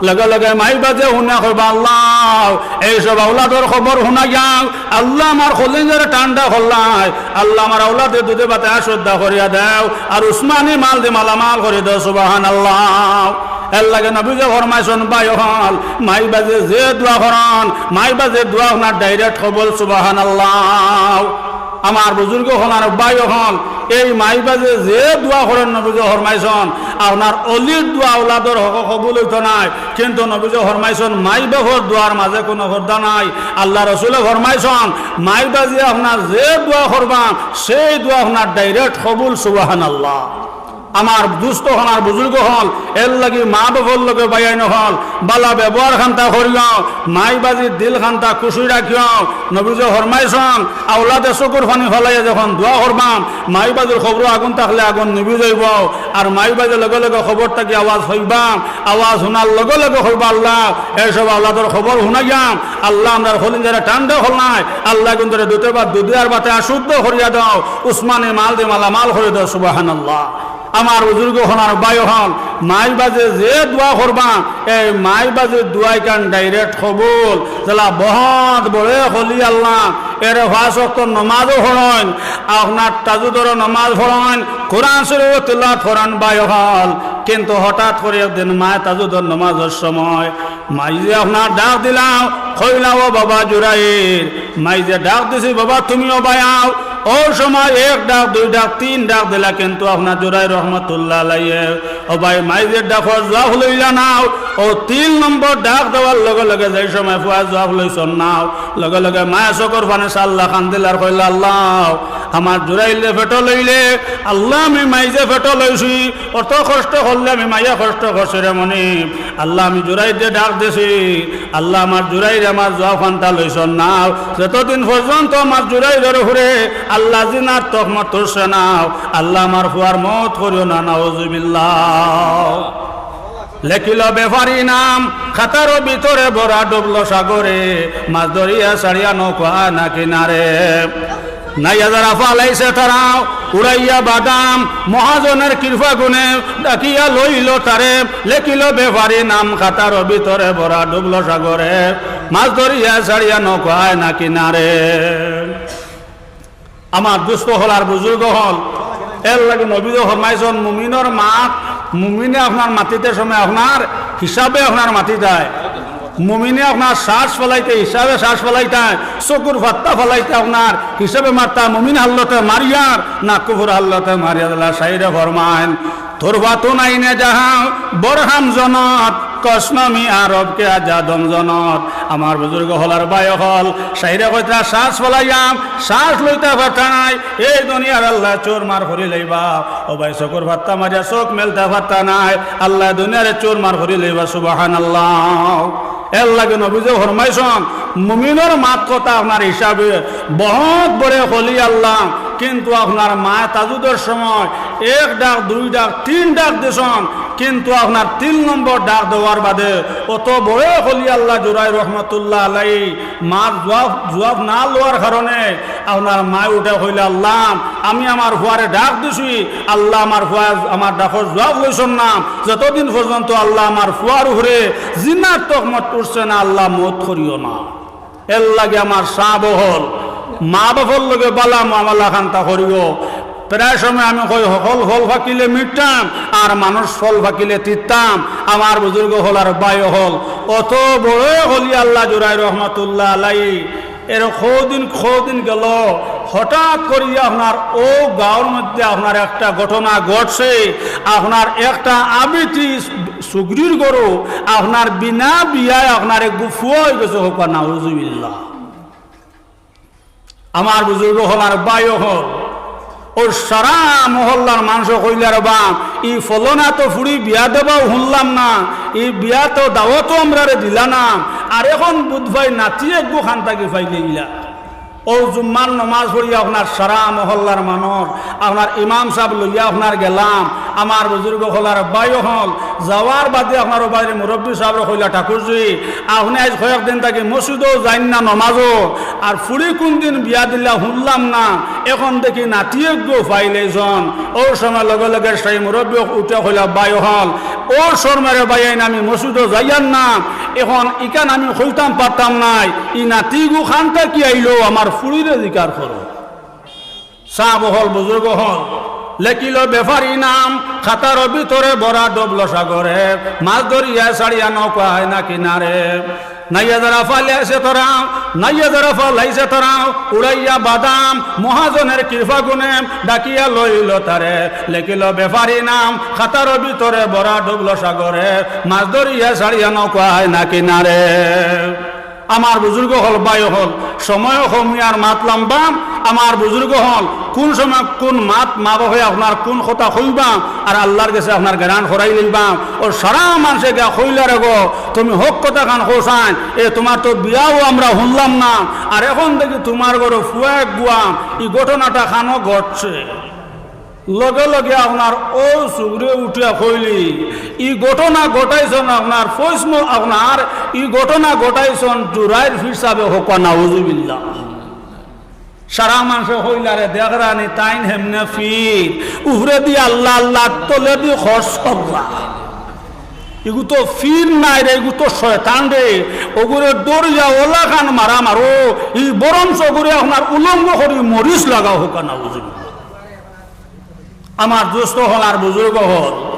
লগে লগে মাই বাজে হুনিয়া কইবা, "আল্লাহ, এই সব আওলাদর খবর হুনাইয়া, আল্লাহ, আমার কলিজারে ঠান্ডা করলায়, আল্লাহ, আমার আওলাদরে দুধে ভাতে আশোদ্ধা করিয়া দেও, আর উসমানি মাল দি মালামাল করি দেও, সুবহানাল্লাহ।" এরলাগি নবীজি ফরমাইছইন, ভাই অকল, মাই বাজে যে দোয়া করইন, মাই বাজে দোয়া আপনার direct কবুল, সুবহানাল্লাহ। আমার বুজুর্গ অকল আর ভাই অকল, এই মাই বাজে যে দোয়া করইন, নবীজি ফরমাইছইন, আপনার অলির দোয়া আওলাদর হক কবুল অইতো নায়, কিন্তু নবীজি ফরমাইছইন, মাই বাফর দোয়ার মাঝে কুনু পর্দা নাই। আল্লার রসুলে ফরমাইছইন, মাই বাজে আপনার যে দোয়া করবা, সেই দোয়া আপনার direct কবুল, সুবহানাল্লাহ। আমার দুস্ত অকল আর বুজুর্গ অকল, এরলাগি মা বাফর লগে ভাইয়াইন অকল, বালা ব্যবহার খান্তা করিও, মাই বাজির দিল খান্তা খুশি রাখিও। নবীজি ফরমাইছইন, আওলাদে চকুর পানি ফালাইয়া যখন দোয়া করবা, মাই বাজির কবরো আগুন থাকলে আগুন নিবি যাইবো, আর মাই বাজে লগে লগে কবর থাকি আওয়াজ পাইবা, আওয়াজ হুনার লগে লগে কইবা, আল্লাহ, এইসব আওলাদর কবর হুনাইয়াম, আল্লাহ, আমরার কলিজারে ঠান্ডা করলায়, আল্লাহ, কিন্তু দুধে ভাত, দুধে আর ভাতে আর শুদ্ধ করিয়া দাও, উসমানী মাল দি মালামাল করি দাও, সুবহানাল্লাহ। আমার বুজুর্গ অকল আর ভাই অকল, মাই বাজে যে দোয়া করবা, এই মাই বাজে দোয়াই কান direct কবুল। যেলা বহুত বড় অলি আল্লাহ, এরে পাঁচ ওয়াক্ত নমাজও পড়ইন, আপনার তাজুদর নমাজ পড়ইন, কোরআন শরীফ তিলাওয়াত করইন ভাই অকল, কিন্তু হঠাৎ করি একদিন মায় তাজুদর নমাজর সময় মাইজে আপনার ডাক দিলাও, কইলা, "ও বাবা জুরাইর।" মাইজে ডাক দিছি, "বাবা, তুমিও ভাই আও।" অউ সময় এক ডাক, দুই ডাক, তিন ডাক দিলা, কিন্তু আপনার জুরাইর রহমতুল্লাহ আলাইহি, ও ভাই, মাইজে ডাকর জুয়াব লইলা নাও। অউ তিন নম্বর ডাক দেওয়ার লগে লগে যেই সময় ফুয়ায় জুয়াব লইছইন নাও, লগে লগে মায় চকুর পানি ছাড়লা, কান্দিলা আর কইলা, "আল্লাহ, আমার জুরাইররে পেটো লইলে, আল্লাহ, আমি মাইজে পেটো লইছি, অত কষ্ট করলে আমি মাইয়ে কষ্ট করছি রে মনিব। আল্লাহ, আমি জুরাইররে ডাক দিছি, আল্লাহ, আমার জুরাইরে আমার জুয়াব খান্তা লইছইন নাও। যতদিন পর্যন্ত আমার জুরাইরর উপরে আল্লাহ জিনার তহমত তুলছে নাও, আল্লাহ, আমার ফুয়ার মউত করিও না, নাউজুবিল্লাহ।" লেখিল বেপারী নাম খাতার ভিতরে, ভরা ডুবল সাগরে, মাছ ধরিয়া ছাড়িয়া নৌকা আনা কিনারে। নাইয়া যারা ফালাইছে তারাও, উড়াইয়া বাদাম, মহাজনের কৃপা গুণে ডাকিয়া লইল তারে। লেখিল বেপারী নাম খাতার ভিতরে, ভরা ডুবল সাগরে, মাছ ধরিয়া ছাড়িয়া নৌকা আনা কিনারে। আমার দুস্ত অকল আর বুজুর্গ অকল, এরলাগি নবীজি ফরমাইছইন, মুমিনর মাত, মুমিনে আপনার মাতিতে সময় আপনার হিসাবে আপনার মাতিতায়। মুমিনে আপনার শ্বাস ফালাইতে হিসাবে শ্বাস ফালাইতায়, চকুর পাত্তা ফালাইতে আপনার হিসাবে মারতা, মুমিন হালতে মারিয়ার না কুফুর হালতে মারিয়ার। আল্লাহ শাইরে ফরমাইন, "তুরফাতুন আইনে জাহান বরহাম জনত, কসনমি আরব কে আজাদম জনত।" আমার বুজুর্গ অকল আর ভাই অকল, শাইরে কইতরা শ্বাস ফালাইয়াম, শ্বাস লইতা পারতা নায়, এই দুনিয়ার আল্লায় চুরমার করি লাইবা। ও ভাই, চকুর পাত্তা মারিয়া চোখ মেলতা পারতা নায়, আল্লায় দুনিয়ারে চুরমার করি লাইবা। সুবহানাল্লাহ। এরলাগি নবীজি ফরমাইছইন, মুমিনর মাত কথা আপনার হিসাবে বহুত বড় অলি আল্লাহ, কিন্তু আপনার মায় তাজুদর সময় এক ডাক, দুই ডাক, তিন ডাক দিছইন, কিন্তু আপনার তিন নম্বর ডাক দেওয়ার বাদে অত বড় অলি আল্লাহ জুরাইর রহমতুল্লাহ আলাইহি মাত জুয়াব, জুয়াব না লওয়ার কারণে আপনার মায় উঠে কইলা, "আল্লাহ, আমি আমার ফুয়ারে ডাক দিছি, আল্লাহ, আমার ফুয়ায় আমার ডাকর জুয়াব লইছইন না। যতদিন পর্যন্ত আল্লাহ আমার ফুয়ার উপরে জিনার তহমত উঠছে না, আল্লাহ মউত করিও না।" এরলাগি আমার সাব অকল, মা বাপর লগে বালা মুআমালা খান্তা করিও। প্রায় সময় আমি কই, "হকল ফল ফাকিলে মিঠা, আর মানুষ ফল ফাকিলে তিতা।" আমার বুজুর্গ অকল আর ভাই অকল, অত বড় অলি আল্লাহ জুরাইর রহমতুল্লাহ আলাইহি, এর কদিন, কদিন গেল, হঠাৎ করি আপনার অউ গাঁওর মধ্যে আপনার একটা ঘটনা ঘটছে, আপনার একটা আবিতি সুগরির গরু আপনার বিনা বিয়ায় আপনার এক ফুয়া অইগেছে, কউক্কা নাউজুবিল্লাহ। আমার বুজুর্গ অকল আর ভাই অকল, অউ সারা মহল্লার মানষে কইলা, "রে বা, ই ফলনা তো ফুড়ি বিয়া দেবাও হুনলাম না, ই বিয়া তো দাওয়াতও আমরারে দিলা না, আর এখন বুধবাই নাতি এগু খান থাকি ফাইলে ইলা।" অউ জুম্মার নমাজ পড়িয়া আপনার সারা মহল্লার মানুষ, আপনার ইমাম সাব লইয়া আপনার গেলাম, আমার বুজুর্গ অকল আর ভাই অকল, যাওয়ার বাদে আপনার অউ বাড়ির মুরব্বি সাবরে কইলা, "ঠাকুরজি, আপনে আইজ কয়েকদিন থাকি মসজিদও যাইন না নমাজও, আর ফুড়ি কুনদিন বিয়া দিলা হুনলাম না, এখন দেখি নাতি এগু ফাইলাইছইন।" অউ সময় লগে লগে সেই মুরব্বি উঠে কইলা, "ভাই অকল, অউ শরমে রে ভাইয়াইন আমি মসজিদও যাইয়ার না, এখন ইখান আমি কইতাম পারতাম নায়, ই নাতিগু খান থাকি আইলো, আমার ফুড়িরে জিকার করো।" সাব অকল, বুজুর্গ অকল, লেখিল বেফারি নাম খাতার ভিতরে, ভরা ডুবল সাগরে, মাছ ধরিয়া ছাড়িয়া নৌকা আয় না কিনারে। নাইয়া যারা ফালাইছে ধরা, নাইয়া যারা ফালাইছে ধরা, উড়াইয়া বাদাম, মহাজনের কৃপা গুণে ডাকিয়া লইল তারে। লেখিল বেফারি নাম খাতার ভিতরে, ভরা ডুবল সাগরে, মাছ ধরিয়া ছাড়িয়া নৌকা আয় না কিনারে। আমার বুজুর্গ অকল, ভাই অকল, সময় কম, আর মাত লম্বা। আমার বুজুর্গ অকল, কুন সময় কুন মাত মা বাপে আপনার কুন কথা কইবা, আর আল্লার গেছে আপনার গ্যারান্ট করাই লইবা। ও সারা মানষে গিয়া কইলা রে গো, তুমি হক কথাখান কইছাইন, এ তুমার তো বিয়াও আমরা হুনলাম না, আর এখন দেখি তুমার ঘরো ফুয়া এক গুয়া, ই ঘটনাটা খানো ঘটছে। লগে লগে আপনার অউ সুগরে উঠিয়া কইলি, ই ঘটনা ঘটাইছইন আপনার ফৈসমো, আপনার ই ঘটনা ঘটাইছইন জুরাইর পীর সাবে, কউক্কা নাউজুবিল্লাহ। সারা মানষে কইলা রে, দেখরানি তাইন হেমনে পীর, উপরেদি আল্লা আল্লা, তলেদি খরচ করলা। ইগু তো পীর নায় রে, ইগু তো শয়তান রে। অগুরে ডরাইয়া অলাখান মারা মারো, ই বরঞ্চ অগুরে আপনার উলঙ্গ করি মরিচ লাগাও, কউক্কা নাউজুবিল্লাহ। আমার দোস্ত অকল আর বুজুর্গ অকল,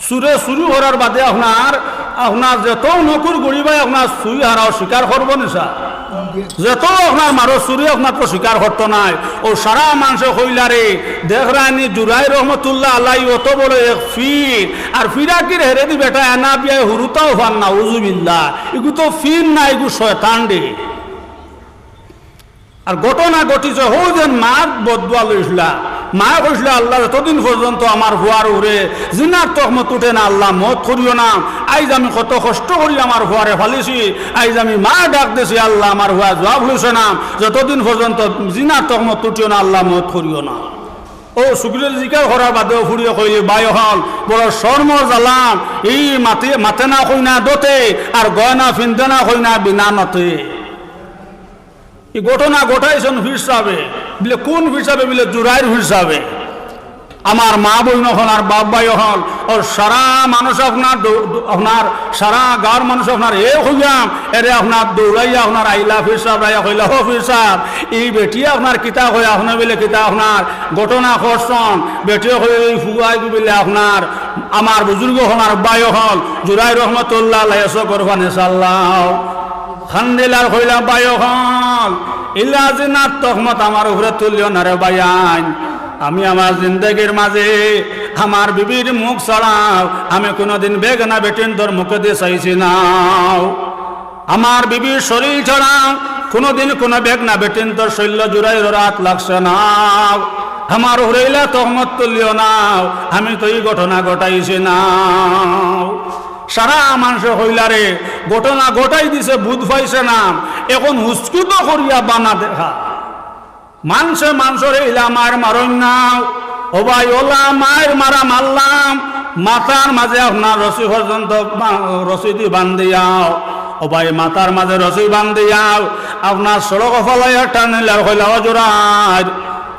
চুরে চুরি করার বাদে আপনার, আপনার যেত নকুর গুড়ি ভাই আপনার চুই হারাও স্বীকার করবো নি স্যার? যেত আপনার মারো চুরি আপনার তো স্বীকার করতো নায়। ও সারা মানষে কইলা রে, দেখরানি জুরাইর রহমতুল্লাহ আলাই অত বড় এক পীর, আর ফিরাকির হেরেদি বেটা এনা বিয়ায় হুরুতাও ফান নাউজুবিল্লাহ। ইগু তো পীর না, ইগু শয়তান রে। আর ঘটনা ঘটিছে, হউ যেন মার বদদোয়া লইছলা। মায়ে কইছলা, "আল্লাহ, যতদিন পর্যন্ত আমার ফুয়ার উপরে জিনার তহমত উঠে না, আল্লাহ মউত করিও না। আইজ আমি কত কষ্ট করি আমার ফুয়ারে ফালিছি, আইজ আমি মা ডাক দিছি, আল্লাহ, আমার ফুয়া জুয়াব লইছে না, যতদিন পর্যন্ত জিনার তহমত উঠিও না, আল্লাহ মউত করিও না।" অউ সুগরে জিকার করার বাদে অউ ফুড়িয়ে কইলে, "ভাই অকল, বড় শরমর জ্বালা, ই মাতে, মাতে না কইনা দতে, আর গয়না ফিন্দে না কইনা বিনা নতে।" ই ঘটনা ঘটাইছইন পীর সাবে। বিলে, "কুন পীর সাবে?" বিলে, "জুরাইর পীর সাবে।" আমার মা বইন অকল আর বাপ ভাই অকল, ও সারা মানুষ আপনার দৌ-, দৌ-, আপনার সারা গাঁওর মানুষ আপনার এ কইয়াম, এরে আপনার দৌড়াইয়া আপনার আইলা পীর সাব, আইয়া কইলা, "ও পীর সাব, ই বেটিয়ে আপনার কিতা কয়?" আপনে বিলে, "কিতা আপনার ঘটনা করছইন?" বেটিয়ে কইলা, "ই ফুয়াইগু বিলে আপনার, আমার বুজুর্গ অকল আর ভাই অকল, জুরাইর রহমতুল্লাহ আলাইহি অসো করবানে সাল্লাও।" কান্দিলা আর কইলা, "ভাই অকল, ইলা জিনার তহমত আমার উপরে তুলিও না রে ভাইয়াইন। আমি আমার জিন্দেগির মাঝে আমার বিবির মুখ ছাড়া আমি কুনুদিন বেগানা বেটিন্তর মুখেদি চাইছি না। আমার বিবির শরীর ছাড়া কুনুদিন কুনু বেগানা বেটিন্তর শইল্লো জুরাইরর আত লাগছে না। আমার উপরে ইলা তহমত তুলিও না, আমি তো ই ঘটনা ঘটাইছি না।" সারা মানষে কইলা রে, ঘটনা ঘটাই দিছে, বুঝ পাইছে না, এখন হুসকুতো করিয়া বানা দেখা। মানষে মানষরে ইলা মাইর মারইন না। ও ভাই, অলা মাইর মারা মারলাম, মাথার মাঝে আপনার রশি পর্যন্ত বা-, রশি দি বান্ধিয়াও। ও ভাই, মাথার মাঝে রশি বান্ধিয়াও, আপনার সড়ক ফালাইয়া টানিলার কইলা, "ও জুরাইর,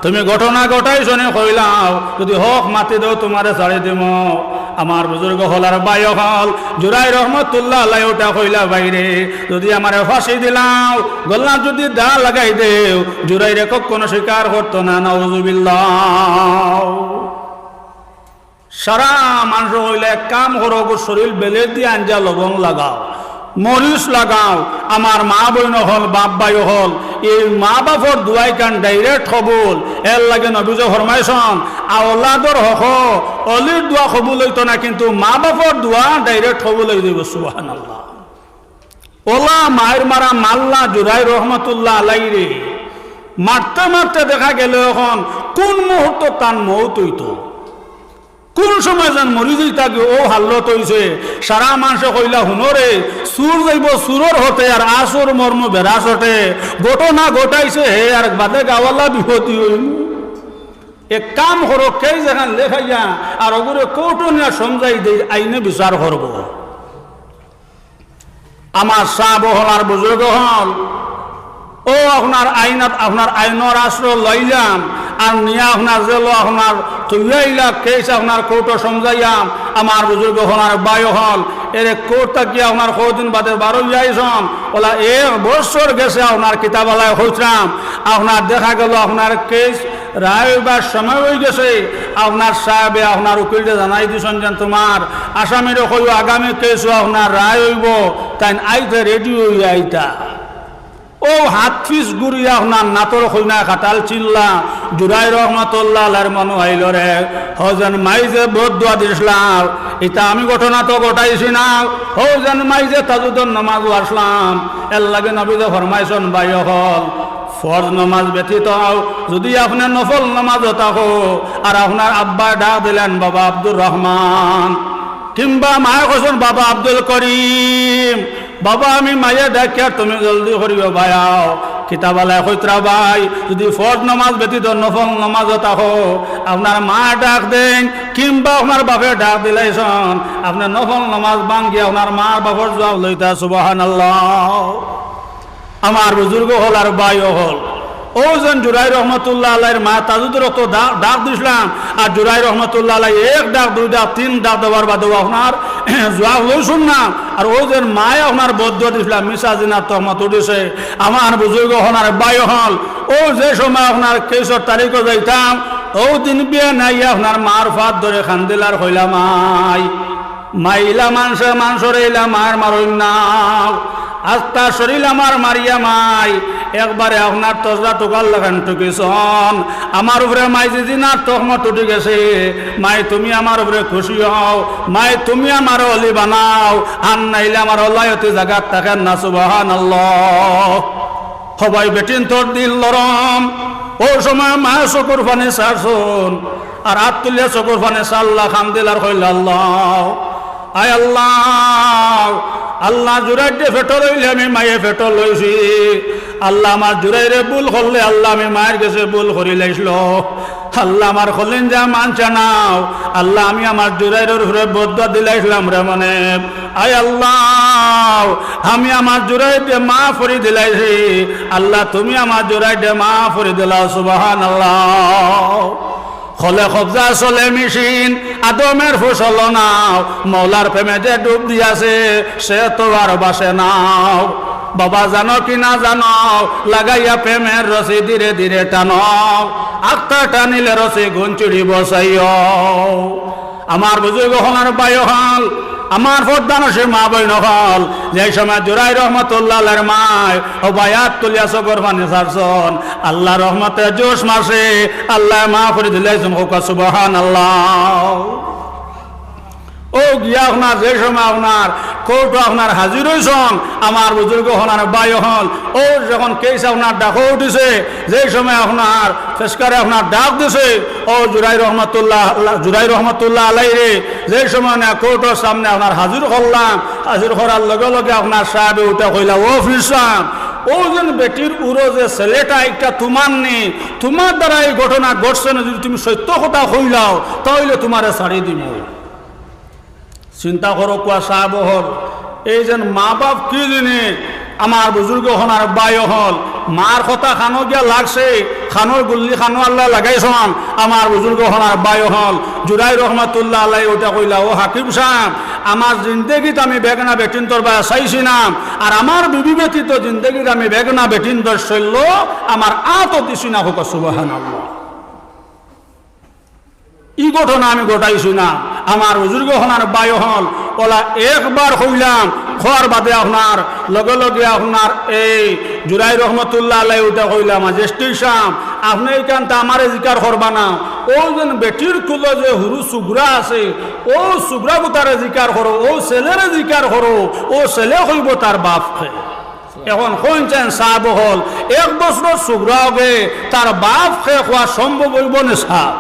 তুমি ঘটনা ঘটাইছো নি কইলাও, যদি হক মাতি দেও তুমারে ছাড়ি দিমু।" আমার বুজুর্গ অকল আর ভাই অকল, জুরাইর রহমতুল্লাহ আলাইহি উঠা কইলা, "ভাইরে, যদি আমারে ফাঁসি দিলাও, গলাত যদি দা লাগাই দেও, জুরাইরে কখনো স্বীকার করতো না, নাউজুবিল্লাহ।" সারা মানষে কইলা, "এক কাম করো, অগুর শরীল বেলেত দি আঞ্জা লবং লাগাও, মরিচ লাগাও।" আমার মা বইন অকল, বাপ ভাই অকল, ই মা বাপর দোয়াইখান direct কবুল। এরলাগি নবীজিয়ে ফরমাইছইন, আওলাদর হকো অলির দোয়া কবুল অইতো না, কিন্তু মা বাপর দোয়া direct কবুল অই যাইবো। সুবহানাল্লাহ। অলা মাইর মারা মারলা জুরাইর রহমতুল্লাহ আলাইরে। মারতে মারতে দেখা গেলো এখন কুন মুহূর্তো তান মউত অইতো। কুন সময় যেন মরি যাইতা গি, অউ হালত অইছে। সারা মানষে কইলা, "হুনো রে, চুর যাইবো চুরর হতে, আর আসর মরমু বেড়া চটে।" ঘটনা ঘটাইছে হে, আর বাদে গাওয়ালা বিপদি অইল। এক কাম করো, কেস যেখান লেখাইয়া আর অগুরে কোর্টো নিয়া সমঝাই দেই, আইনে বিচার করবো। আমার সাব অকল আর বুজুর্গ অকল, অউ আপনার আইনাত, আপনার আইনর আশ্রয় লইলাম, আর নিয়া আপনার জেলো আপনার থইয়া আইলা, কেস আপনার কোর্টো সমঝাইয়াম। আমার বুজুর্গ অকল আর ভাই অকল, এরে কোর্ট থাকি আপনার কয়দিন বাদে বারইয়া আইছইন, অলা এক বছর গেছে আপনার কিতাবালায় কইছলাম, আপনার দেখা গেলো আপনার কেস রায় অইবার সময় অইগেছে, আপনার সাহেবে আপনার উকিলরে জানাই দিছইন যেন তুমার আসামিরে কইও আগামী কেসো আপনার রায় অইবো, তাইন আইতে রেডি অইয়া আইতা। অউ হাত পিছ ঘুরিয়া আপনার নাতর কইনা কাটাল চিল্লা, জুরাইর রহমতুল্লাহ আলাইহির মনো আইলো রে, হউ যেন মাই যে বদদোয়া দিছলা, ইতা আমি ঘটনা তো ঘটাইছি না, হউ যেন মাই যে তাজুদর নমাজো আছলাম, এরলাগি নবীয়ে ফরমাইছইন, ভাই অকল, ফরজ নমাজ ব্যতীত যুদি আপনে নফল নমাজো থাকো, আর আপনার আব্বায় ডাক দিলেন, "বাবা আব্দুর রহমান," কিংবা মায়ে কইছইন, "বাবা আব্দুল করিম," বাবা, আমি মায়ে ডাকিয়ার, তুমি জলদি করিও ভাই আও। কিতাবালায় কইতরা ভাই, যুদি ফরজ নমাজ ব্যতীত নফল নমাজো থাকো, আপনার মা ডাক দেইন, কিংবা আপনার বাপে ডাক দিলাইছইন, আপনে নফল নমাজ ভাঙ্গিয়া আপনার মা বাপর জুয়াব লইতা। সুবহানাল্লাহ। আমার বুজুর্গ অকল আর ভাই অকল, অউ যেন জুরাইর রহমতুল্লাহ আলাইহির মা তাজুদর অক্ত ডা-, ডাক দিছলা, আর জুরাইর রহমতুল্লাহ আলাইহি এক ডাক, দুই ডাক, তিন ডাক দেওয়ার বাদেও আপনার জুয়াব লইছইন না। আর অউ যেন মায়ে আপনার বদদোয়া দিছলা, মিছা জিনার তহমত উঠিছে। আমার বুজুর্গ অকল আর ভাই অকল, অউ যে সময় আপনার কেসর তারিখো যাইতাম, অউ দিন বিয়ানে আইয়া আপনার মার পাও ধরি কান্দিলা আর কইলা, মাই, মাই ইলা মানষে, মানষরে ইলা মার মারইন না। আস্তা শরীল আমার মারিয়া মাই একবারে আপনার তসরা টুকার লাখান টুকিছইন। আমার উপরে মাই যে জিনার তহমত উঠি গেছে, মাই তুমি আমার উপরে খুশি অও, মাই তুমি আমারে অলি বানাও, আর নাইলে আমার অলায়তি জাগাত থাকের না। সুবহানাল্লাহ। হবাই বেটিন্তর দিল নরম, অউ সময় মায়ে চকুর পানি ছাড়ছইন, আর আত তুলিয়া চকুর পানি ছাড়লা, কান্দিলা আর কইলা, আল্লাহ, আয় আল্লাহ, আল্লাহ, জুরাইররে পেটো লইলে আমি মায়ে পেটো লইছি। আল্লাহ, আমার জুরাইরে ভুল করলে, আল্লাহ, আমি মায়ের গেছে ভুল করিলাইছলাম। আল্লাহ, আমার কলিজা মানছে না। আল্লাহ, আমি আমার জুরাইরর উপরে বদদোয়া দিলাইছলাম রে মনে। আয় আল্লাহ, আমি আমার জুরাইররে মাফ করি দিলাইছি। আল্লাহ, তুমি আমার জুরাইররে মাফ করি দিলাও। সুবহানাল্লাহ। হলে কবজা চলে মেশিন, আদমের ফসল নাও, মৌলার প্রেমে যে ডুব দিয়াছে, সে তো আর বাঁচে নাও। বাবা জানো কি না জানো, লাগাইয়া প্রেমের রশি ধীরে ধীরে টানো, আখতা টানিলে রশি গুন ছিড়িবো চাইও। আমার বুজুর্গ অকল আর ভাই অকল, আমার পর্দানশীন মা বইন অকল, যে সময় জুরাইর রহমতুল্লাহ আলাইহির মায় অউ বায় আত তুলিয়া চকুর পানি ছাড়ছইন, আল্লাহর রহমতে জোশ মারছে, আল্লায় মাফ করি দিলাইছইন। কউক্কা সুবহানাল্লাহ। অউ গিয়া আপনার যে সময় আপনার কোর্টো আপনার হাজির অইছইন, আমার বুজুর্গ অকল আর ভাই অকল, অউ যখন কেস আপনার ডাকো উঠিছে, যে সময় আপনার পেশকারে আপনার ডাক দিছে, অউ জুরাইর রহমতুল্লাহ, জুরাইর রহমতুল্লাহ আলাইরে যে সময় নিয়া কোর্টর সামনে আপনার হাজির করলাম, হাজির করার লগে লগে আপনার সাহেবে উঠা কইলা, ও পীর সাব, অউ যেন বেটির উরো যে ছেলেটা, ইটা তুমার নি, তুমার দ্বারা এই ঘটনা ঘটছে না, যুদি তুমি সত্য কথা কইলাও, তা অইলে তুমারে ছাড়ি দিমু। চিন্তা করো, কুয়া সাব অকল, এই যেন মা বাপ কি জিনিস, আমার বুজুর্গ অকল আর ভাই অকল, মার কথা কানো গিয়া লাগছে, কানোর গুল্লি কানো আল্লায় লাগাইছইন। আমার বুজুর্গ অকল আর ভাই অকল, জুরাইর রহমতুল্লাহ আলাইহি উঠা কইলা, ও হাকিম সাব, আমার জিন্দেগিত আমি বেগনা বেটিন্তর বায় চাইছি না, আর আমার বিবি ব্যতীত জিন্দেগিত আমি বেগনা বেটিন্তর শল্য আমার আতো দিছি না। কউক্কা সুবহানাল্লাহ। ই ঘটনা আমি ঘটাইছি না। আমার বুজুর্গ অকল আর ভাই অকল, অলা একবার কইলাম, কওয়ার বাদে আপনার লগে লগে আপনার এই জুরাইর রহমতুল্লাহ আলাইহি উঠা কইলা, ম্যাজিস্ট্রেট সাব, আপনে ইখান তা আমারে জিকার করবা না, অউ যেন বেটির কুলো যে হুরু সুগরা আছে, অউ সুগরা গুতারে জিকার করো, অউ ছেলেরে জিকার করো, অউ ছেলে কইবো তার বাপ কে। এখন কইন চাইন সাব অকল, এক বছরর সুগরা অগে তার বাপ কে কওয়া সম্ভব অইবো নি সাব?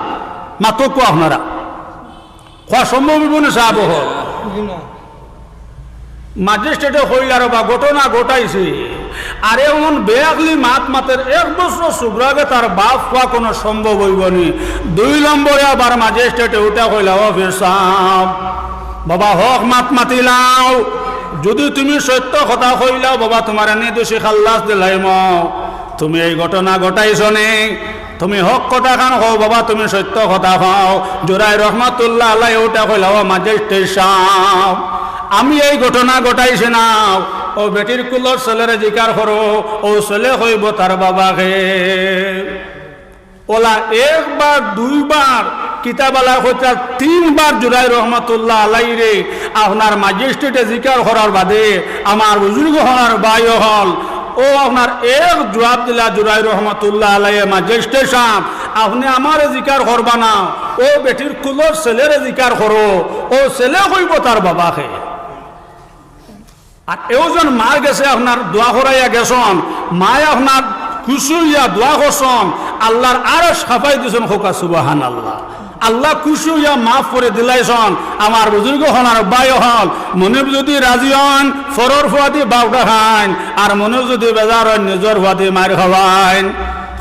মাতো কুয়া আপনারা, কওয়া সম্ভব অইবো নি সাব অকল? ম্যাজিস্ট্রেটে কইলা, রে বা, ঘটনা ঘটাইছি, আর এমন বেআকলি মাত মাতের, এক বছরর সুগরা অগে তার বাপ কওয়া কুনু সম্ভব অইবো নি? দুই নম্বরে আবার ম্যাজিস্ট্রেটে উঠা কইলা, ও পীর সাব, বাবা, হক মাত মাতিলাও, যুদি তুমি সত্য কথা কইলাও, বাবা, তুমারে নির্দোষী খাল্লাস দিলাইমু। তুমি এই ঘটনা ঘটাইছো নি, তুমি হক কথা খান কও, বাবা, তুমি সত্য কথা কও। জুরাইর রহমতুল্লাহ আলাইহি উঠা কইলা, ও ম্যাজিস্ট্রেট সাব, আমি এই ঘটনা ঘটাইছি না। অউ বেটির কুলর ছেলেরে জিকার করো, অউ ছেলে কইবো তার বাবা কে। অলা একবার, দুইবার, কিতাবালা কইতা তিনবার জুরাইর রহমতুল্লাহ আলাইরে আপনার ম্যাজিস্ট্রেটে জিকার করার বাদে আমার বুজুর্গ অকল, ভাই অকল, অউ আপনার এক জুয়াব দিলা জুরাইর রহমতুল্লাহ আলাইয়ে, "ম্যাজিস্ট্রেট সাব, আপনে আমারে জিকার করবা না, অউ বেটির কুলর ছেলেরে জিকার করো, অউ ছেলে কইবো তার বাবা কে।" আর এও যেন মার গেছে আপনার দোয়া করাইয়া গেছন, মায় আপনার খুশি অইয়া দোয়া করছন, আল্লার আরশ কাঁপাই দিছন, কউক্কা সুবহানাল্লাহ। আল্লায় খুশি অইয়া মাফ করি দিলাইছন। আমার বুজুর্গ অকল আর ভাই অকল, মনিব যদি রাজি অইন, পরর ফুয়াদি বাউটা খাইন, আর মনিব যদি বেজার অইন, নিজর ফুয়াদি মাইর খাওয়াইন।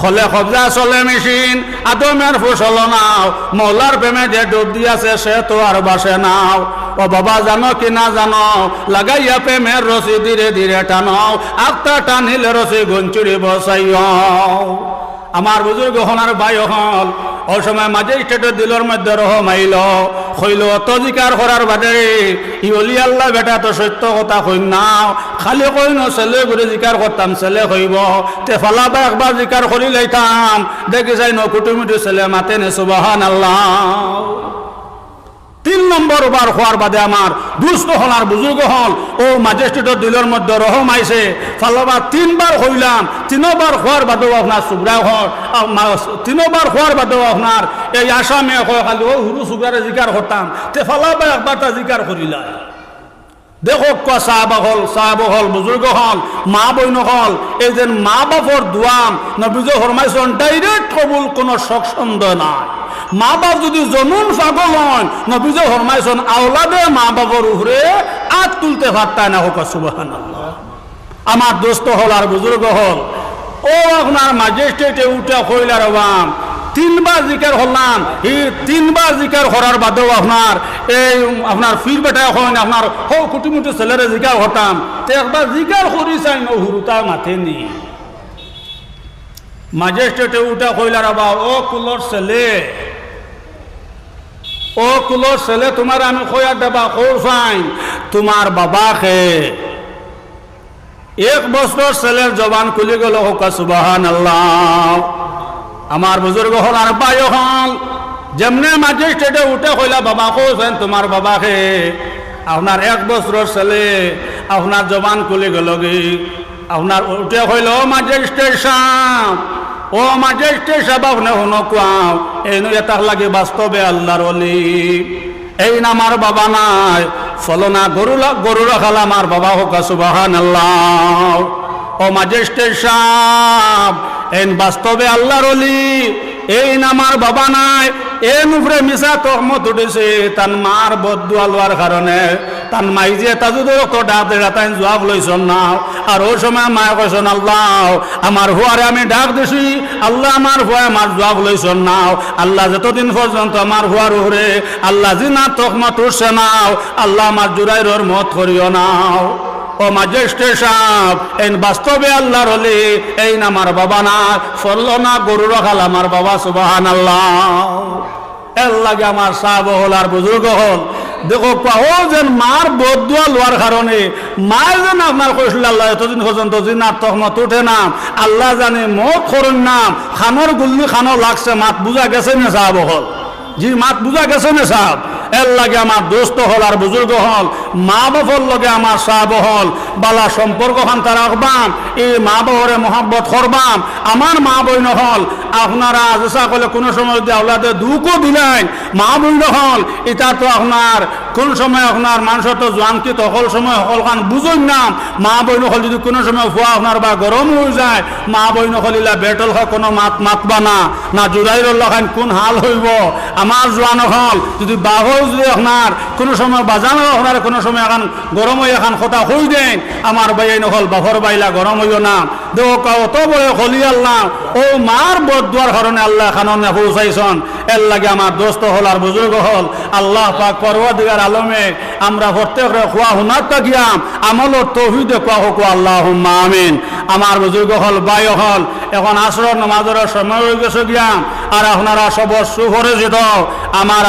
হলে কবজা চলে মেশিন, আদমের ফসল নাও, মৌলার প্রেমে যে ডুব দিয়াছে সে তো আর বাসে নাও। ও বাবা, জানো কি না জানো, লাগাইয়া প্রেমের রশি ধীরে ধীরে টানো, আখতা টানিলে রশি গুন ছিড়িবো চাইও। আমার বুজুর্গ অকল আর ভাই অকল, অউ সময় ম্যাজিস্ট্রেটর দিলর মধ্যে রহম আইলো, কইলো, "অত জিকার করার বাদে ই অলি আল্লাহ বেটা তো সত্য কথা কইন না, খালি কইন ছেলে গুরে জিকার করতাম, ছেলে কইবো, তে ফালাবা একবার জিকার করি লাইতাম, দেখি চাইন কুটুমুটু ছেলে মাতে নে, সুবহানাল্লাহ।" তিন নম্বর বার কওয়ার বাদে আমার দুস্ত অকল আর বুজুর্গ অকল, অউ ম্যাজিস্ট্রেটর দিলর মধ্যে রহম আইছে। ফালাবা তিনবার কইলাম, তিনবার কওয়ার বাদেও আপনার সুগরা অকল, আ, মা-, তিনবার কওয়ার বাদেও আপনার এই আসামি অকল খালি অউ হুরু সুগরারে জিকার করতাম, তে ফালাবা একবার তা জিকার করিলা। দেখউক্কা সাব অকল, সাব অকল, বুজুর্গ অকল, মা বইন অকল, এই যে মা বাপর দোয়া, নবীজি ফরমাইছন, direct কবুল, কুনু শক সন্দেহ নাই। মা বাপ যদি জনম পাগল অইন, নবীজি ফরমাইছন, আওলাদে মা বাপর উপরে আত তুলতে পারতা না, কউক্কা সুবহানাল্লাহ। আমার দুস্ত অকল আর বুজুর্গ অকল, অউ আপনার ম্যাজিস্ট্রেটে উঠা কইলা, "রবাম, তিনবার জিকার করলাম, ই তিনবার জিকার করার বাদেও আপনার এই আপনার পীর বেটায় কইন আপনার হউ কুটুমুটু ছেলেরে জিকার করতাম, তে একবার জিকার করি চাইন, অউ হুরুতা মাতে নি।" ম্যাজিস্ট্রেটে উঠা কইলা, "রবা, অউ কুলর ছেলে, অউ কুলর ছেলে, তুমারে আমি কইয়ার দেবা, কও চাইন, তুমার বাবা কে?" এক বছরর ছেলের জবান খুলি গেলো, কউক্কা সুবহানাল্লাহ। আমার বুজুর্গ অকল আর ভাই অকল, যেমনে ম্যাজিস্ট্রেটে উঠা কইলা, "বাবা, কও চাইন তুমার বাবা কে?" আপনার এক বছরর ছেলে, আপনার জবান খুলি গেলোগি। আপনার উঠা কইলো, "ম্যাজিস্ট্রেট সাব, ও ম্যাজিস্ট্রেট সাব, আপনে হুনউক্কা, এইন এতার লাগি বাস্তবে আল্লার অলি।" এইন আমার বাবা নায়, ফলনা গরু লা-, গরু রাখাল আমার বাবা, কউক্কা সুবহানাল্লাহ। ও ম্যাজিস্ট্রেট সাব, এইন বাস্তবে আল্লার অলি, এইন আমার বাবা নায়, এইন উপরে মিছা তহমত উঠিছে, তান মার বদদোয়া লওয়ার কারণে। তান মাই যে তাজুদর অক্ত ডাক দিরা, তাইন জুয়াব লইছন না। আর অউ সময় মায় কইছন, "আল্লাহ, আমার ফুয়ারে আমি ডাক দিছি, আল্লাহ, আমার ফুয়ায় আমার জুয়াব লইছন না। আল্লাহ, যতদিন পর্যন্ত আমার ফুয়ার উপরে আল্লাহ জিনার তহমত উঠছে না, আল্লাহ, আমার জুরাইরর মউত করিও না।" ও ম্যাজিস্ট্রেট সাব, এইন বাস্তবে আল্লার অলি, এইন আমার বাবা নায়, ফলনা গরু রাখাল আমার বাবা, সুবহানাল্লাহ। এরলাগি আমার সাব অকল আর বুজুর্গ অকল, দেখউক্কা, অউ যেন মার বদদোয়া লওয়ার কারণে, মায় যেন আপনার কইছিল, "আল্লাহ, যতদিন পর্যন্ত জিনার তহমত উঠে না, আল্লাহ জানি মউত করইন না, কানর গুল্লি কানো লাগছে, মাত বুজা গেছে নি সাব অকল?" জি, মাত বুজা গেছে নি সাব? এরলাগি আমার দুস্ত অকল আর বুজুর্গ অকল, মা বাপর লগে আমার সাব অকল, বালা সম্পর্ক খানতা রাখবাম, ই মা বাপরে মহব্বত করবাম। আমার মা বইন অকল, আপনারা আজ সকলে কুনু সময় যদি আওলাদে দুখও দিলাইন, মা বইন অকল, ইতা তো আপনার কুন সময় আপনার মানষর তো জোয়ানকিত হকল সময় হকলখান বুঝইন না। মা বইন অকল যদি কুনু সময় ফুয়া আপনার বা গরম অইযায়, মা বইন অকল ইলা বেটলখা কুনু মাত মাতবা না, না জুরাইরর লাখান কুন হাল অইবো। আমার জোয়ান অকল যদি বাফও যদি আপনার কুনু সময় বাজান অকল আপনার কুনু সময় এখান গরম অইয়া এখান কথা কই দেইন, আমার ভাইয়াইন অকল বাফর বায়লা গরম অইও না। দেখউক্কা, অত বড় অলি আল্লাহ, অউ মার বদদোয়ার কারণে আল্লায় এখানো নে পৌঁছাইছন। এরলাগি আমার দোস্ত অকল আর বুজুর্গ অকল, আল্লাহ পাক পরওয়ারদিগার আলমে আমরা প্রত্যেকরে কওয়া হুনার থাকিয়া আমলর তৌফিক দেউক্কা, কউক্কা আল্লাহুম্মা আমিন। আমার বুজুর্গ অকল, ভাই অকল, এখন আসরর নমাজর সময় অইগেছে গিয়া, আর আপনারা সবর সুপরিচিত আমার